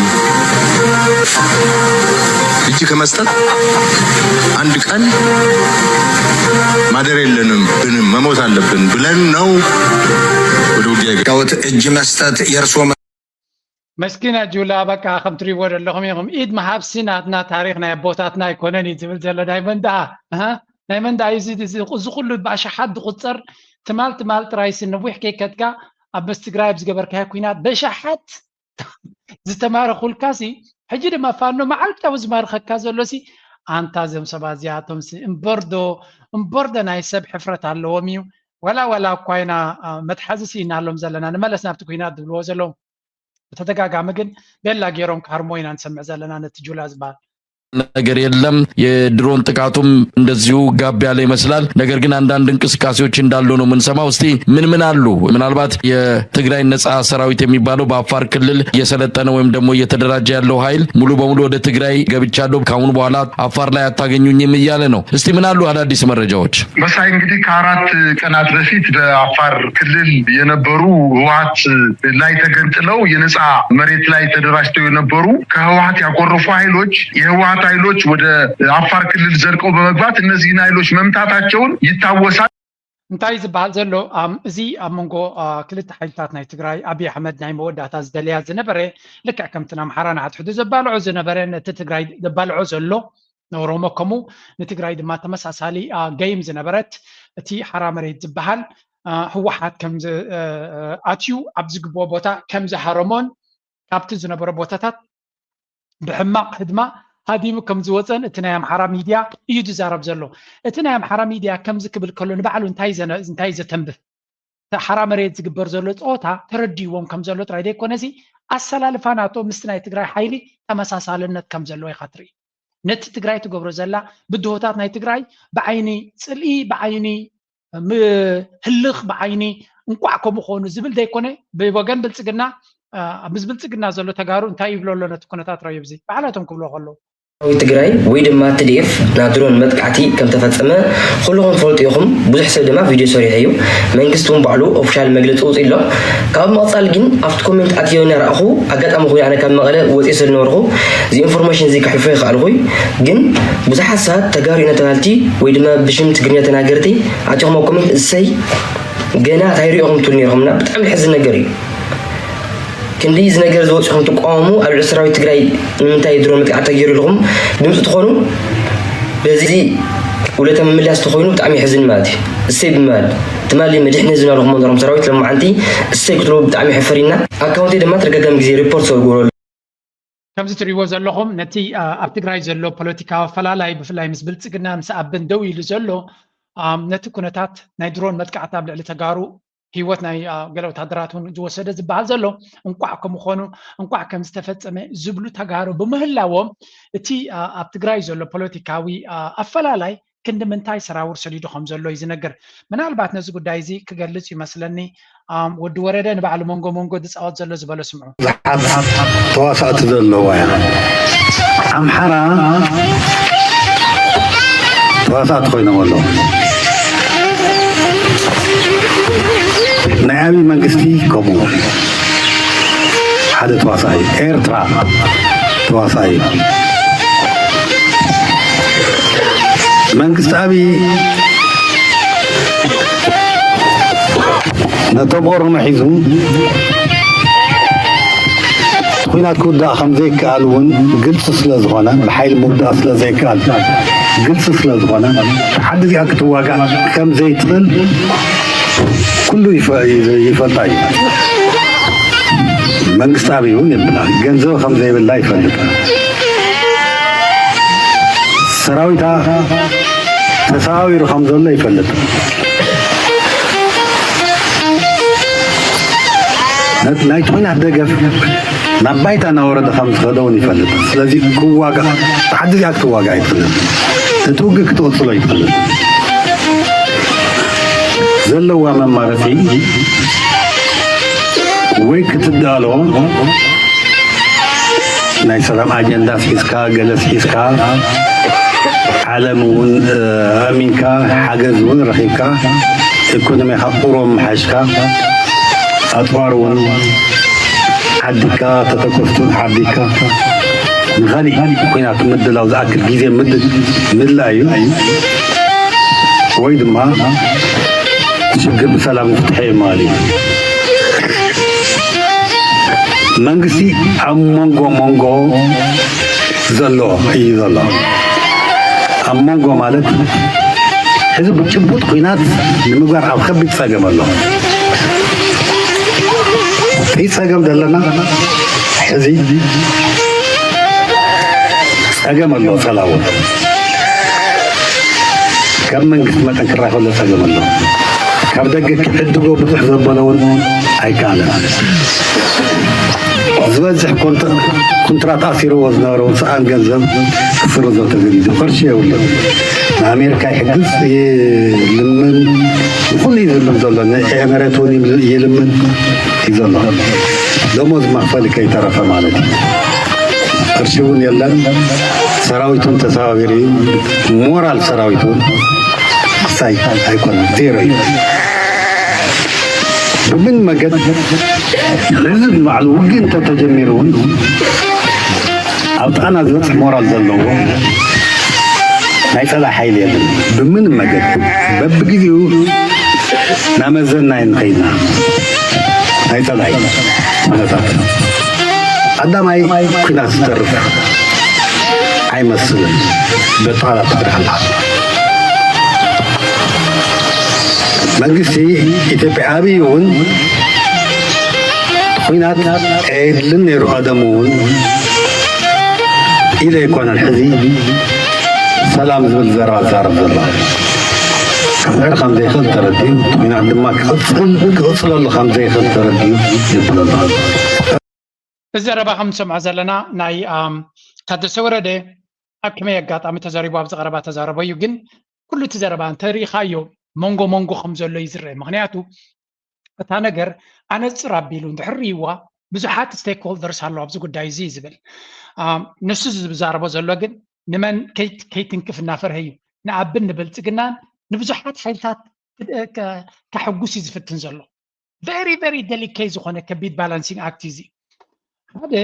እጅ ከመስጠት አንድ ቀን ማደር የለንም ብንም መሞት አለብን ብለን ነው ወደ ውጊያ የገባነው። ዳዊት እጅ መስጠት የእርሶ መስኪና ጁላ በቃ ከም ትሪእዎ ዘለኹም ኢኹም። ኢድ ምሃብሲ ናትና ታሪኽ ናይ ኣቦታትና ኣይኮነን እዩ ዝብል ዘሎ። ናይ መን ደኣ? ኣሃ፣ ናይ መን ደኣ እዩ እዚ? እዚ እዚ ኩሉ ብኣሽሓት ዝቑጸር ትማል ትማል ጥራይሲ ነዊሕ ከይከድካ ኣብ ምስ ትግራይ ኣብ ዝገበርካዮ ኲናት በሽሓት ዝተማረኹልካሲ ሕጂ ድማ ፋኖ መዓልታዊ ዝማርኸካ ዘሎሲ ኣንታ እዞም ሰባት እዚኣቶምሲ እምበርዶ እምበርዶ ናይ ሰብ ሕፍረት ኣለዎም እዩ። ወላ ወላ እኳ ኢና መትሓዚ ስኢናሎም ዘለና ንመለስ ናብቲ ኲናት ዝብልዎ ዘለዉ። ብተደጋጋሚ ግን ቤላ ገይሮም ክሃርሞ ኢና ንሰምዕ ዘለና ነቲ ጁላ ዝበሃል። ነገር የለም። የድሮን ጥቃቱም እንደዚሁ ጋብ ያለ ይመስላል። ነገር ግን አንዳንድ እንቅስቃሴዎች እንዳሉ ነው የምንሰማው። እስቲ ምን ምን አሉ? ምናልባት የትግራይ ነጻ ሰራዊት የሚባለው በአፋር ክልል እየሰለጠነ ወይም ደግሞ እየተደራጀ ያለው ኃይል ሙሉ በሙሉ ወደ ትግራይ ገብቻለሁ፣ ካሁን በኋላ አፋር ላይ አታገኙኝም እያለ ነው። እስቲ ምን አሉ አዳዲስ መረጃዎች? መሳይ፣ እንግዲህ ከአራት ቀናት በፊት በአፋር ክልል የነበሩ ህወሓት ላይ ተገንጥለው የነጻ መሬት ላይ ተደራጅተው የነበሩ ከህወሓት ያኮረፉ ኃይሎች የህወሓት ኃይሎች ወደ አፋር ክልል ዘልቀው በመግባት እነዚህን ኃይሎች መምታታቸውን ይታወሳል። እንታይ ዝበሃል ዘሎ? ኣም፣ እዚ ኣብ መንጎ ክልተ ሓይልታት ናይ ትግራይ ኣብይ ኣሕመድ ናይ መወዳእታ ዝደለያ ዝነበረ ልክዕ ከምቲ ንኣምሓራ ንሓድሕዱ ዘባልዖ ዝነበረ ነቲ ትግራይ ዘባልዖ ዘሎ ንኦሮሞ ከምኡ ንትግራይ ድማ ተመሳሳሊ ገይም ዝነበረት እቲ ሓራ መሬት ዝበሃል ህወሓት ከም ኣትዩ ኣብ ዝግብኦ ቦታ ከም ዝሃረሞን ካብቲ ዝነበረ ቦታታት ብሕማቕ ህድማ ሃዲሙ ከም ዝወፀን እቲ ናይ ኣምሓራ ሚድያ እዩ ዝዛረብ ዘሎ። እቲ ናይ ኣምሓራ ሚድያ ከምዚ ክብል ከሎ ንባዕሉ እንታይ ዘተንብህ? እቲ ሓራ መሬት ዝግበር ዘሎ ፀወታ ተረዲእዎም ከም ዘሎ ጥራይ ዘይኮነሲ ኣሰላልፋ ናቶ ምስቲ ናይ ትግራይ ሓይሊ ተመሳሳልነት ከም ዘለዎ ኢኻ ትርኢ። ነቲ ትግራይ ትገብሮ ዘላ ብድሆታት ናይ ትግራይ ብዓይኒ ፅልኢ ብዓይኒ ህልኽ ብዓይኒ እንቋዕ ከምኡ ኮኑ ዝብል ዘይኮነ ብወገን ብልፅግና ምስ ብልፅግና ዘሎ ተጋሩ እንታይ ይብሎ ኣሎ ነቲ ኩነታት ረዩ ብዚ ባዕላቶም ክብሎ ከለዉ ሰራዊት ትግራይ ወይ ድማ ትዲኤፍ ናብ ድሮን መጥቃዕቲ ከም ተፈጸመ ኩልኹም ትፈልጡ ኢኹም። ብዙሕ ሰብ ድማ ቪድዮ ሰሪሑ እዩ። መንግስቲ እውን ባዕሉ ኦፊሻል መግለፂ ውፅእ ኣሎ። ካብ ምቕፃል ግን ኣብቲ ኮሜንት ኣትዮ እናረኣኹ ኣጋጣሚ ኮይኑ ኣነ ካብ መቐለ ወፂ ስለ ዝነበርኩ እዚ ኢንፎርሜሽን እዚ ከሕልፎ ይኽኣልኹ እዩ። ግን ብዙሓት ሰባት ተጋሩ ኢና ተባልቲ ወይ ድማ ብሽም ትግርኛ ተናገርቲ ኣቲኹም ኣብ ኮሜንት እሰይ ገና እንታይ ሪኦኹም ትብሉ ነርኹም እና ብጣዕሚ ዝሕዝን ነገር እዩ። ክንዲ እዚ ነገር ዝወፅኹም ትቃወሙ ኣብ ልዕሊ ሰራዊት ትግራይ ንምንታይ ድሮን መጥቃዕቲ ተገይሩ ኢልኹም ድምፂ ትኾኑ በዚ ውለታ ምምላስ ተኾይኑ ብጣዕሚ የሕዝን ማለት እዩ። እሰይ ብምባል ትማሊ መድሕን ህዝብና ልኹም መንበሮም ሰራዊት ለማዓንቲ እሰይ ክትብሉ ብጣዕሚ የሕፍር ኢና። ኣካውንተይ ድማ ተደጋጋሚ ግዜ ሪፖርት ስለ ዝገብረሉ። ከምዚ ትሪእዎ ዘለኹም ነቲ ኣብ ትግራይ ዘሎ ፖለቲካዊ ኣፈላላይ ብፍላይ ምስ ብልፅግና ምስ ኣብን ደው ኢሉ ዘሎ ነቲ ኩነታት ናይ ድሮን መጥቃዕቲ ኣብ ልዕሊ ተጋሩ ህይወት ናይ ገለ ወታደራት እውን ዝወሰደ ዝበሃል ዘሎ እንቋዕ ከምኾኑ እንቋዕ ከም ዝተፈፀመ ዝብሉ ተጋሩ ብምህላዎም እቲ ኣብ ትግራይ ዘሎ ፖለቲካዊ ኣፈላላይ ክንዲ ምንታይ ሰራውር ሰዲዱ ከም ዘሎ እዩ ዝነግር። ምናልባት ነዚ ጉዳይ እዚ ክገልፅ ይመስለኒ ወዲ ወረደ ንባዕሉ መንጎ መንጎ ዝፃወት ዘሎ ዝበሎ ስምዑ። ዝሓት ተዋሳእቲ ዘለዋ እያ ኣምሓራ ተዋሳእቲ ኮይኖም ኣለዉ። ናይ ኣብይ መንግስቲ ከምኡ ሓደ ተዋሳኢ ኤርትራ ተዋሳኢ መንግስቲ ኣብይ ነቶም ኦሮሞ ሒዙ ኩናት ክውዳእ ከም ዘይከኣል እውን ግልፂ ስለ ዝኾነ ብሓይሊ ምውዳእ ስለ ዘይከኣል ግልፂ ስለ ዝኾነ ዓዲ እዚኣ ክትዋጋእ ከም ዘይትኽእል ኩሉ ይፈልጣ እዩ። መንግስቲ ኣብይ እውን የብላ ገንዘብ ከም ዘይብላ ይፈልጥ። ሰራዊታ ተሰባቢሩ ከም ዘሎ ይፈልጥ። ናይ ኩናት ደገፍ ናብ ባይታ እናወረደ ከም ዝኸደ እውን ይፈልጥ። ስለዚ ክዋጋ ተሓዲጋ ክትዋጋ ኣይትኽእልን። እቲ ውግእ ክትቕፅሎ ይትኽእልን። ዘለዋ መማረፂ ወይ ክትዳሎ ናይ ሰላም ኣጀንዳስ ሒዝካ ገለስ ሒዝካ ዓለም እውን ኣእሚንካ ሓገዝ እውን ረኺብካ ኢኮኖሚኻ ቁሮም ምሓሽካ ኣፅዋር እውን ዓዲካ ተተኮስቱን ዓዲካ ንኻሊእ ኩናት ምድላው ዝኣክል ግዜ ምድላ እዩ ወይ ድማ ሽግር ብሰላም ዝፍትሐ እዩ ማለት እዩ። መንግስቲ ኣብ መንጎ መንጎ ዘሎ እዩ ዘሎ ኣብ መንጎ ማለት ሕዚ ብጭቡጥ ኩናት ንምግባር ኣብ ከቢድ ፀገም ኣሎ። ይፀገም ዘለና ሕዚ ፀገም ኣሎ ፀላዎ ካብ መንግስቲ መጠን ክራይ ከሎ ፀገም ኣሎ። ካብ ደገ ክዕድጎ ብዙሕ ዘበለ እውን ኣይከኣለን። ዝበዝሕ ኮንትራት ኣሲርዎ ዝነበረ ውፅኣን ገንዘብ ክስርዞ ተገዲዱ። ቅርሺ የብሉ። ንኣሜሪካ ይሕግዝ ይልምን ንኩሉ ይዝልም ዘሎ ንኤመሬት እውን ይልምን እዩ ዘሎ። ደሞዝ መክፈሊ ከይተረፈ ማለት እዩ። ቅርሺ እውን የለን። ሰራዊቱን ተሰባቢሩ እዩ። ሞራል ሰራዊቱ ክሳይ ኣይኮነን ዜሮ እዩ። ብምን መገድ ሕዚ ንባዕሉ ውግእ እንተተጀሚሩ እውን ኣብ ጣና ዝበፅሕ ሞራል ዘለዎ ናይ ፀላኢ ሓይሊ የለን። ብምንም መገድ በብግዜኡ እናመዘና ንኸይድና ናይ ፀላኢ ኩነታት ቀዳማይ ኩናት ዝተርፍ ኣይመስልን። በጣላ ትብርሃላ መንግስቲ ኢትዮጵያ ኣብይ እውን ኩናት የድልን ነይሩ ቀደሙ እውን ኢለ ኣይኮነን ሕዚ ሰላም ዝብል ዘረባ ዝዛረብ ዘሎ ክስዕር ከም ዘይኽእል ተረዲኡ ኩናት ድማ ክቕፅለሉ ከም ዘይኽእል ተረዲኡ ይብለሉ። እዚ ዘረባ ከም ንሰምዖ ዘለና ናይ ታደሰ ወረደ ኣብ ከመይ ኣጋጣሚ ተዛሪቡ ኣብዚ ቀረባ ተዛረቦ እዩ። ግን ኩሉ እቲ ዘረባ እንተሪኢኻዮ መንጎ መንጎ ከም ዘሎ እዩ ዝረአ። ምክንያቱ እታ ነገር ኣነፅር ኣቢሉ እንድሕር ሪእዋ ብዙሓት ስቴክሆልደርስ ኣለዉ ኣብዚ ጉዳይ እዚ ዝብል ንሱ ዝዛረቦ ዘሎ ግን ንመን ከይትንክፍ እናፈርሀ እዩ ንኣብን ንብልፅግናን ንብዙሓት ሓይልታት ከሕጉስ እዩ ዝፍትን ዘሎ። ቨሪ ቨሪ ደሊኬት ዝኾነ ከቢድ ባላንሲንግ ኣክት እዚ ሓደ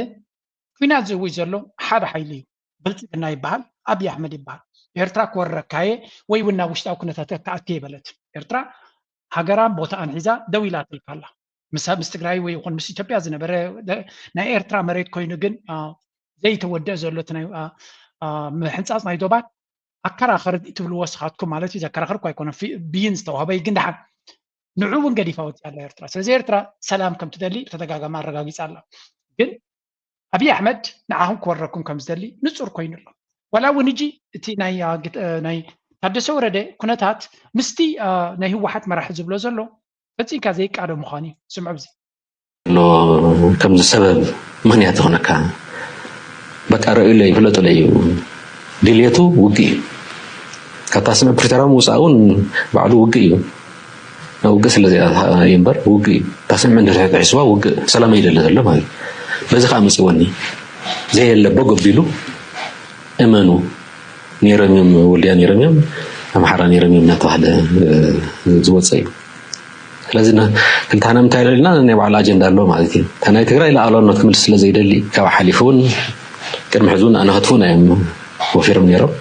ኩናት ዝእውጅ ዘሎ ሓደ ሓይሊ እዩ። ብልፅግና ይበሃል፣ ኣብይ ኣሕመድ ይበሃል። ኤርትራ ክወረካየ ወይ እውን ናብ ውሽጣዊ ኩነታት ክኣቲ የበለት። ኤርትራ ሃገራን ቦታኣን ሒዛ ደው ኢላትልካ ኣላ። ምስ ምስ ትግራይ ወይ ይኹን ምስ ኢትዮጵያ ዝነበረ ናይ ኤርትራ መሬት ኮይኑ ግን ዘይተወደአ ዘሎ እቲ ናይ ምሕንፃፅ ናይ ዶባት ኣከራኸር ትብልዎ ስኻትኩም ማለት እዩ። ዘከራኸርኩ ኣይኮነን፣ ፊ- ብይን ዝተዋህበ እዩ። ግን ደሓን ንዑ እውን ገዲፋ ወፂኣ ኣላ ኤርትራ። ስለዚ ኤርትራ ሰላም ከም ትደሊ ብተደጋጋሚ ኣረጋጊፃ ኣላ። ግን ኣብይ ኣሕመድ ንዓኹም ክወረኩም ከም ዝደሊ ንፁር ኮይኑ ኣሎ። ዋላ እውን ሕጂ እቲ ናይ አ፣ ግት- አ፣ ናይ ታደሰ ወረደ ኩነታት ምስቲ አ፣ ናይ ህወሓት መራሒ ዝብሎ ዘሎ ፈፂምካ ዘይቃዶ ምዃኑ እዩ። ስምዑ ኣብዚ ኣሎ ከምዚ ሰበብ ምክንያት ዝኾነካ በቃ ረእዩለ ይፍለጡለ እዩ። ድልየቱ ውግእ እዩ። ካብታ ስምዕ ፕሪቶርያ ምውፃእ እውን ባዕሉ ውግእ እዩ። ናብ ውግእ ስለ እምበር ውግእ እዩ። እታ ስምዕ እንድሕር ተሒስዋ ውግእ ሰላም ይደሊ ዘሎ ማለት እዩ። በዚ ከዓ መፅወኒ ዘየለ ቦግ ኣቢሉ እመኑ ነይሮም እዮም፣ ወልድያ ነይሮም እዮም፣ ኣምሓራ ነይሮም እዮም እናተባህለ ዝወፀ እዩ። ስለዚ ክልታና ምንታይ ኢልና ናይ ባዕሉ ኣጀንዳ ኣለዎ ማለት እዩ። እታ ናይ ትግራይ ሉዓላውነት ክምልስ ስለ ዘይደሊ ካብ ሓሊፉ እውን ቅድሚ ሕዚ እውን ኣናኸትፉ እዮም ወፊሮም ነይሮም።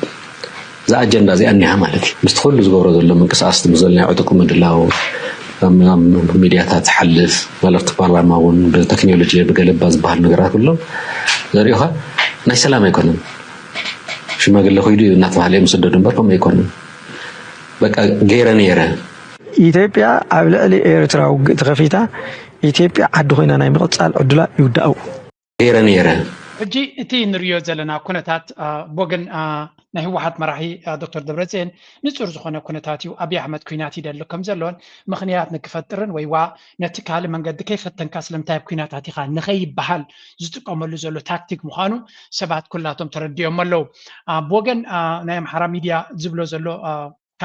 እዛ ኣጀንዳ እዚኣ እኒሃ ማለት እዩ። ምስቲ ኩሉ ዝገብሮ ዘሎ ምንቅስቃስ ምስ ዘሎ ናይ ዕጡቅ ምድላው ኣብ ሚድያታት ዝሓልፍ ማለት ፓርላማ እውን ብቴክኖሎጂ ብገለባ ዝበሃል ነገራት ኩሎም ዘሪኦኻ ናይ ሰላም ኣይኮነን። ሽማግለ ኮይዱ እናተባህለ እዮም ዝስደዱ እምበር ከምኡ ኣይኮነን። በቃ ገይረ ነይረ ኢትዮጵያ ኣብ ልዕሊ ኤርትራ ውግእ ተኸፊታ ኢትዮጵያ ዓዲ ኮይና ናይ ምቕጻል ዕድላ ይውዳእ። ገይረ ነይረ። ሕጂ እቲ ንሪኦ ዘለና ኩነታት ብወገን ናይ ህወሓት መራሒ ዶክተር ደብረፅዮን ንፁር ዝኾነ ኩነታት እዩ። ኣብይ ኣሕመድ ኩናት ይደሊ ከም ዘሎን ምኽንያት ንክፈጥርን ወይ ዋ ነቲ ካልእ መንገዲ ከይፈተንካ ስለምንታይ ኣብ ኩናት ኣቲኻ ንኸይበሃል ዝጥቀመሉ ዘሎ ታክቲክ ምዃኑ ሰባት ኩላቶም ተረዲኦም ኣለዉ። ብወገን ናይ ኣምሓራ ሚድያ ዝብሎ ዘሎ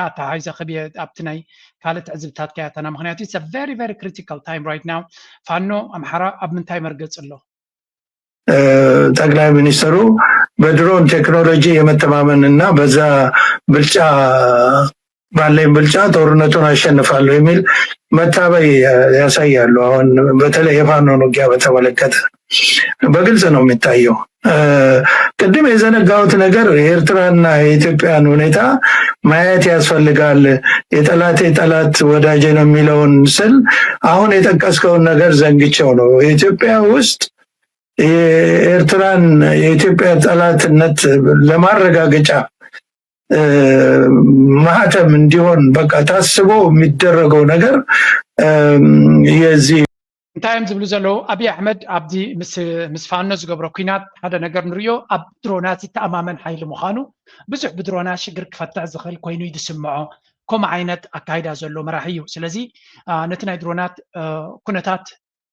ኣተሓሒዘ ክብየ ኣብቲ ናይ ካልእ ትዕዝብታት ከያተና ምክንያቱ it's a very very critical time right now። ፋኖ ኣምሓራ ኣብ ምንታይ መርገፂ ኣሎ? ጠቅላይ ሚኒስትሩ በድሮን ቴክኖሎጂ የመተማመን እና በዛ ብልጫ ባለኝ ብልጫ ጦርነቱን አሸንፋለሁ የሚል መታበይ ያሳያሉ። አሁን በተለይ የፋኖን ውጊያ በተመለከተ በግልጽ ነው የሚታየው። ቅድም የዘነጋሁት ነገር የኤርትራና የኢትዮጵያን ሁኔታ ማየት ያስፈልጋል። የጠላቴ ጠላት ወዳጄ ነው የሚለውን ስል አሁን የጠቀስከውን ነገር ዘንግቼው ነው። የኢትዮጵያ ውስጥ የኤርትራን የኢትዮጵያ ጠላትነት ለማረጋገጫ ማህተም እንዲሆን በቃ ታስቦ የሚደረገው ነገር የዚህ እንታይ እዮም ዝብሉ ዘለዉ? ኣብይ ኣሕመድ ኣብዚ ምስ ፋኖ ዝገብሮ ኩናት ሓደ ነገር ንሪኦ፣ ኣብ ድሮናት ዝተኣማመን ሓይሊ ምዃኑ፣ ብዙሕ ብድሮናት ሽግር ክፈትሕ ዝኽእል ኮይኑ እዩ ዝስምዖ። ከምኡ ዓይነት ኣካይዳ ዘሎ መራሒ እዩ። ስለዚ ነቲ ናይ ድሮናት ኩነታት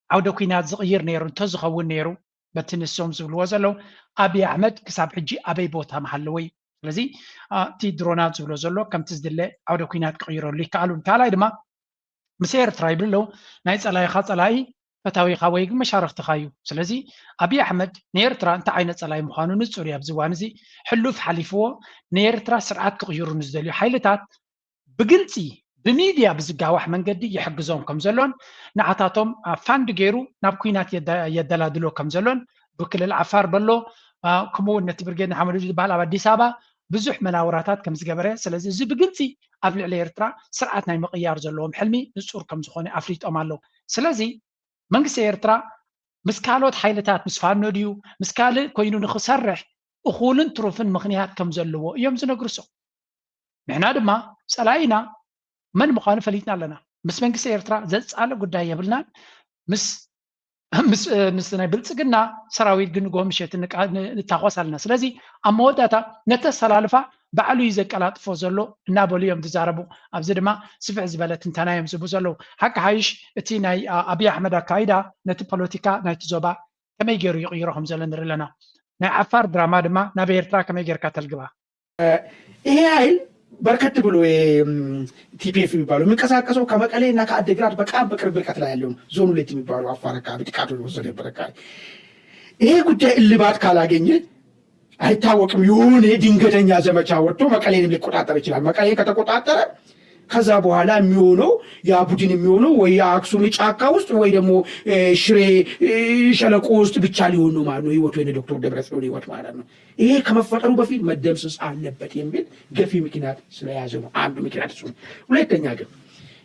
ዓውደ ኩናት ዝቕይር ነይሩ እንተዝኸውን ነይሩ በቲ ንሶም ዝብልዎ ዘለዉ ኣብይ ኣሕመድ ክሳብ ሕጂ ኣበይ ቦታ ምሃለዎ እዩ። ስለዚ እቲ ድሮናት ዝብሎ ዘሎ ከምቲ ዝድለ ዓውደ ኩናት ክቕይረሉ ይከኣሉን። ካልኣይ ድማ ምስ ኤርትራ ይብሉ ኣለዉ ናይ ጸላኢኻ ጸላኢ ፈታዊኻ ወይ ግን መሻርኽትኻ እዩ። ስለዚ ኣብይ ኣሕመድ ንኤርትራ እንታይ ዓይነት ጸላኢ ምዃኑ ንጹር እዩ። ኣብዚ እዋን እዚ ሕሉፍ ሓሊፍዎ ንኤርትራ ስርዓት ክቕይሩ ንዝደልዩ ሓይልታት ብግልፂ ብሚድያ ብዝጋዋሕ መንገዲ ይሕግዞም ከም ዘሎን ንዓታቶም ፋንድ ገይሩ ናብ ኩናት የደላድሎ ከም ዘሎን ብክልል ዓፋር በሎ ከምኡ እውን ነቲ ብርጌድ ንሓመዱ ዝበሃል ኣብ ኣዲስ ኣበባ ብዙሕ መናውራታት ከም ዝገበረ ስለዚ እዚ ብግልፂ ኣብ ልዕሊ ኤርትራ ስርዓት ናይ ምቕያር ዘለዎም ሕልሚ ንፁር ከም ዝኾነ ኣፍሊጦም ኣለዉ። ስለዚ መንግስቲ ኤርትራ ምስ ካልኦት ሓይልታት ምስ ፋኖ ድዩ ምስ ካልእ ኮይኑ ንክሰርሕ እኹልን ትሩፍን ምኽንያት ከም ዘለዎ እዮም ዝነግሩ ሰው ንሕና ድማ ፀላኢና መን ምዃኑ ፈሊጥና ኣለና። ምስ መንግስቲ ኤርትራ ዘፃልእ ጉዳይ የብልናን። ምስ ምስ ምስ ናይ ብልፅግና ሰራዊት ግን ንጎሆ ምሸት ንታኾስ ኣለና። ስለዚ ኣብ መወዳእታ ነቲ ኣሰላልፋ ባዕሉ እዩ ዘቀላጥፎ ዘሎ እናበሉ እዮም ዝዛረቡ። ኣብዚ ድማ ስፍሕ ዝበለ ትንተና እዮም ዝህቡ ዘለዉ። ሓቂ ሓይሽ እቲ ናይ ኣብይ ኣሕመድ ኣካይዳ ነቲ ፖለቲካ ናይቲ ዞባ ከመይ ገይሩ ይቕይሮ ከም ዘሎ ንርኢ ኣለና። ናይ ዓፋር ድራማ ድማ ናብ ኤርትራ ከመይ ጌርካ ተልግባ? ይሄ ኃይል በርከት ብሎ ቲፒኤፍ የሚባለው የሚንቀሳቀሰው ከመቀሌ እና ከአደግራት በጣም በቅርብ ርቀት ላይ ያለውን ዞን ሁለት የሚባለው አፋር አካባቢ ጥቃት ወሰደበት አካባቢ ይሄ ጉዳይ እልባት ካላገኘ አይታወቅም። የሆነ ድንገተኛ ዘመቻ ወጥቶ መቀሌንም ሊቆጣጠር ይችላል። መቀሌ ከተቆጣጠረ ከዛ በኋላ የሚሆነው ያ ቡድን የሚሆነው ወይ የአክሱም ጫካ ውስጥ ወይ ደግሞ ሽሬ ሸለቆ ውስጥ ብቻ ሊሆን ነው ማለት ነው። ህይወቱ የነ ዶክተር ደብረጽዮን ህይወት ማለት ነው። ይሄ ከመፈጠሩ በፊት መደምሰስ አለበት የሚል ገፊ ምክንያት ስለያዘ ነው። አንዱ ምክንያት እሱ ነው። ሁለተኛ ግን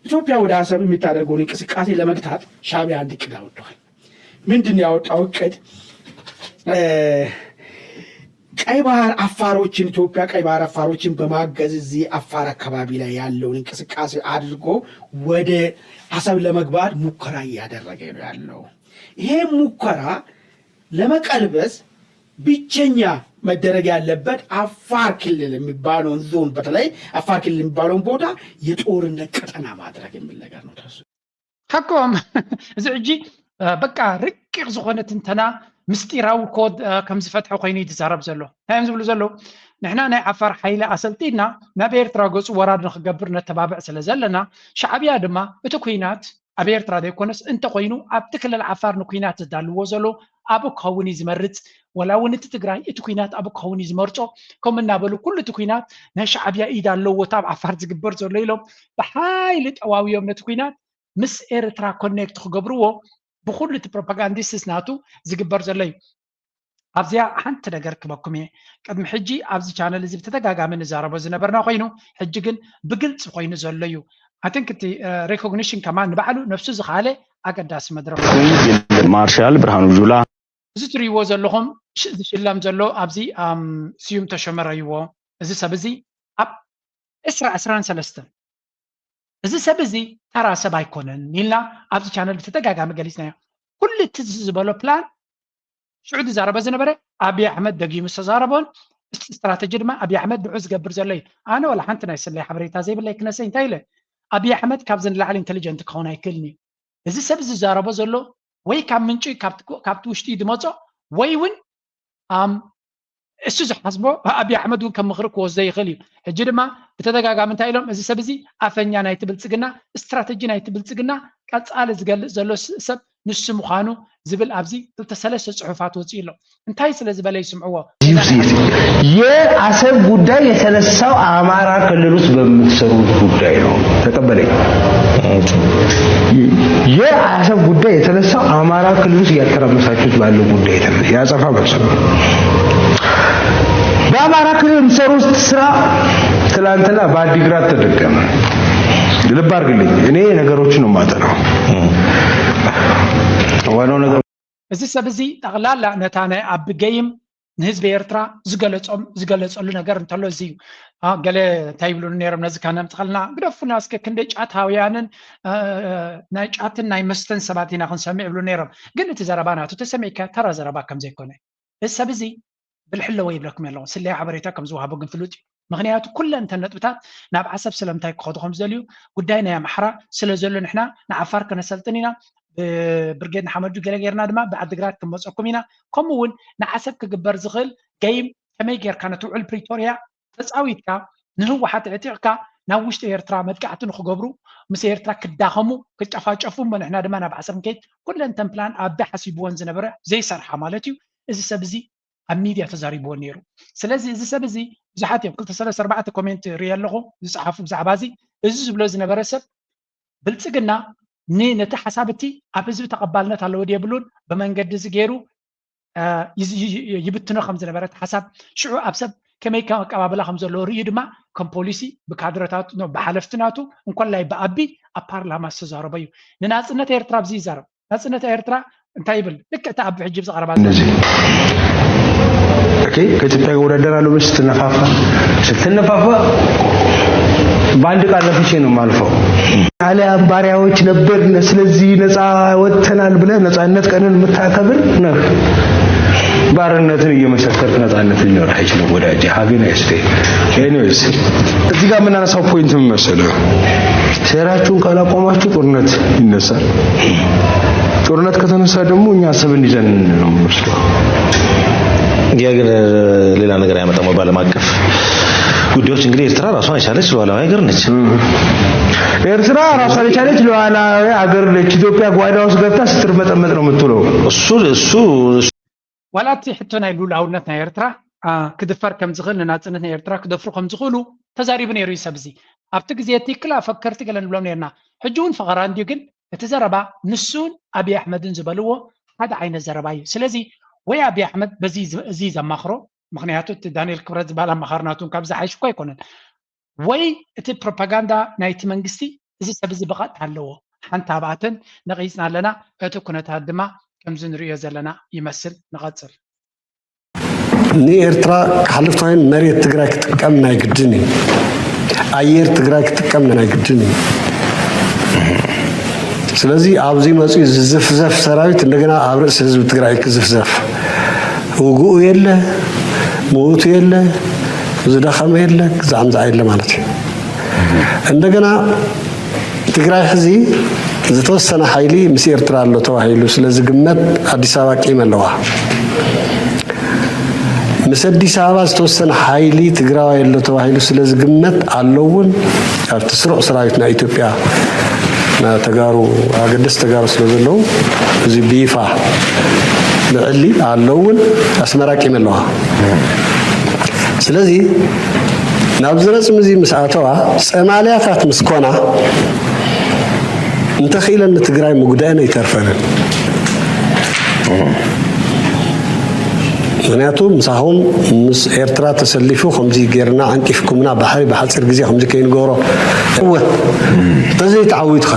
ኢትዮጵያ ወደ አሰብ የምታደርገውን እንቅስቃሴ ለመግታት ሻዕቢያ አንድ እቅድ አውጥቷል። ምንድን ነው ያወጣው እቅድ? ቀይ ባህር አፋሮችን፣ ኢትዮጵያ ቀይ ባህር አፋሮችን በማገዝ እዚህ አፋር አካባቢ ላይ ያለውን እንቅስቃሴ አድርጎ ወደ አሰብ ለመግባት ሙከራ እያደረገ ነው ያለው። ይሄ ሙከራ ለመቀልበስ ብቸኛ መደረግ ያለበት አፋር ክልል የሚባለውን ዞን፣ በተለይ አፋር ክልል የሚባለውን ቦታ የጦርነት ቀጠና ማድረግ የሚል ነገር ነው። ተሱ ሓቆም እዚ ሕጂ በቃ ርቂቕ ዝኾነ ትንተና ምስጢራዊ ኮድ ከም ዝፈትሐ ኮይኑ እዩ ዝዛረብ ዘሎ። እንታይ እዮም ዝብሉ ዘለዉ? ንሕና ናይ ዓፋር ሓይሊ ኣሰልጢና ናብ ኤርትራ ገጹ ወራር ንክገብር ነተባብዕ ስለ ዘለና፣ ሻዕብያ ድማ እቲ ኩናት ኣብ ኤርትራ ዘይኮነስ እንተኮይኑ ኣብቲ ክልል ዓፋር ንኩናት ዘዳልዎ ዘሎ ኣብኡ ክኸውን እዩ ዝመርጽ፣ ወላ እውን እቲ ትግራይ እቲ ኩናት ኣብኡ ክኸውን እዩ ዝመርጾ፣ ከምኡ እናበሉ ኩሉ እቲ ኩናት ናይ ሻዕብያ ኢድ ኣለዎ እቲ ኣብ ዓፋር ዝግበር ዘሎ ኢሎም ብሓይሊ ጠዋውዮም ነቲ ኩናት ምስ ኤርትራ ኮኔክት ክገብርዎ ብኩሉ እቲ ፕሮፓጋንዲስትስ ናቱ ዝግበር ዘሎ እዩ። ኣብዚኣ ሓንቲ ነገር ክበኩም እየ። ቅድሚ ሕጂ ኣብዚ ቻነል እዚ ብተደጋጋሚ ንዛረቦ ዝነበርና ኮይኑ ሕጂ ግን ብግልፂ ኮይኑ ዘሎ እዩ። ኣትንክ እቲ ሬኮግኒሽን ከማን ንባዕሉ ነብሱ ዝካለ ኣገዳሲ መድረክ ማርሻል ብርሃኑ ጁላ እዚ ትሪእዎ ዘለኹም ዝሽለም ዘሎ ኣብዚ ስዩም ተሾመ ረይዎ እዚ ሰብ እዚ ኣብ ዕስራ ዕስራን ሰለስተን እዚ ሰብ እዚ ተራ ሰብ ኣይኮነን ኢልና ኣብዚ ቻነል ብተደጋጋሚ ገሊፅናዮ። ኩሉ እቲ ዝበሎ ፕላን ሽዑ ዝዛረበ ዝነበረ ኣብይ ኣሕመድ ደጊሙ ዝተዛረቦን እቲ ስትራተጂ ድማ ኣብይ ኣሕመድ ንዑ ዝገብር ዘሎ እዩ። ኣነ ወላ ሓንቲ ናይ ስለይ ሓበሬታ ዘይብለይ ክነሰይ እንታይ ኢለ ኣብይ ኣሕመድ ካብዚ ንላዕሊ ኢንቴሊጀንት ክኸውን ኣይክእልን እዩ። እዚ ሰብ ዝዛረቦ ዘሎ ወይ ካብ ምንጪ ካብቲ ውሽጢ ዝመፆ ወይ እውን እሱ ዝሓስቦ ኣብይ ኣሕመድ እውን ከም ምኽሪ ክወስዶ ይኽእል እዩ። ሕጂ ድማ ብተደጋጋሚ እንታይ ኢሎም እዚ ሰብ እዚ ኣፈኛ ናይቲ ብልፅግና ስትራተጂ ናይቲ ብልፅግና ቀፃሊ ዝገልፅ ዘሎ ሰብ ንሱ ምዃኑ ዝብል ኣብዚ ክልተ ሰለስተ ፅሑፋት ወፂኡ ኣሎ። እንታይ ስለ ዝበለ ይስምዕዎ የአሰብ ጉዳይ የተነሳው አማራ ክልል ውስጥ በምትሰሩት ጉዳይ ነው። ተቀበለኝ። የአሰብ ጉዳይ የተነሳው አማራ ክልል ውስጥ እያተራመሳችሁት ባለው ጉዳይ የተነሳ የአጸፋ መልስ ነው። በአማራ ክልል የምትሰሩት ስራ ትላንትና በአዲግራት ተደገመ። ልብ አድርግልኝ፣ እኔ ነገሮችን ነው የማጠናው። ዋናው ነገር እዚ ሰብ እዚ ጠቕላላ ነታ ናይ ኣቢ ገይም ንህዝቢ ኤርትራ ዝገለጾም ዝገለጸሉ ነገር እንተሎ እዚ እዩ። ገለ እንታይ ይብሉ ነይሮም ነዚ ካነምጥኸልና ግደፉና እስከ ክንደይ ጫታውያንን ናይ ጫትን ናይ መስተን ሰባት ኢና ክንሰምዕ ይብሉ ነይሮም። ግን እቲ ዘረባ ናቱ ተሰሚዕካ ተራ ዘረባ ከም ዘይኮነ እዚ ሰብ እዚ ብልሒ ኣለዎ ይብለኩም ኣለኹ። ስለያ ሓበሬታ ከም ዝወሃቦ ግን ፍሉጥ እዩ። ምክንያቱ ኩለን እተን ነጥብታት ናብ ዓሰብ ስለምንታይ ክኸዱ ከም ዝደልዩ ጉዳይ ናይ ኣምሓራ ስለ ዘሎ ንሕና ንዓፋር ከነሰልጥን ኢና ብብርጌድ ንሓመዱ ገለ ጌርና ድማ ብዓድግራት ክንመፀኩም ኢና። ከምኡ እውን ንዓሰብ ክግበር ዝኽእል ገይም ከመይ ጌርካ ነቲ ውዕል ፕሪቶርያ ተፃዊትካ ንህወሓት ኣዕጢቕካ ናብ ውሽጢ ኤርትራ መጥቃዕቲ ንክገብሩ ምስ ኤርትራ ክዳኸሙ ክጨፋጨፉ እሞ ንሕና ድማ ናብ ዓሰብ ንከይድ ኩለን ተን ፕላን ኣቢ ሓሲብዎን ዝነበረ ዘይሰርሓ ማለት እዩ። እዚ ሰብ እዚ ኣብ ሚድያ ተዛሪብዎ ነይሩ። ስለዚ እዚ ሰብ እዚ ብዙሓት እዮም ክልተ ሰለስተ ኣርባዕተ ኮሜንት ርኢ ኣለኹ ዝፀሓፉ ብዛዕባ እዚ። እዚ ዝብሎ ዝነበረ ሰብ ብልፅግና ነቲ ሓሳብ እቲ ኣብ ህዝቢ ተቐባልነት ኣለዎ ድየብሉን ብመንገዲ እዚ ገይሩ ይብትኖ ከም ዝነበረ እቲ ሓሳብ ሽዑ ኣብ ሰብ ከመይ ከም ኣቀባብላ ከም ዘለዎ ርእዩ ድማ ከም ፖሊሲ ብካድረታቱ ብሓለፍቲ ናቱ እንኮላይ ብኣቢ ኣብ ፓርላማ ዝተዛረበ እዩ። ንናፅነት ኤርትራ ኣብዚ ይዛረብ። ናፅነት ኤርትራ እንታይ ይብል? ልክዕ እቲ ኣብ ሕጂ ብዝቐረባ እነዚህ ከኢትዮጵያ ይወዳደራሉ ብለሽ ስትነፋፋ ስትነፋፋ በአንድ ቃል ነፍቼ ነው የማልፈው። ጣሊያን ባሪያዎች ነበርን፣ ስለዚህ ነፃ ወጥተናል ብለህ ነፃነት ቀንን የምታከብር ነህ። ባርነትን እየመሰከርክ ነፃነት ሊኖር አይችልም ወዳጄ። ሀገን ያስደ anyways እዚህ ጋር የምናነሳው ፖይንት ምን መሰለህ? ሴራችሁን ካላቆማችሁ ጦርነት ይነሳል። ጦርነት ከተነሳ ደግሞ እኛ አሰብን ይዘን ነው የምንወስደው። ያ ግን ሌላ ነገር አያመጣም። በዓለም አቀፍ ጉዳዮች እንግዲህ ኤርትራ ራሷን የቻለች ሉዓላዊ ሀገር ነች። ኤርትራ ራሷን የቻለች ሉዓላዊ ሀገር ነች። ኢትዮጵያ ጓዳ ውስጥ ገብታ ስትርመጠመጥ ነው የምትውለው። እሱ እሱ ዋላ እቲ ሕቶ ናይ ሉዓላውነት ናይ ኤርትራ ክድፈር ከም ዝኽእል ንናጽነት ናይ ኤርትራ ክደፍሩ ከም ዝኽእሉ ተዛሪቡ ነይሩ እዩ ሰብ እዚ። ኣብቲ ግዜ እቲ ክላ ፈከርቲ ገለ ንብሎም ነርና። ሕጂ እውን ፈኸራ እንድዩ ግን እቲ ዘረባ ንሱን ኣብይ ኣሕመድን ዝበልዎ ሓደ ዓይነት ዘረባ እዩ። ስለዚ ወይ ኣብይ ኣሕመድ በዚ እዚ ዘማኽሮ ምኽንያቱ እቲ ዳንኤል ክብረት ዝበሃል ኣማኻሪ ናቱ ካብ ዝሓይሽ እኮ ኣይኮነን። ወይ እቲ ፕሮፓጋንዳ ናይቲ መንግስቲ እዚ ሰብ እዚ ብቐጥታ ኣለዎ። ሓንቲ ኣብኣተን ነቒጽና ኣለና። እቲ ኩነታት ድማ ከምዚ ንርእዮ ዘለና ይመስል። ንቐጽል። ንኤርትራ ክሓልፍ ተባሂሉ መሬት ትግራይ ክጥቀም ናይ ግድን እዩ። ኣየር ትግራይ ክጥቀም ናይ ግድን እዩ። ስለዚ ኣብዚ መፅኡ ዝዝፍዘፍ ሰራዊት እንደገና ኣብ ርእሲ ህዝቢ ትግራይ ክዝፍዘፍ፣ ውግኡ የለ፣ ምውቱ የለ፣ ዝደኸመ የለ፣ ዛዕምዛዕ የለ ማለት እዩ። እንደገና ትግራይ ሕዚ ዝተወሰነ ሓይሊ ምስ ኤርትራ ኣሎ ተባሂሉ ስለ ዝግመት ኣዲስ ኣበባ ቂም ኣለዋ። ምስ ኣዲስ ኣበባ ዝተወሰነ ሓይሊ ትግራዋይ ኣሎ ተባሂሉ ስለ ዝግመት ኣሎ እውን ኣብቲ ስሩዕ ሰራዊት ናይ ኢትዮጵያ ተጋሩ ኣገደስ ተጋሩ ስለ ዘለዉ እዚ ብይፋ ብዕሊ ኣሎ እውን ኣስመራ ቂም ኣለዋ። ስለዚ ናብዚ ረፅሚ እዚ ምስ ኣተዋ ጸማልያታት ምስ ኮና እንተኽኢለን ንትግራይ ምጉደአን ኣይተርፈንን። ምክንያቱ ምሳኹም ምስ ኤርትራ ተሰሊፉ ከምዚ ጌርና ዓንቂፍኩምና ባሕሪ ብሓፂር ግዜ ከምዚ ከይንገብሮ እወ ተዘይተዓዊትኻ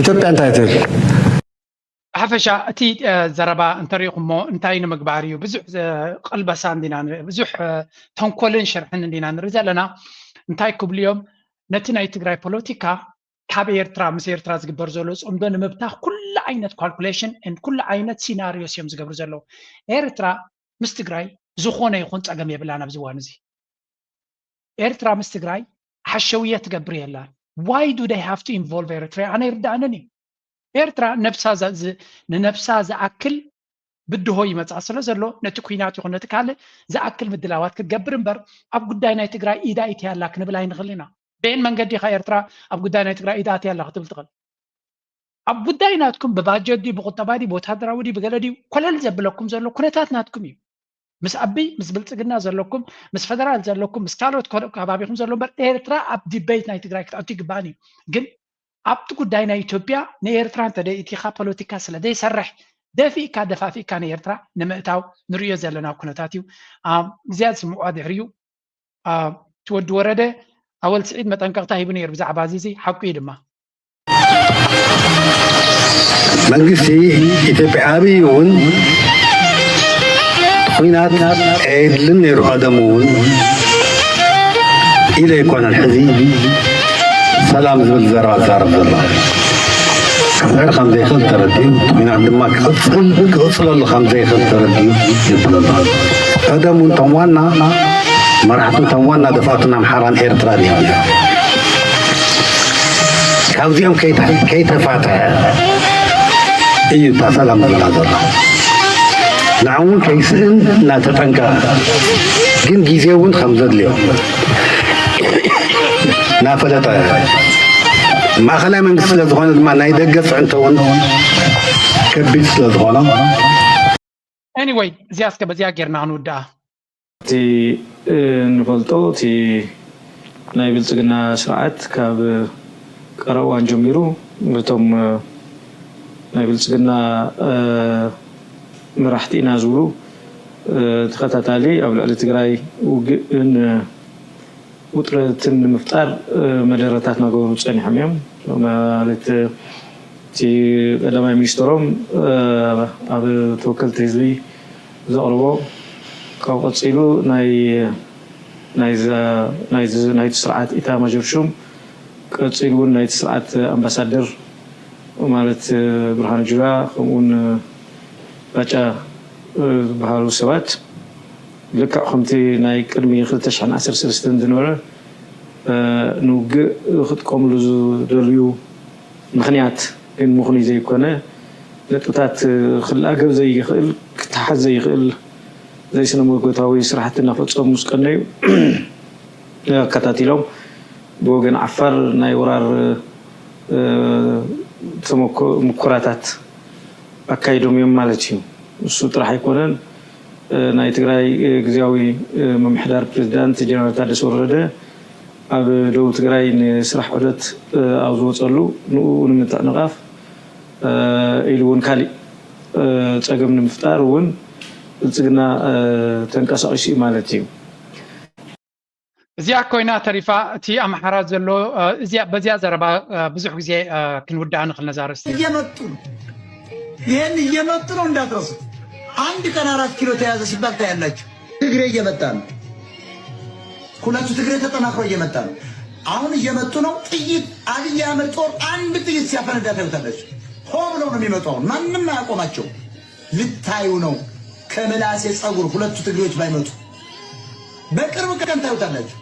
ኢትዮጵያ እንታይ ትብል? ብሓፈሻ እቲ ዘረባ እንተሪኢኹሞ እንታይ ንምግባር እዩ ብዙሕ ቀልበሳ እንዲና ብዙሕ ተንኮልን ሽርሕን እንዲና ንርኢ ዘለና። እንታይ ክብሉ እዮም? ነቲ ናይ ትግራይ ፖለቲካ ካብ ኤርትራ ምስ ኤርትራ ዝግበር ዘሎ ፅምዶ ንምብታኽ ኩሉ ዓይነት calculation and ኩሉ ዓይነት scenarios እዮም ዝገብሩ ዘለዉ። ኤርትራ ምስ ትግራይ ዝኾነ ይኹን ፀገም የብላን ኣብዚ እዋን እዚ። ኤርትራ ምስ ትግራይ ሓሸውየ ትገብር የላን። Why do they have to involve ኤርትራ? ኣነ ይርዳእንን እዩ። ኤርትራ ነብሳ ንነብሳ ዝኣክል ብድሆ ይመፃ ስለ ዘሎ ነቲ ኩናት ይኹን ነቲ ካልእ ዝኣክል ምድላዋት ክትገብር እምበር ኣብ ጉዳይ ናይ ትግራይ ኢዳ ኢትያላ ክንብል ኣይንኽእል ኢና። በየን መንገዲ ኢኻ ኤርትራ ኣብ ጉዳይ ናይ ትግራይ ኢዳ ኣትያላ ክትብል ትኽእል? ኣብ ጉዳይ ናትኩም ብባጀት ድዩ ብቁጠባ ድዩ ብወታደራዊ ድዩ ብገለ ድዩ ኮለል ዘብለኩም ዘሎ ኩነታት ናትኩም እዩ። ምስ ኣቢይ ምስ ብልፅግና ዘለኩም ምስ ፈደራል ዘለኩም ምስ ካልኦት ከባቢኹም ዘሎ እምበር ኤርትራ ኣብ debate ናይ ትግራይ ክትኣቱ ይግባእን እዩ። ግን ኣብቲ ጉዳይ ናይ ኢትዮጵያ ንኤርትራ እንተደይእቲኻ ፖለቲካ ስለ ዘይሰርሕ ደፊእካ ደፋፊእካ ንኤርትራ ንምእታው ንርእዮ ዘለና ኩነታት እዩ። እዚኣ ዝስምዑዋ ድሕሪኡ እቲ ወዲ ወረደ ኣወል ስዒድ መጠንቀቕታ ሂቡ ነይሩ ብዛዕባ እዚ እዚ ሓቁ እዩ ድማ። መንግስቲ ኢትዮጵያ ኣብይ እውን ኩናት ኣየድልን ነይሩ ቀደሙ እውን ኢለ ኣይኮነን ሕዚ ሰላም ዝብል ዘረባ ዝዛረብ ዘሎ ክስዕር ከም ዘይኽእል ተረዲኡ ኩናት ድማ ክቕፅል ክቕፅለሉ ከም ዘይኽእል ተረዲኡ ይብል ኣሎ። ቀደሙ እቶም ዋና መራሕቱ እቶም ዋና ደፋእቱን ኣምሓራን ኤርትራ ድዮም? ካብዚኦም ከይተፋትሐ እዩ እታ ሰላም ዝብላ ዘሎ። ንዕኡ እውን ከይስእን እናተጠንቀቐ ግን ግዜ እውን ከም ዘድልዮ እናፈለጠ ማእኸላይ መንግስቲ ስለ ዝኾነ ድማ ናይ ደገ ፅዕንቶ እውን ከቢድ ስለ ዝኾኖ Anyway እዚኣ እስከ በዚኣ ጌርና ክንውድኣ። እቲ እንፈልጦ እቲ ናይ ብልፅግና ስርዓት ካብ ቀረባ እዋን ጀሚሩ በቶም ናይ ብልፅግና መራሕቲ ኢና ዝብሉ ተኸታታሊ ኣብ ልዕሊ ትግራይ ውግእን ውጥረትን ንምፍጣር መደረታት እናገበሩ ፀኒሖም እዮም። ማለት እቲ ቀዳማይ ሚኒስትሮም ኣብ ተወከልቲ ህዝቢ ዘቕርቦ ካብኡ ቀፂሉ ናይ ናይቲ ስርዓት ኢታ ማጆር ሹም ቀፂሉ እውን ናይቲ ስርዓት ኣምባሳደር ማለት ብርሃኑ ጁላ ከምኡውን ባጫ ዝበሃሉ ሰባት ልክዕ ከምቲ ናይ ቅድሚ ክልተ ሽሕን ዓሰርተ ሰለስተን ዝነበረ ንውግእ ክጥቀምሉ ዝደልዩ ምኽንያት ግን ምኽኑይ ዘይኮነ ነጥብታት ክልኣገብ ዘይኽእል ክተሓዝ ዘይኽእል ዘይስነ መጎታዊ ስራሕቲ እናፈፀሙ ምስ ቀነዩ ኣከታቲሎም ብወገን ዓፋር ናይ ወራር ሙኮራታት ኣካይዶም እዮም ማለት እዩ። እሱ ጥራሕ ኣይኮነን። ናይ ትግራይ ግዝያዊ ምምሕዳር ፕሬዚዳንት ጀነራል ታደሰ ወረደ ኣብ ደቡብ ትግራይ ንስራሕ ዑደት ኣብ ዝወፀሉ ንኡ ንምትዕንቓፍ ኢሉ እውን ካሊእ ፀገም ንምፍጣር እውን ብልፅግና ተንቀሳቒሱ እዩ ማለት እዩ። እዚኣ ኮይና ተሪፋ እቲ ኣምሓራ ዘሎ በዚኣ ዘረባ ብዙሕ ግዜ ክንውድኣ ንኽእል ነዛ ርእስቲ። እየመጡ ነው። ይህን እየመጡ ነው እንዳትረሱ። አንድ ቀን አራት ኪሎ ተያዘ ሲባል ታያላችሁ። ትግሬ እየመጣ ነው። ሁለቱ ትግሬ ተጠናክሮ እየመጣ ነው። አሁን እየመጡ ነው። ጥይት አብይ አህመድ ጦር አንድ ጥይት ሲያፈነዳ ታዩታላችሁ። ሆ ብለው ነው የሚመጡ። አሁን ማንም አያቆማቸው። ልታዩ ነው። ከምላሴ ጸጉር ሁለቱ ትግሬዎች ባይመጡ በቅርብ ቀን ታዩታላችሁ።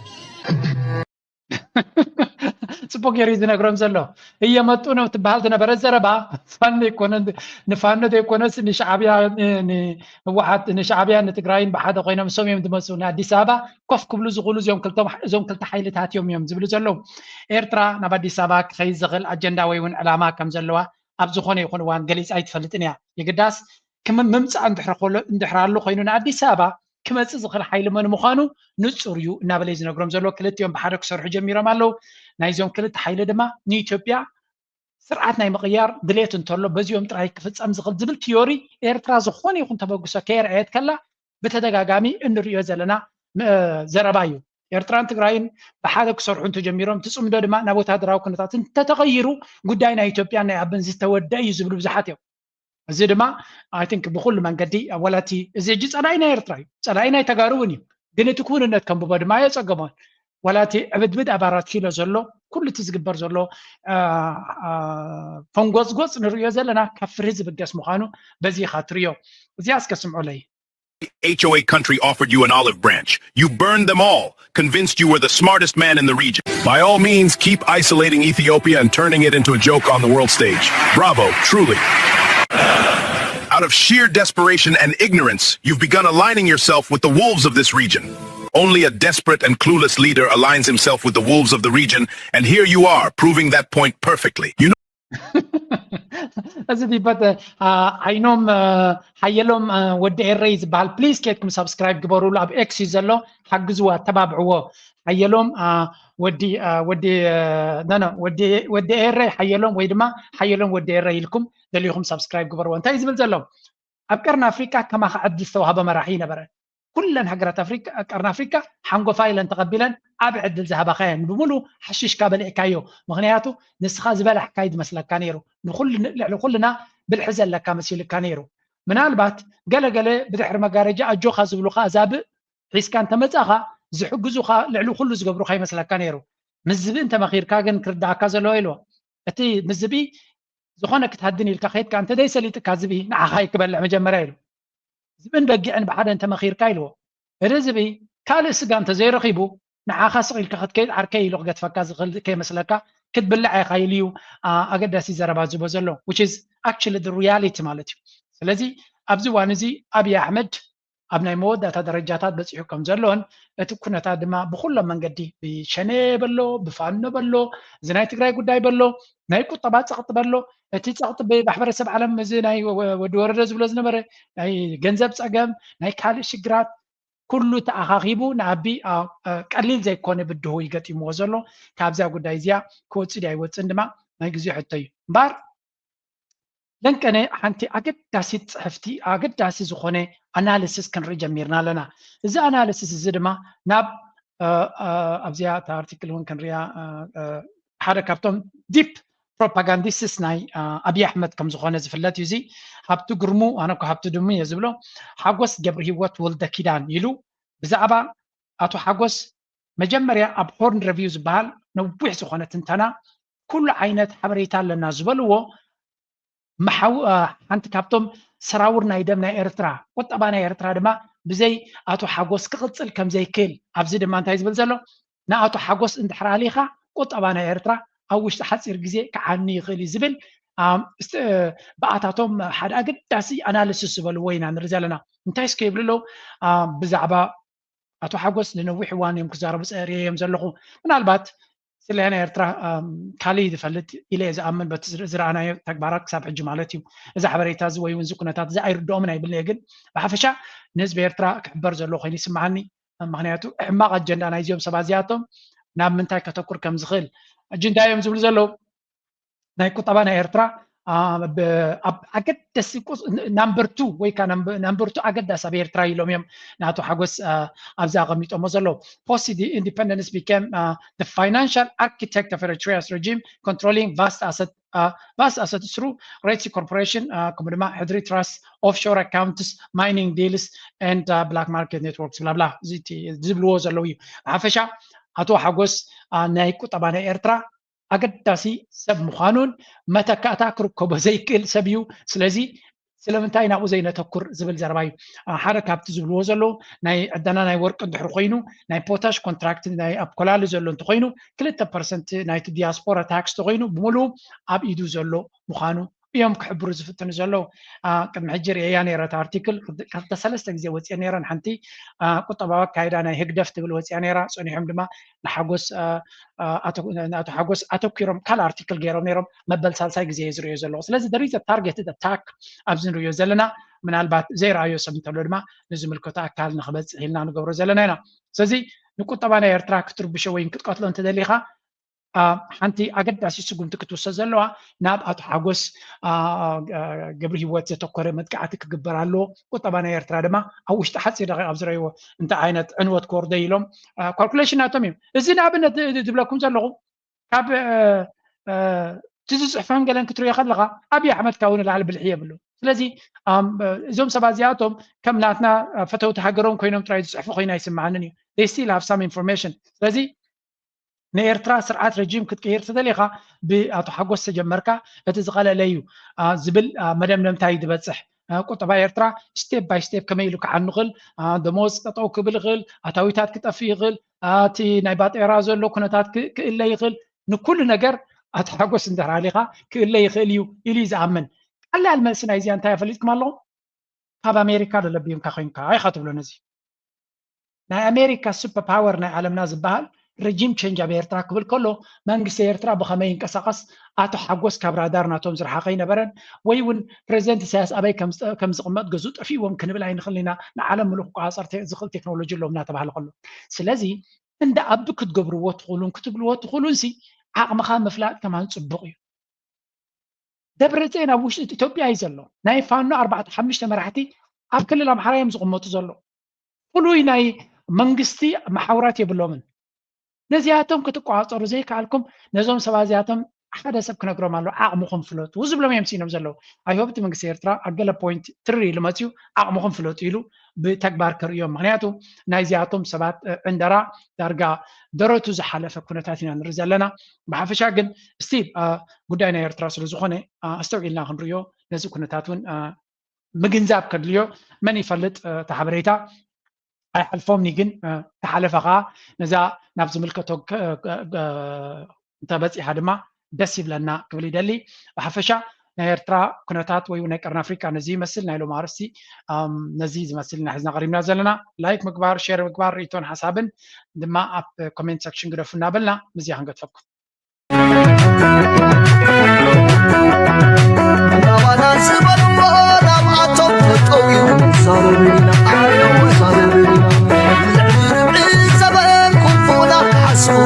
ጽቡቅ ገይሩ ዝነግሮም ዘሎ። እየመጡ ነው ትበሃል ዝነበረ ዘረባ ፋኖ ይኮነ፣ ንፋኖ ዘይኮነስ ንሻዕብያ፣ ንህወሓት፣ ንሻዕብያ ንትግራይን ብሓደ ኮይኖም እሶም እዮም ዝመፁ። ንኣዲስ ኣበባ ኮፍ ክብሉ ዝኽእሉ እዚኦም ክልተ፣ እዞም ክልተ ሓይልታት እዮም እዮም ዝብሉ ዘለዉ። ኤርትራ ናብ ኣዲስ ኣበባ ክኸይድ ዝኽእል ኣጀንዳ ወይ እውን ዕላማ ከም ዘለዋ ኣብ ዝኾነ ይኹን እዋን ገሊፃ ኣይትፈልጥን እያ። የግዳስ ክም-፣ ምምፃእ እንድሕር ከሎ፣ እንድሕር ኣሎ ኮይኑ ንኣዲስ ኣበባ ክመፅእ ዝኽእል ሓይሊ መን ምዃኑ ንፁር እዩ እናበለ እዩ ዝነግሮም ዘሎ። ክልቲኦም ብሓደ ክሰርሑ ጀሚሮም ኣለዉ። ናይዞም ክልተ ሓይሊ ድማ ንኢትዮጵያ ስርዓት ናይ ምቕያር ድሌት እንተሎ በዚኦም ጥራይ ክፍፀም ዝኽእል ዝብል ቲዮሪ ኤርትራ ዝኾነ ይኹን ተበግሶ ከየርኣየት ከላ ብተደጋጋሚ እንርእዮ ዘለና ም-፣ ዘረባ እዩ። ኤርትራን ትግራይን ብሓደ ክሰርሑ እንተጀሚሮም እቲ ፅምዶ ድማ ናብ ወታደራዊ ኩነታት እንተተቐይሩ ጉዳይ ናይ ኢትዮጵያን ናይ ኣቢን ዝተወደአ እዩ ዝብሉ ብዙሓት እዮም። እዚ ድማ I think ብኩሉ መንገዲ ወላቲ እዚ ሕጂ ጸላኢ ናይ ኤርትራ እዩ፣ ጸላኢ ናይ ተጋሩ እውን እዩ። ግን እቲ ክውንነት ከንብቦ ድማ የጸገሞን። ወላቲ ዕብድብድ ኣብ ኣራት ኪሎ ዘሎ ኩሉ እቲ ዝግበር ዘሎ አ፣ አ፣ ፈንጎጽጎጽ ንርእዮ ዘለና ካብ ፍርሂ ዝብገስ ምዃኑ በዚ ኢኻ ትርእዮ። እዚኣ እስከ ስምዑለይ። H O A country offered you an olive branch. You burned them all, convinced you were the smartest man in the region. By all means, keep isolating Ethiopia and turning it into a joke on the world stage. Bravo, truly. Out of sheer desperation and ignorance, you've begun aligning yourself with the wolves of this region. Only a desperate and clueless leader aligns himself with the wolves of the region, and here you are, proving that point perfectly. You know እዚ ዲበት አ፣ ዓይኖም አ፣ ሓየሎም አ፣ ወዲ ኤረይ ዝበሃል ፕሊዝ ኬድኩም ሳብስክራይብ ግበሩሉ። ኣብ ኤክስ እዩ ዘሎ፣ ሓግዝዎ፣ ኣተባብዕዎ። ሓየሎም አ፣ ወዲ አ፣ ወዲ አ፣ ኖ ኖ ወዲ ወዲ ኤረይ ሓየሎም ወይ ድማ ሓየሎም ወዲ ኤረይ ኢልኩም ደሊኹም ሳብስክራይብ ግበርዎ። እንታይ እዩ ዝብል ዘሎ? ኣብ ቀርኒ ኣፍሪቃ ከማኻ ዕድል ዝተዋህበ መራሒ ይነበረ። ኩለን ሃገራት ኣፍሪካ፣ ቀርኒ ኣፍሪካ ሓንጎፋ ኢለን ተቐቢለን ዓቢ ዕድል ዝሃባኻ እየን። ብምሉ ሓሽሽካ በሊዕካዮ። ምኽንያቱ ንስኻ ዝበላሕካ እዩ ዝመስለካ ነይሩ። ንኹሉ፣ ልዕሊ ኩልና ብልሒ ዘለካ መሲሉካ ነይሩ። ምናልባት ገለ ገለ ብድሕሪ መጋረጃ ኣጆኻ ዝብሉኻ ኣዛብእ ሒዝካ እንተመጻኻ ዝሕግዙኻ ልዕሊ ኩሉ ዝገብሩኻ ይመስለካ ነይሩ። ምስ ዝብኢ እንተመኺርካ ግን ክርድኣካ ዘለዎ ኢልዎ። እቲ ምስ ዝብኢ ዝኾነ ክትሃድን ኢልካ ከይድካ እንተ ዘይሰሊጥካ ዝብኢ ንዓኻ እዩ ክበልዕ መጀመርያ ኢሉ። ዝብእን በጊዕን ብሓደ እንተመኺርካ ኢልዎ። እቲ ዝብኢ ካልእ ስጋ እንተዘይረኺቡ ንዓኻ ስቕ ኢልካ ክትከይድ ዓርከይ ኢሉ ክገትፈካ ዝኽእል ከይመስለካ ክትብላዕ ኢኻ ኢሉ እዩ አ፣ ኣገዳሲ ዘረባ ዝቦ ዘሎ which is actually the reality ማለት እዩ። ስለዚ ኣብዚ እዋን እዚ ኣብይ ኣሕመድ ኣብ ናይ መወዳእታ ደረጃታት በፂሑ ከም ዘሎን እቲ ኩነታት ድማ ብኩሎም መንገዲ ብሸኔ በሎ ብፋኖ በሎ እዚ ናይ ትግራይ ጉዳይ በሎ ናይ ቁጠባ ፀቕጢ በሎ እቲ ፀቕጢ ብማሕበረሰብ ዓለም እዚ ናይ ወ- ወዲ ወረደ ዝብሎ ዝነበረ ናይ ገንዘብ ፀገም ናይ ካልእ ሽግራት ኩሉ ተኣኻኺቡ ንኣቢ አ- አ- ቀሊል ዘይኮነ ብድሆ ይገጢምዎ ዘሎ። ካብዚያ ጉዳይ እዚኣ ክወፅእ ድዩ ኣይወፅእን ድማ ናይ ግዜ ሕቶ እዩ እምበር ለንቀነ ሓንቲ ኣገዳሲት ፅሕፍቲ ኣገዳሲ ዝኾነ ኣናሊሲስ ክንርኢ ጀሚርና ኣለና። እዚ ኣናሊሲስ እዚ ድማ ናብ አ- አ- ኣብዚኣ እታ ኣርቲክል እውን ክንሪኣ አ- አ- ሓደ ካብቶም ዲፕ ፕሮፓጋንዲስትስ ናይ አ፣ ኣብይ ኣሕመድ ከም ዝኾነ ዝፍለጥ እዩ። እዚ ሃብቱ ግርሙ ኣነ እኮ ሃብቱ ድሙ እየ ዝብሎ ሓጎስ ገብረ ህይወት ወልደ ኪዳን ኢሉ ብዛዕባ ኣቶ ሓጎስ መጀመርያ ኣብ ሆርን ረቪው ዝበሃል ነዊሕ ዝኾነ ትንተና ኩሉ ዓይነት ሓበሬታ ኣለና ዝበልዎ መሓው አ፣ ሓንቲ ካብቶም ሰራውር ናይ ደም ናይ ኤርትራ ቁጠባ ናይ ኤርትራ ድማ ብዘይ ኣቶ ሓጎስ ክቕፅል ከም ዘይክእል ኣብዚ ድማ እንታይ ዝብል ዘሎ ንኣቶ ሓጎስ እንድሕር ኣሊኻ ቁጠባ ናይ ኤርትራ ኣብ ውሽጢ ሓፂር ግዜ ክዓኒ ይኽእል እዩ ዝብል አ፣ ስተ- ብኣታቶም ሓደ ኣገዳሲ ኣናሊሲስ ዝበልዎ ኢና ንርኢ ዘለና እንታይ እስከ ይብሉ ኣለዉ አ፣ ብዛዕባ ኣቶ ሓጎስ ንነዊሕ እዋን እዮም ክዛረቡ ፀርየ እዮም ዘለኹ ምናልባት ስለያ ናይ ኤርትራ ካልእ ዝፈልጥ ኢለ እየ ዝኣምን በቲ ዝረኣናዮ ተግባራት ክሳብ ሕጂ ማለት እዩ እዚ ሓበሬታ እዚ ወይ እውን እዚ ኩነታት እዚ ኣይርድኦምን ኣይብልን እየ ግን ብሓፈሻ ንህዝቢ ኤርትራ ክሕበር ዘለዎ ኮይኑ ይስምዓኒ ምክንያቱ ሕማቕ ኣጀንዳ ናይዚኦም ሰባት እዚኣቶም ናብ ምንታይ ከተኩር ከም ዝኽእል ሕጂ እንታይ እዮም ዝብሉ ዘለዉ ናይ ቁጠባ ናይ ኤርትራ ኣብ ኣገደሲ ናምበር ቱ ወይ ከዓ ናምበር ቱ ኣገዳሲ ኣብ ኤርትራ ኢሎም እዮም ንኣቶ ሓጎስ ኣብዚ ኣቐሚጦሞ ዘለዉ። Post independence became the financial architect of Eritrea's regime, controlling vast asset vast asset through Red Sea Corporation, ከምኡ ድማ ሕድሪ trust, offshore accounts, mining deals and black market networks bla bላ ዝብልዎ ዘለዉ እዩ። ብሓፈሻ ኣቶ ሓጎስ ናይ ቁጠባ ናይ ኤርትራ ኣገዳሲ ሰብ ምዃኑን መተካእታ ክርከቦ ዘይክእል ሰብ እዩ። ስለዚ ስለምንታይ ናብኡ ዘይነተኩር ዝብል ዘረባ እዩ። ሓደ ካብቲ ዝብልዎ ዘለዉ ናይ ዕደና ናይ ወርቂ እንድሕር ኮይኑ ናይ ፖታሽ ኮንትራክት ናይ ኣብ ኮላሊ ዘሎ እንተኮይኑ ክልተ ፐርሰንት ናይቲ ዲያስፖራ ታክስ ተኮይኑ ብምሉኡ ኣብ ኢዱ ዘሎ ምዃኑ እዮም ክሕብሩ ዝፍትኑ ዘለዉ። ቅድሚ ሕጂ ርእየያ ነይረ እታ ኣርቲክል ክልተ ሰለስተ ግዜ ወፅየ ነይረን። ሓንቲ ቁጠባዊ ኣካይዳ ናይ ህግደፍ ትብል ወፅያ ነይራ። ፀኒሖም ድማ ንሓጎስ ንኣቶ ሓጎስ ኣተኪሮም ካልእ ኣርቲክል ገይሮም ነይሮም። መበል ሳልሳይ ግዜ እየ ዝርእዮ ዘለኹ። ስለዚ there is a targeted attack ኣብዚ ንርእዮ ዘለና። ምናልባት ዘይረኣዮ ሰብ እንተሎ ድማ ንዝምልከቶ ኣካል ንክበፅሕ ኢልና ንገብሮ ዘለና ኢና። ስለዚ ንቁጠባ ናይ ኤርትራ ክትርብሾ ወይ ክትቀትሎ እንተደሊኻ ሓንቲ ኣገዳሲ ስጉምቲ ክትውሰድ ዘለዋ ናብ ኣቶ ሓጎስ ገብሪ ህይወት ዘተኮረ መጥቃዕቲ ክግበር ኣለዎ። ቁጠባ ናይ ኤርትራ ድማ ኣብ ውሽጢ ሓፂር ደቂቕ ኣብ ዝረእይዎ እንታይ ዓይነት ዕንወት ክወርዶ ኢሎም ካልኩሌሽን ናቶም እዮም። እዚ ንኣብነት ዝብለኩም ዘለኹ ካብ እቲ ዝፅሕፈን ገለን ክትሪኦ ከለካ ኣብይ ኣሕመድ ካብኡ ንላዕሊ ብልሒ የብሉ። ስለዚ እዞም ሰባት እዚኣቶም ከም ናትና ፈተውቲ ሃገሮም ኮይኖም ጥራይ ዝፅሕፉ ኮይኑ ኣይስምዓንን እዩ። They still have some information። ስለዚ ንኤርትራ ስርዓት ረጂም ክትቅይር ተደሊኻ ብኣቶ ሓጎስ ተጀመርካ እቲ ዝቐለለ እዩ ዝብል መደምደምታ እዩ ዝበፅሕ። ቁጠባ ኤርትራ step by step ከመይ ኢሉ ክዓኑ ይኽእል፣ ደሞዝ ጠጠው ክብል ይኽእል፣ ኣታዊታት ክጠፍእ ይኽእል፣ እቲ ናይ ባጤራ ዘሎ ኩነታት ክእለ ይኽእል፣ ንኩሉ ነገር ኣቶ ሓጎስ እንድሕር ኣሊኻ ክእለ ይኽእል እዩ ኢሉ እዩ ዝኣምን። ቀላል መልሲ ናይዚኣ እንታይ ፈሊጥኩም ኣለኹም? ካብ ኣሜሪካ ዶ ለቢምካ ኮይንካ ኢኻ ትብሎ ነዚ። ናይ ኣሜሪካ ሱፐር ፓወር ናይ ዓለምና ዝበሃል ረጂም ቸንጅ ኣብ ኤርትራ ክብል ከሎ መንግስቲ ኤርትራ ብኸመይ ይንቀሳቐስ ኣቶ ሓጎስ ካብ ራዳር ናቶም ዝረሓቐ ኣይነበረን። ወይ እውን ፕሬዚደንት ኢሳያስ ኣበይ ከም ዝቕመጥ ገዝኡ ጠፊእዎም ክንብል ኣይንኽእል ኢና። ንዓለም ምሉእ ክቆፃፀር ዝኽእል ቴክኖሎጂ ኣለዎም እናተባህለ ከሎ ስለዚ እንዳ ኣቢ ክትገብርዎ ትኽእሉን ክትብልዎ ትኽእሉን ሲ ዓቕምኻ ምፍላጥ ከማን ፅቡቕ እዩ። ደብረፅዮን ኣብ ውሽጢ ኢትዮጵያ እዩ ዘሎ። ናይ ፋኖ ኣርባዕተ ሓሙሽተ መራሕቲ ኣብ ክልል ኣምሓራ እዮም ዝቕመጡ ዘሎ። ፍሉይ ናይ መንግስቲ መሓውራት የብሎምን። ነዚኣቶም ክትቆፃፀሩ ዘይከኣልኩም ነዞም ሰባት እዚኣቶም ሓደ ሰብ ክነግሮም ኣሎ። ዓቕምኹም ፍለጡ ዝብሎም እዮም ሲኖም ዘለዉ። ኣይሆብቲ መንግስቲ ኤርትራ ኣብ ገለ ፖይንት ትሪ ኢሉ መፅዩ ዓቕምኹም ፍለጡ ኢሉ ብተግባር ከርእዮም። ምክንያቱ ናይዚኣቶም ሰባት ዕንደራ ዳርጋ ደረቱ ዝሓለፈ ኩነታት ኢና ንርኢ ዘለና። ብሓፈሻ ግን ስቲል ጉዳይ ናይ ኤርትራ ስለዝኾነ ኣስተውዒልና ክንርእዮ ነዚ ኩነታት እውን ምግንዛብ ከድልዮ መን ይፈልጥ። እቲ ሓበሬታ ኣይሓልፎምኒ ግን ተሓለፈ ከዓ ነዛ ናብ ዝምልከቶ እንተበፂሓ ድማ ደስ ይብለና ክብል ይደሊ። ብሓፈሻ ናይ ኤርትራ ኩነታት ወይ ናይ ቀርኒ ኣፍሪቃ ነዚ ይመስል። ናይ ሎሚ ኣርእስቲ ነዚ ዝመስል ኢና ሒዝና ቀሪብና ዘለና። ላይክ ምግባር፣ ሼር ምግባር፣ ርእይቶን ሓሳብን ድማ ኣብ ኮሜንት ሰክሽን ግደፉ እናበልና ምስዚኣ ክንገድፈኩም። ናባና ዝበልዎ ናብኣቶም ተጠውዩ ዛረብና ዓለም ዛረብና ልዕሊ ርብዒ ዘበን ኩፉና ሓስቡ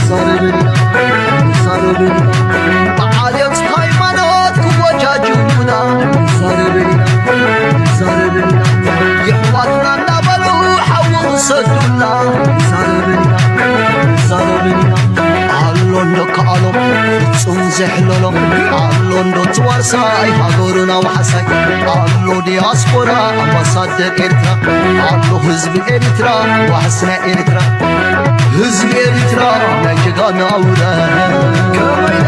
ዛረብና ዛረብና ብዓሌት ሃይማኖት ክወጃጅቡና ዛረብና ዛረብና የሕዋትና እናበሉ ሓዊ ክሰዱና ዛረብና ዛረብና ኣሎ እንዶ ከኣሎም ፍጹም ዘሕለሎም ኣሎ እንዶ ትዋርሳይ ሃገሩና ዋሕሳይ ኣሎ ዲያስፖራ ኣምባሳደር ኤርትራ ኣሎ ህዝቢ ኤርትራ ዋሕስ ናይ ኤርትራ ህዝቢ ኤርትራ ናይ ጀጋኑ ኣውራ ከመይ